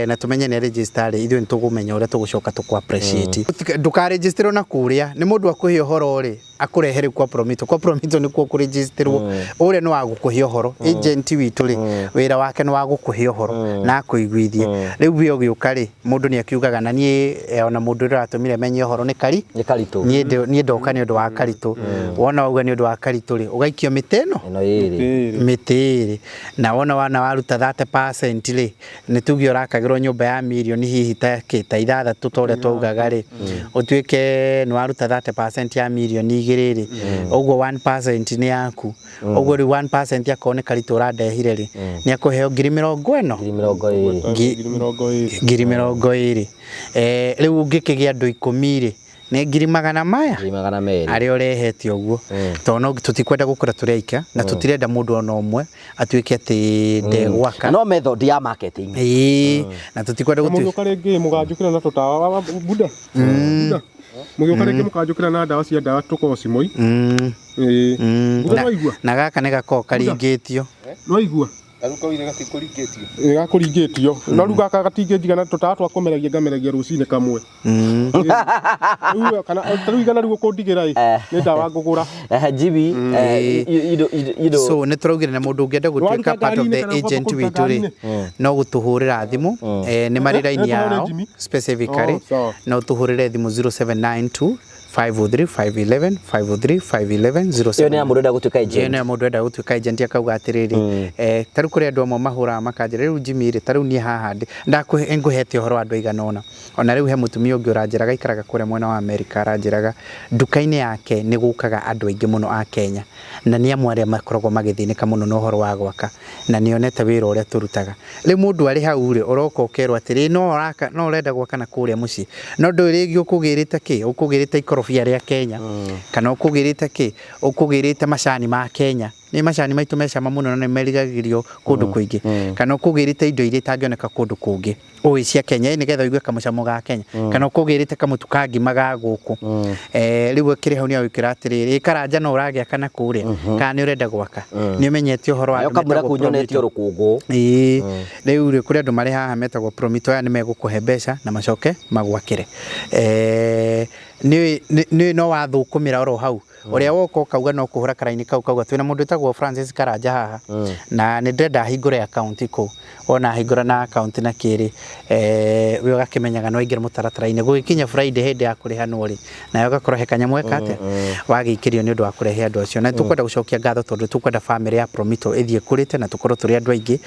na tũmenye nĩ eregister rĩ ithuĩ nĩ tũkũmenya ũrĩa tũgũcoka tũkũ appreciate ndũkaregisterwo na kũrĩa nĩ mũndũ akũhe ũhoro rĩ akũrehe rĩu kwa Promito kwa Promito nĩkuo kũregisterwo ũrĩa nĩ wa gũkũhe ũhoro agent witũ rĩ wĩra wake nĩ wa gũkũhe ũhoro na akũiguithie rĩu we ũgĩũka rĩ mũndũ nĩ akiugaga na niĩ ona mũndũ ũrĩa ũratũmire menye ũhoro nĩ kari nĩ Karitũ niĩ ndoka nĩ ũndũ wa Karitũ wona wauga nĩ ũndũ wa Karitũ rĩ ũgaikio mĩtĩ ĩno ĩno ĩrĩ mĩtĩ ĩrĩ na wona wana waruta 30% rĩ nĩ tuge ũrakagĩrwo nyũmba ya mirioni hihi ta kĩ ta ithathatũ ta ũrĩa twaugaga rĩ ũtuĩke nĩ waruta 30% ya mirioni igĩrĩ rĩ ũguo 1% nĩ yaku ũguo rĩu 1% akorwo nĩ Karitũ ũrandehire rĩ nĩ akũheo 20,000 20,000 20,000 rĩu ũngĩkĩgĩa andũ 10 rĩ nĩ 200,000 maya 200,000 arĩa ũrehete ũguo tondũ no tũtikwenda gũkora tũrĩ aika na tũtirenda mũndũ ona ũmwe atuĩke atĩ ndegwaka no method ya marketing ĩĩ na tũtikwenda gũtuĩka Mũgĩũka rĩngĩ mũganjũkĩra na tũtawa Buda Buda mũgĩũka rĩngĩ mũkanjũkĩra na ndawa cia ndawa tũkorwo cimoi ĩĩ Buda nĩwaigua na gaka nĩ gakoragwo karingĩtio nĩwaigua Rĩu kaugire gatikũringĩtio. Ĩ gakũringĩtio no rĩu gaka gatingĩnjigana tũtawa twa kũmeragia ngameragia rũcinĩ kamwe rĩu kana ta rĩu igana rĩu ũkũndigĩra ĩ nĩ ndawa ngũgũra Jimmy you know so nĩ tũraugire na mũndũ ũngĩenda gũtuĩka part of the agent witũ rĩ no gũtũhũrĩra thimũ nĩ marĩ raini yao specifically no tũhũrĩre thimũ 0792 503 511 503 511 07. Ĩyo nĩ ya mũndũ ũrenda gũtuĩka Ĩyo agent. nĩ ya mũndũ ũrenda gũtuĩka agent akauga atĩrĩrĩ, ta rĩu kũrĩ andũ amwe mahũraga makanjĩra rĩu Jimmy rĩ, ta rĩu niĩ haha ndĩ ndakũhe ngũhete ũhoro wa andũ aigana ũna. Ona rĩu he mũtumia ũngĩ ũranjĩraga aikaraga kũrĩa mwena wa Amerika aranjĩraga nduka-inĩ yake nĩ gũkaga andũ aingĩ mũno a Kenya na nĩ amwe arĩa makoragwo magĩthĩnĩka mũno na ũhoro wa gwaka na nĩ onete wĩra ũrĩa tũrutaga. Rĩu mũndũ arĩ hau rĩ, ũroka ũkerwo atĩrĩ, no ũraka, no ũrenda gwaka na kũrĩa mũciĩ, no ndũĩ rĩngĩ ũkũgĩrĩte kĩ, ũkũgĩrĩte ikorobia rĩa Kenya, kana ũkũgĩrĩte kĩ, ũkũgĩrĩte macani ma Kenya. Nĩ macani maitũ me cama mũno na nĩ merigagĩrio kũndũ kũingĩ, kana ũkũgĩrĩte indo iria itangĩoneka kũndũ kũngĩ. Ũĩ cia Kenya ĩ nĩgetha ũigue kamũcamo ga Kenya, kana ũkũgĩrĩte kamũtu ka ngima ga gũkũ. Rĩu akĩrĩ hau nĩ agwĩkĩra atĩrĩrĩ, ĩ Karanja no ũragĩaka na kũrĩa, kana nĩ ũrenda gwaka? Nĩ ũmenyete ũhoro wa Nayo andũ kamũira metagwo kuu nyonete Promito. o rũkũngũ. Ĩĩ, rĩu rĩ, kũrĩ andũ marĩ haha metagwo Promito, aya nĩ megũkũhe mbeca na macoke magwakĩre. Nĩ no wathũkũmĩra oro hau. Ũrĩa woka ũkauga no kũhũra karaini kau kauga twĩna mũndũ wĩtagwo Francis Karanja haha, na nĩ ndĩrenda ahingũre account kũu. Wona ahingũra na account na kĩrĩ, we ũgakĩmenyaga nĩ waingĩra mũtaratara-inĩ. Gũgĩkinya Friday hĩndĩ ya kũrĩhanwo rĩ, nawe ũgakorwo he kanyamũ geka atĩa, wagĩikĩrio nĩ ũndũ wa kũrehe andũ acio. Na nĩ tũkwenda gũcokia ngatho tondũ tũkwenda bamĩrĩ ya Promito ĩthiĩ ĩkũrĩte na tũkorwo tũrĩ andũ aingĩ,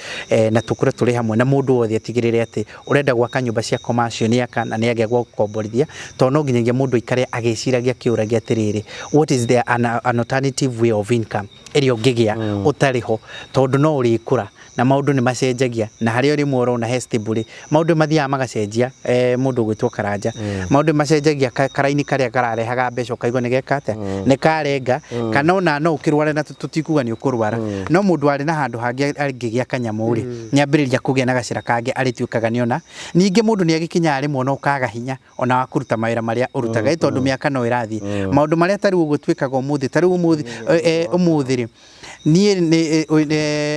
na tũkorwo tũrĩ hamwe na mũndũ wothe atigĩrĩre atĩ ũrenda gwaka nyũmba cia commercial nĩ aka na nĩ agĩa gwa gũkomborithia, tondũ no nginyagia mũndũ aikare agĩciragia akĩũragia atĩrĩrĩ, what is the an alternative way of income ĩrĩa ũngĩgĩa ũtarĩ ho, tondũ no ũrĩkũra na maũndũ nĩ macenjagia, na harĩa rĩmwe ũrona he stable rĩ, maũndũ mathiaga magacenjia. Mũndũ ũgwĩtwo Karanja, maũndũ macenjagia, karaini karĩa kararehaga mbeca ũkaigua nĩ geka atĩa, nĩ karenga, kana ona no ũkĩrware na tũtikuga nĩ ũkũrwara, no mũndũ arĩ na handũ hangĩ angĩgĩa kanyamũ rĩ, nĩ ambĩrĩria kũgĩa na gacĩra kangĩ arĩtuĩkaga nĩ ona. Ningĩ mũndũ nĩ agĩkinyaga rĩmwe ona ũkaga hinya ona wa kũruta mawĩra marĩa ũrutaga, ĩ tondũ mĩaka no ĩrathiĩ. Maũndũ marĩa ta rĩu ũguo twĩkaga ũmũthĩ, ta rĩu ũmũthĩ, ũmũthĩ rĩ, niĩ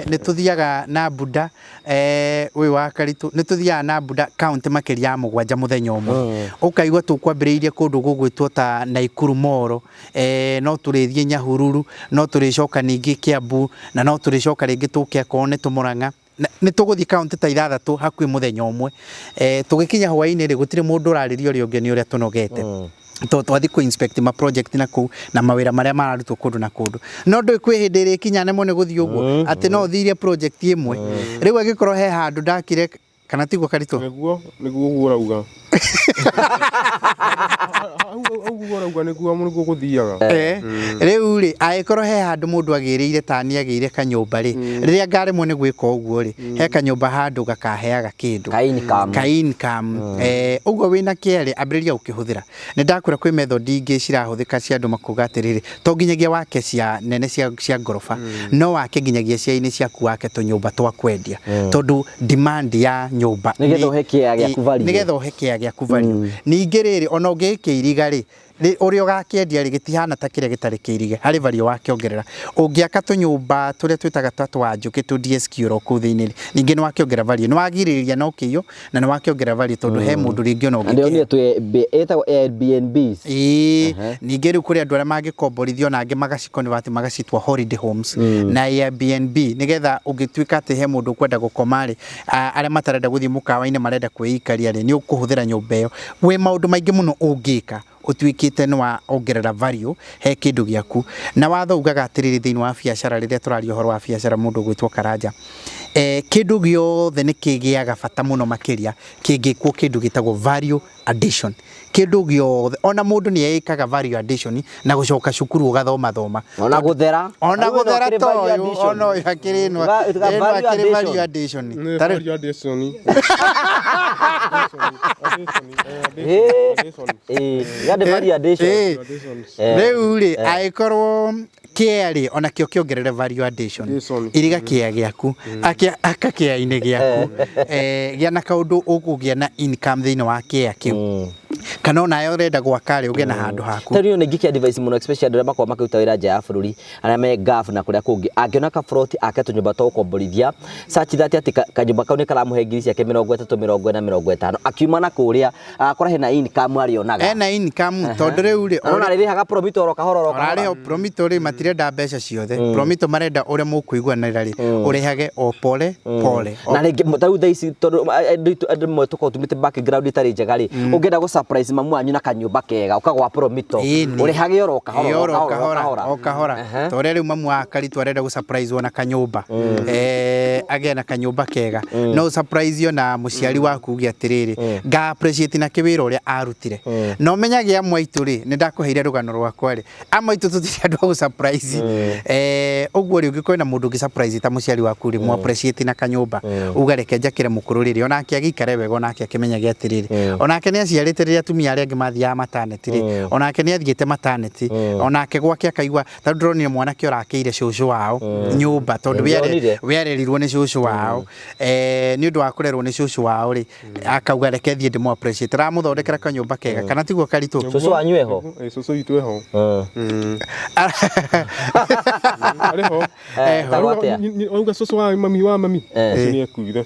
nĩ tũthiaga na Buda, ũyũ wa Karitũ, nĩ tũthiaga na Buda kaũntĩ makĩria ya 7 mũthenya ũmwe. Ũkaigua tũkwambĩrĩirie kũndũ gũgwĩtwo ta Naikuru Moro, no tũrĩthiĩ Nyahururu, no tũrĩcoka ningĩ Kiambu, na no tũrĩcoka rĩngĩ tũke akorwo nĩ Tũmũrang'a. Nĩ tũgũthiĩ kaũntĩ ta 6 hakuhĩ mũthenya ũmwe. Tũgĩkinya hwaĩ-inĩ rĩ, gũtirĩ mũndũ ũrarĩria ũrĩa ũngĩ nĩ ũrĩa tũnogete. Tondũ twathiĩ kũ inspect ma project na kũu na mawĩra marĩa mararutwo kũndũ na kũndũ. No ndũĩ kwĩ hĩndĩ ĩrĩkinya nemwo nĩ gũthiĩ ũguo, atĩ no ũthiire project ĩmwe. Rĩu angĩkorwo he handũ ndakire, kana tiguo Karitũ? Nĩguo, nĩguo ũguo ũrauga. Hau ũguo ũrauga nĩguo nĩguo gũthiaga. Rĩu rĩ, angĩkorwo he handũ mũndũ agĩrĩire ta niĩ agĩire kanyũmba rĩ, rĩrĩa ngaremwo nĩ gwĩka ũguo rĩ, he kanyũmba handũ gakaheaga kĩndũ. Ka income. Ka income. Ũguo wĩna kĩerĩ, ambĩrĩria gũkĩhũthĩra. Nĩ ndakwĩra kwĩ method ingĩ cirahũthĩka cia andũ makuga atĩrĩrĩ, to nginyagia wake cia nene cia ngoroba, no wake nginyagia cia-inĩ ciaku wake tũnyũmba twa kwendia. Tondũ demand ya nyũmba Nĩgetha ũhe kĩea gĩaku value. Nĩgetha ũhe kĩea gĩaku value. Ningĩ rĩrĩ, ona ũngĩkĩiriga rĩ, ũrĩa ũgakĩendia rĩ, gĩtihana ta kĩrĩa gĩtarĩ kĩirige, harĩ value wakĩongerera. Ũngĩaka tũnyũmba tũrĩa twĩtaga ta twa njũkĩ tũ DSQ oro kũu thĩinĩ rĩ, ningĩ nĩ wakĩongerera value, nĩ wagirĩrĩria na ũkĩiywo na nĩ wakĩongerera value tondũ he mũndũ rĩngĩ ona Na ndĩronire ũngĩkĩhe. twĩ ĩtagwo Airbnbs. Ĩĩ, ningĩ rĩu kũrĩ andũ arĩa mangĩkomborithio na angĩ magaciconvert magacitua holiday homes na Airbnb, nĩgetha ũngĩtuĩka atĩ he mũndũ ũkwenda gũkoma rĩ, arĩa matarenda gũthiĩ mũkawa-inĩ marenda kwĩikaria rĩ, nĩ ũkũhũthĩra nyũmba ĩyo. Gwĩ maũndũ maingĩ mũno ũngĩka ũtuĩkĩte nĩ wa ongerera value he kĩndũ gĩaku. Na watho ugaga atĩrĩrĩ thĩinĩ wa biacara, rĩrĩa tũraria ũhoro wa biacara mũndũ ũgwĩtwo Karanja, kĩndũ gĩothe nĩ kĩgĩaga bata mũno makĩria kĩngĩkwo kĩndũ gĩtagwo value addition. Kĩndũ gĩothe, ona mũndũ nĩ ekaga value addition na gũcoka cukuru ũgathoma thoma. Ona gũthera. Ona Rĩu ĩno gũthera ĩkĩrĩ ta value ũyũ, addition. ona ũyũ akĩrĩ ĩno, Ĩtuga ĩno value akĩrĩ addition. value addition. Nĩ Tarĩu value addition. Ĩĩ, value addition. Rĩu rĩ, angĩkorwo kĩea rĩ, ona kĩo kĩongerere value addition. Addition. Iriga kĩea gĩaku, aka kĩea-inĩ gĩaku, gĩa na kaũndũ ũkũgĩa na income thĩinĩ wa kĩea kĩu. Kana onawe ũrenda gwaka rĩ, ũgĩe na handũ haku. Tarĩu nĩ ingĩkĩ advice mũno especially andũ arĩa makoragwo makĩruta wĩra nja ya bũrũri, arĩa me Gulf na kũrĩa kũngĩ, angĩona ka plot ake tũnyũmba twa gũkomborithia such that atĩ kanyũmba kau nĩ karamũhe ngiri ciake 30, 40, 50, akiuma na kũrĩa agakora hena income arĩonaga. Ena income, tondũ rĩu rĩ, Na nona arĩrĩhaga promito oro kahora oro kahora. Ararĩha promito rĩ, matirenda mbeca ciothe. Promito marenda ũrĩa mũkũiguanĩra rĩ, ũrĩhage o pole pole. Na rĩngĩ tarĩu thaa ici tondũ andũ aitũ andũ amwe tũkoragwo tumĩte background ĩtarĩ njega rĩ, ũngĩenda gũ surprise surprise mamu wanyu na kanyũmba kega ũkagwa Promito Ĩni. ũrĩhage oro kahora Ĩ, oro oro kahora oro kahora kahora o kahora Aha. ta ũrĩa rĩu mamu wa Karitũ arenda gũ surprise na kanyũmba agĩe na kanyũmba kega no ũ surprise na mũciari waku uge atĩrĩrĩ nga appreciate na kĩwĩra ũrĩa arutire na ũmenyage amwe aitũ rĩ nĩ ndakũheire rũgano rwakwa rĩ amwe aitũ tũtirĩ andũ a gũ surprise ũguo rĩ ũngĩkorwo na mũndũ ũngĩ surprise ta mũciari waku rĩ mũ appreciate na kanyũmba uga reke njakĩre mũkũrũ rĩrĩ onake agĩikare wega onake akĩmenyage atĩrĩrĩ onake nĩ aciarĩte rĩrĩa atumia arĩa angĩ mathiaga maternity rĩ onake nĩ athiĩte maternity onake gwake akaigua tondũ ndĩronire mwanake ũrakĩire cũcũ wao nyũmba tondũ we Ndĩronire. we arerirwo nĩ cũcũ wao nĩ ũndũ wa kũrerwo nĩ cũcũ wao rĩ akauga reke thiĩ ndĩmũ appreciate ramũthondekera kanyũmba kega kana tiguo Karitũ? Cũcũ wanyu eho? Cũcũ witũ eho. Arĩ ho. Eho. Etagwo atĩa? Auga cũcũ wa mami wa mami ũcio nĩ ekuire.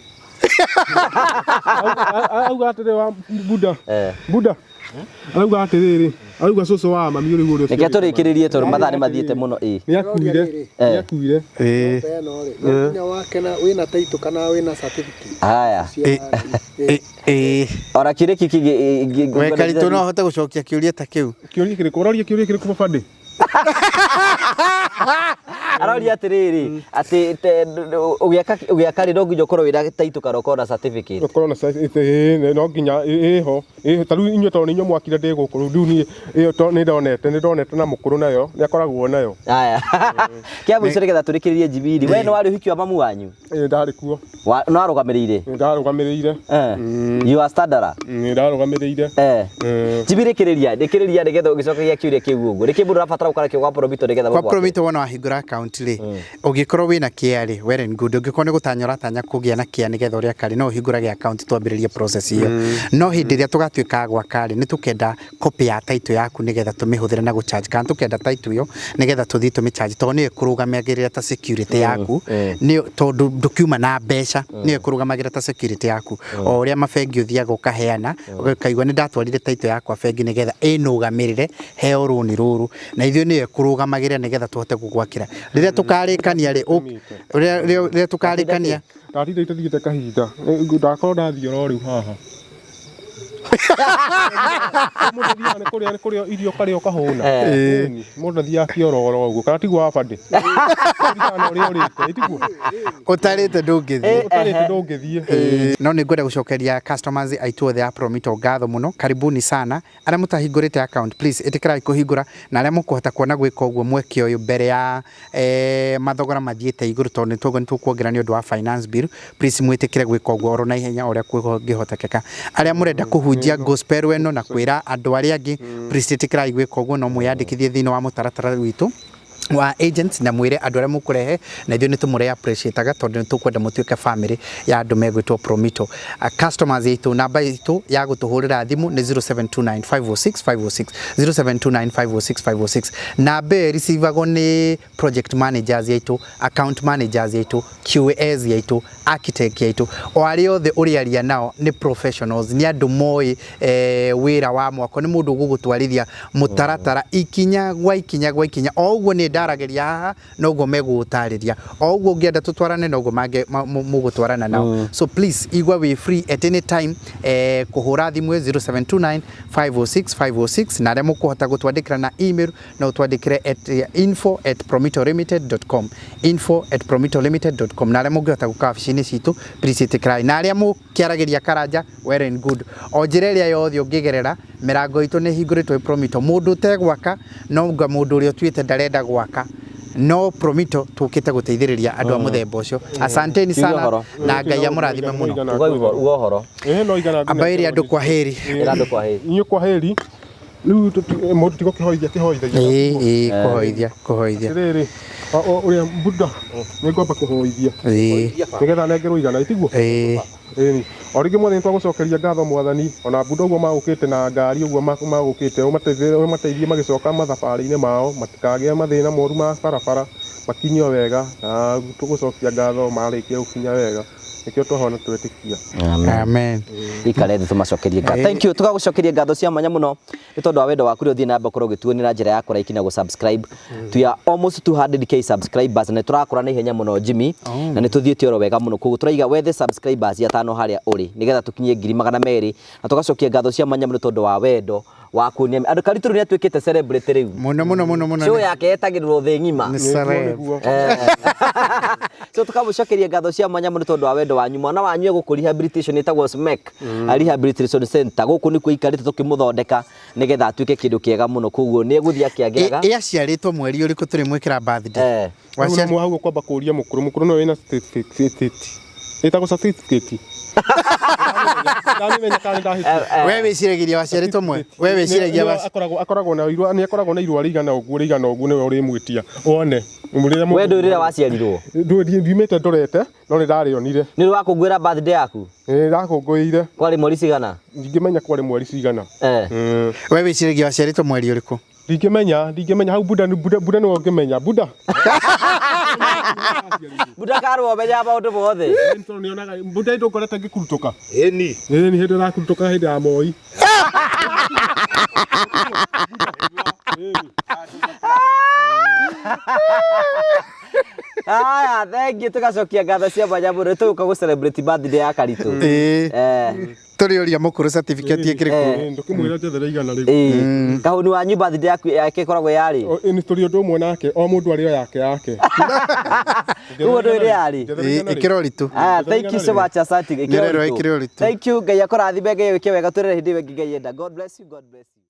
Auga atĩrĩ wa Buda. Buda. Arauga atĩrĩrĩ, arauga cũcũ wa mami ũrĩ ũrĩa. Reke tũrĩkĩrĩrie tondũ mathaa nĩ mathiĩte mũno ĩ. Nĩ akuire. Nĩ akuire. Ĩno rĩ, no nginya wake na wĩna title kana wĩna certificate. Haya. Cia Ona kĩũria kĩu kĩngĩ We Karitũ no ahote gũcokia kĩũria ta kĩu? Kĩũria kĩrĩkũ? Ũroria kĩũria kĩrĩkũ babandĩ? Aroria atĩrĩrĩ atĩ ũgĩaka ũgĩaka rĩ no nginya ũkorwo wĩna title kana ũkorwo na certificate. Ũkorwo na certificate no nginya ĩho. Ta rĩu inyuĩ tondũ nĩ inyuĩ mwakire ndĩ gũkũ rĩu niĩ ĩyo to nĩ ndonete nĩ ndonete na mũkũrũ nayo nĩ akoragwo nayo. Haya. Kĩa mũico nĩgetha tũrĩkĩrĩrie njibiri. We nĩ warĩ ũhiki wa mamu wanyu? Ĩĩ ndarĩ kuo. Nĩ warũgamĩrĩire? Nĩ ndarũgamĩrĩire. You are standard. Nĩ ndarũgamĩrĩire. Njibiri rĩkĩrĩria rĩkĩrĩria nĩgetha ũgĩcokagia kĩũria kĩu ũguo. Nĩkĩ mũndũ arabatara gũkorwo nakĩo gwa Promito nĩgetha Kwa mũgwake? Promito wona wahingũra account rĩ ũngĩkorwo wĩna kĩa rĩ well and good, ũngĩkorwo nĩ gũtanya ũratanya kũgĩa na kĩa nĩgetha ũrĩa karĩ no ũhingũrage account twambĩrĩrie process ĩyo no hĩndĩ ĩrĩa tũgatuĩka a gwaka rĩ nĩ tũkenda copy ya title yaku nĩgetha tũmĩhũthĩre na gũcharge kana tũkenda title ĩyo nĩgetha tũthiĩ tũmĩcharge tondũ nĩyo ĩkũrũgamagĩrĩra ta security yaku nĩyo tondũ ndũkiuma na mbeca nĩyo ĩkũrũgamagĩrĩra ta security yaku o ũrĩa mabengi ũthiaga ũkaheana ũkaigua nĩ ndatwarire title yakwa bengi nĩgetha ĩnũgamĩrĩre heo rũni rũrũ na ithuĩ nĩyo ĩkũrũgamagĩrĩra nĩgetha tũhote gũgwakĩra rĩrĩa tũkarĩkania rĩ rĩrĩa tũkarĩkania Ndatinda itathiĩte kahinda. Ndakorwo ndathiĩ oro rĩu haha. Mũndũ athiaga nĩ kũrĩa nĩ kũrĩa irio ũkarĩa ũkahũna. Ĩni, Mũndũ athiaga kĩoro oro ũguo kana tiguo wabandĩ. Kũringana na ũrĩa ũrĩte, ĩ tiguo? Ũtarĩte ndũngĩthiĩ. Ũtarĩte ndũngĩthiĩ. No nĩ ngwenda gũcokeria customers aitũ othe a Promito ngatho mũno, karibuni sana. Arĩa mũtahingũrĩte account please ĩtĩkĩrai kũhingũra, na arĩa mũkũhota kuona gwĩka ũguo mweke ũyũ mbere ya mathogora mathiĩte igũrũ tondũ nĩ tũguo nĩ tũkuongerera nĩ ũndũ wa finance bill, please mwĩtĩkĩre gwĩka ũguo oro na ihenya ũrĩa kũngĩhotekeka. Arĩa mũrenda kũhunjia gospel ĩno na kwĩra andũ arĩa angĩ, please ĩtĩkĩrai gwĩka ũguo, no mwĩyandĩkithie thĩinĩ wa mũtaratara witũ wa agents na mwĩre andũ arĩa mũkũrehe na ithuĩ nĩ tũmũre appreciate-aga tondũ nĩ tũkwenda mũtuĩke family ya andũ megwĩtwo Promito. Customers aitũ, namba itũ ya gũtũhũrĩra thimũ nĩ 0729 506 506, 0729 506 506. Namba ĩyo ĩreceivagwo nĩ project managers aitũ, account managers aitũ, QAs aitũ, architect aitũ, o arĩa othe ũrĩaria nao nĩ professionals, nĩ andũ moĩ wĩra wa mwako, nĩ mũndũ ũgũgũtwarithia mũtaratara ikinya gwa ikinya gwa ikinya, o ũguo nĩ ndaragĩria haha noguo megũgũtarĩria, o ũguo ũngĩenda tũtwarane noguo mũgũtwarana nao. So please igua wĩ free at any time kũhũra thimũ 0729 506 506, na arĩa mũkũhota gũtwandĩkĩra na email no ũtwandĩkĩre at info@promitolimited.com, info@promitolimited.com, na arĩa mũngĩhota gũka wabici-inĩ citũ please ĩtĩkĩrai, na arĩa mũkĩaragĩria Karanja well and good, o njĩra ĩrĩa yothe ũngĩgerera mĩrango itũ nĩ ĩhingũrĩtwo ĩ Promito. Mũndũ ũtegwaka no nga mũndũ ũrĩa ũtuĩte ndarenda gwaka, no Promito tũkĩte gũteithĩrĩria andũ a mũthemba ũcio. Asanteni Kiuga sana ũhoro. na Ngai amũrathime mũno. Uga uga ũhoro. Ĩĩ no igana. Amba ĩrĩ andũ kwa heri. Ĩra andũ kwa heri. Inyuĩ kwa heri. Rĩu mũndũ tigo kĩhoithia kĩhoithagia. Ĩĩ ĩĩ kũhoithia kũhoithia. Atĩrĩrĩ, ũrĩa Buddha nĩ ngwamba kũhoithia. Ĩĩ. Nĩgetha nengerwo igana itiguo? Ĩĩ. Ĩni. O rĩngĩ mwathani twagũcokeria ngatho mwathani, ona Buddha ũguo magũkĩte na ngari ũguo magũkĩte, ũmateithie magĩcoka mathabarĩ-inĩ mao, matikagĩe mathĩna moru ma barabara, makinyio wega, na tũgũcokia ngatho marĩkia gũkinya wega. Nĩkĩo twahona twetĩkia. Amen. Ikare thĩ tũmacokerie ngatho. Thank you. Tũgagũcokeria ngatho cia mwanya mũno nĩ tondũ wa wendo waku rĩu ũthiĩ na mbere gũkorwo ũgĩtuonia na njĩra ya kũraiki na gũ-subscribe. We are almost 200K subscribers na nĩ tũrakũra na ihenya mũno Jimmy na nĩ tũthiĩte oro wega mũno. Koguo tũraiga wethe subscribers atano harĩa ũrĩ nĩgetha tũkinyie 200,000 na tũgacokia ngatho cia mwanya mũno tondũ wa wendo wa kuonia andũ. Karitũ rĩu nĩ atuĩkĩte celebrity rĩu. Mũno mũno mũno mũno. Show yake etagĩrĩrwo thĩ ng'ima. Nĩ celeb. So tukamũcokeria ngatho cia mwanya mũno tondũ wa wendo wanyu. Mwana wanyu egũkũ rehabilitation ĩtagwo SMEC Rehabilitation Center. Gũkũ nĩkuo aikarĩte tũkĩmũthondeka nĩgetha atuĩke kĩndũ kĩega mũno, koguo nĩ egũthiĩ akĩagĩraga. Ĩ aciarĩtwo mweri ũrĩkũ tũrĩmwĩkĩra birthday? Hau no hau kwamba kũria mũkũrũ, mũkũrũ nĩwe wĩna certificate, ĩtagwo certificate, ndamĩmenya kana nĩndahĩtia. We wĩciragiria waciarĩtwo mwe we wĩciragia Nĩwe akoragwo na irua, nĩ akoragwo na irua rĩigana ũguo rĩigana ũguo, nĩwe ũrĩmwĩtia wone rĩrĩa. We ndũĩ rĩrĩa waciarirwo? Ndiumĩte ndorete no nĩ ndarĩonire. Nĩ ũrĩ wakũngũĩra birthday yaku? Nĩ ndakũngũĩire. Kwarĩ mweri cigana? Ndingĩmenya kwarĩ mweri cigana. We wĩciragia waciarĩtwo mweri ũrĩkũ? Ndingĩmenya, ndingĩmenya hau. Buda, Buda, Buda nĩwe ũngĩmenya. Buda. Buda karwo ũmenyaga maũndũ mothe. Tondũ nĩonaga Buda ndũngorete ngĩkurutũka. Ĩni. Ĩĩ, nĩ hĩndĩ ĩrakurutũka hĩndĩ ya Moi. Haya, thank you, tugacokia ngatho cia mwanya mũno. Tũgũka gũ celebrate birthday ya Karitũ. Ĩĩ. Tũrĩ ũria mũkũrũ certificate ĩkĩrĩkũ. Ĩĩ, ndũkĩmwĩra njethere igana rĩu. Ĩĩ. Kahuni wanyu birthday yaku yake ĩkoragwo yarĩ? O, ĩĩ, nĩ tũrĩ ũndũ ũmwe nake, o mũndũ arĩ o yake yake. Ũguo ndũĩ rĩarĩ. Njethere igana rĩu. Ĩkĩra ũritũ. Ah, thank you so much, asante. Nĩrerwo ĩkĩra ũritũ. Thank you. Ngai akũrathime, Ngai wĩke wega, twĩrere hĩndĩ ĩyo ĩngĩ Ngai enda. God bless you, God bless you.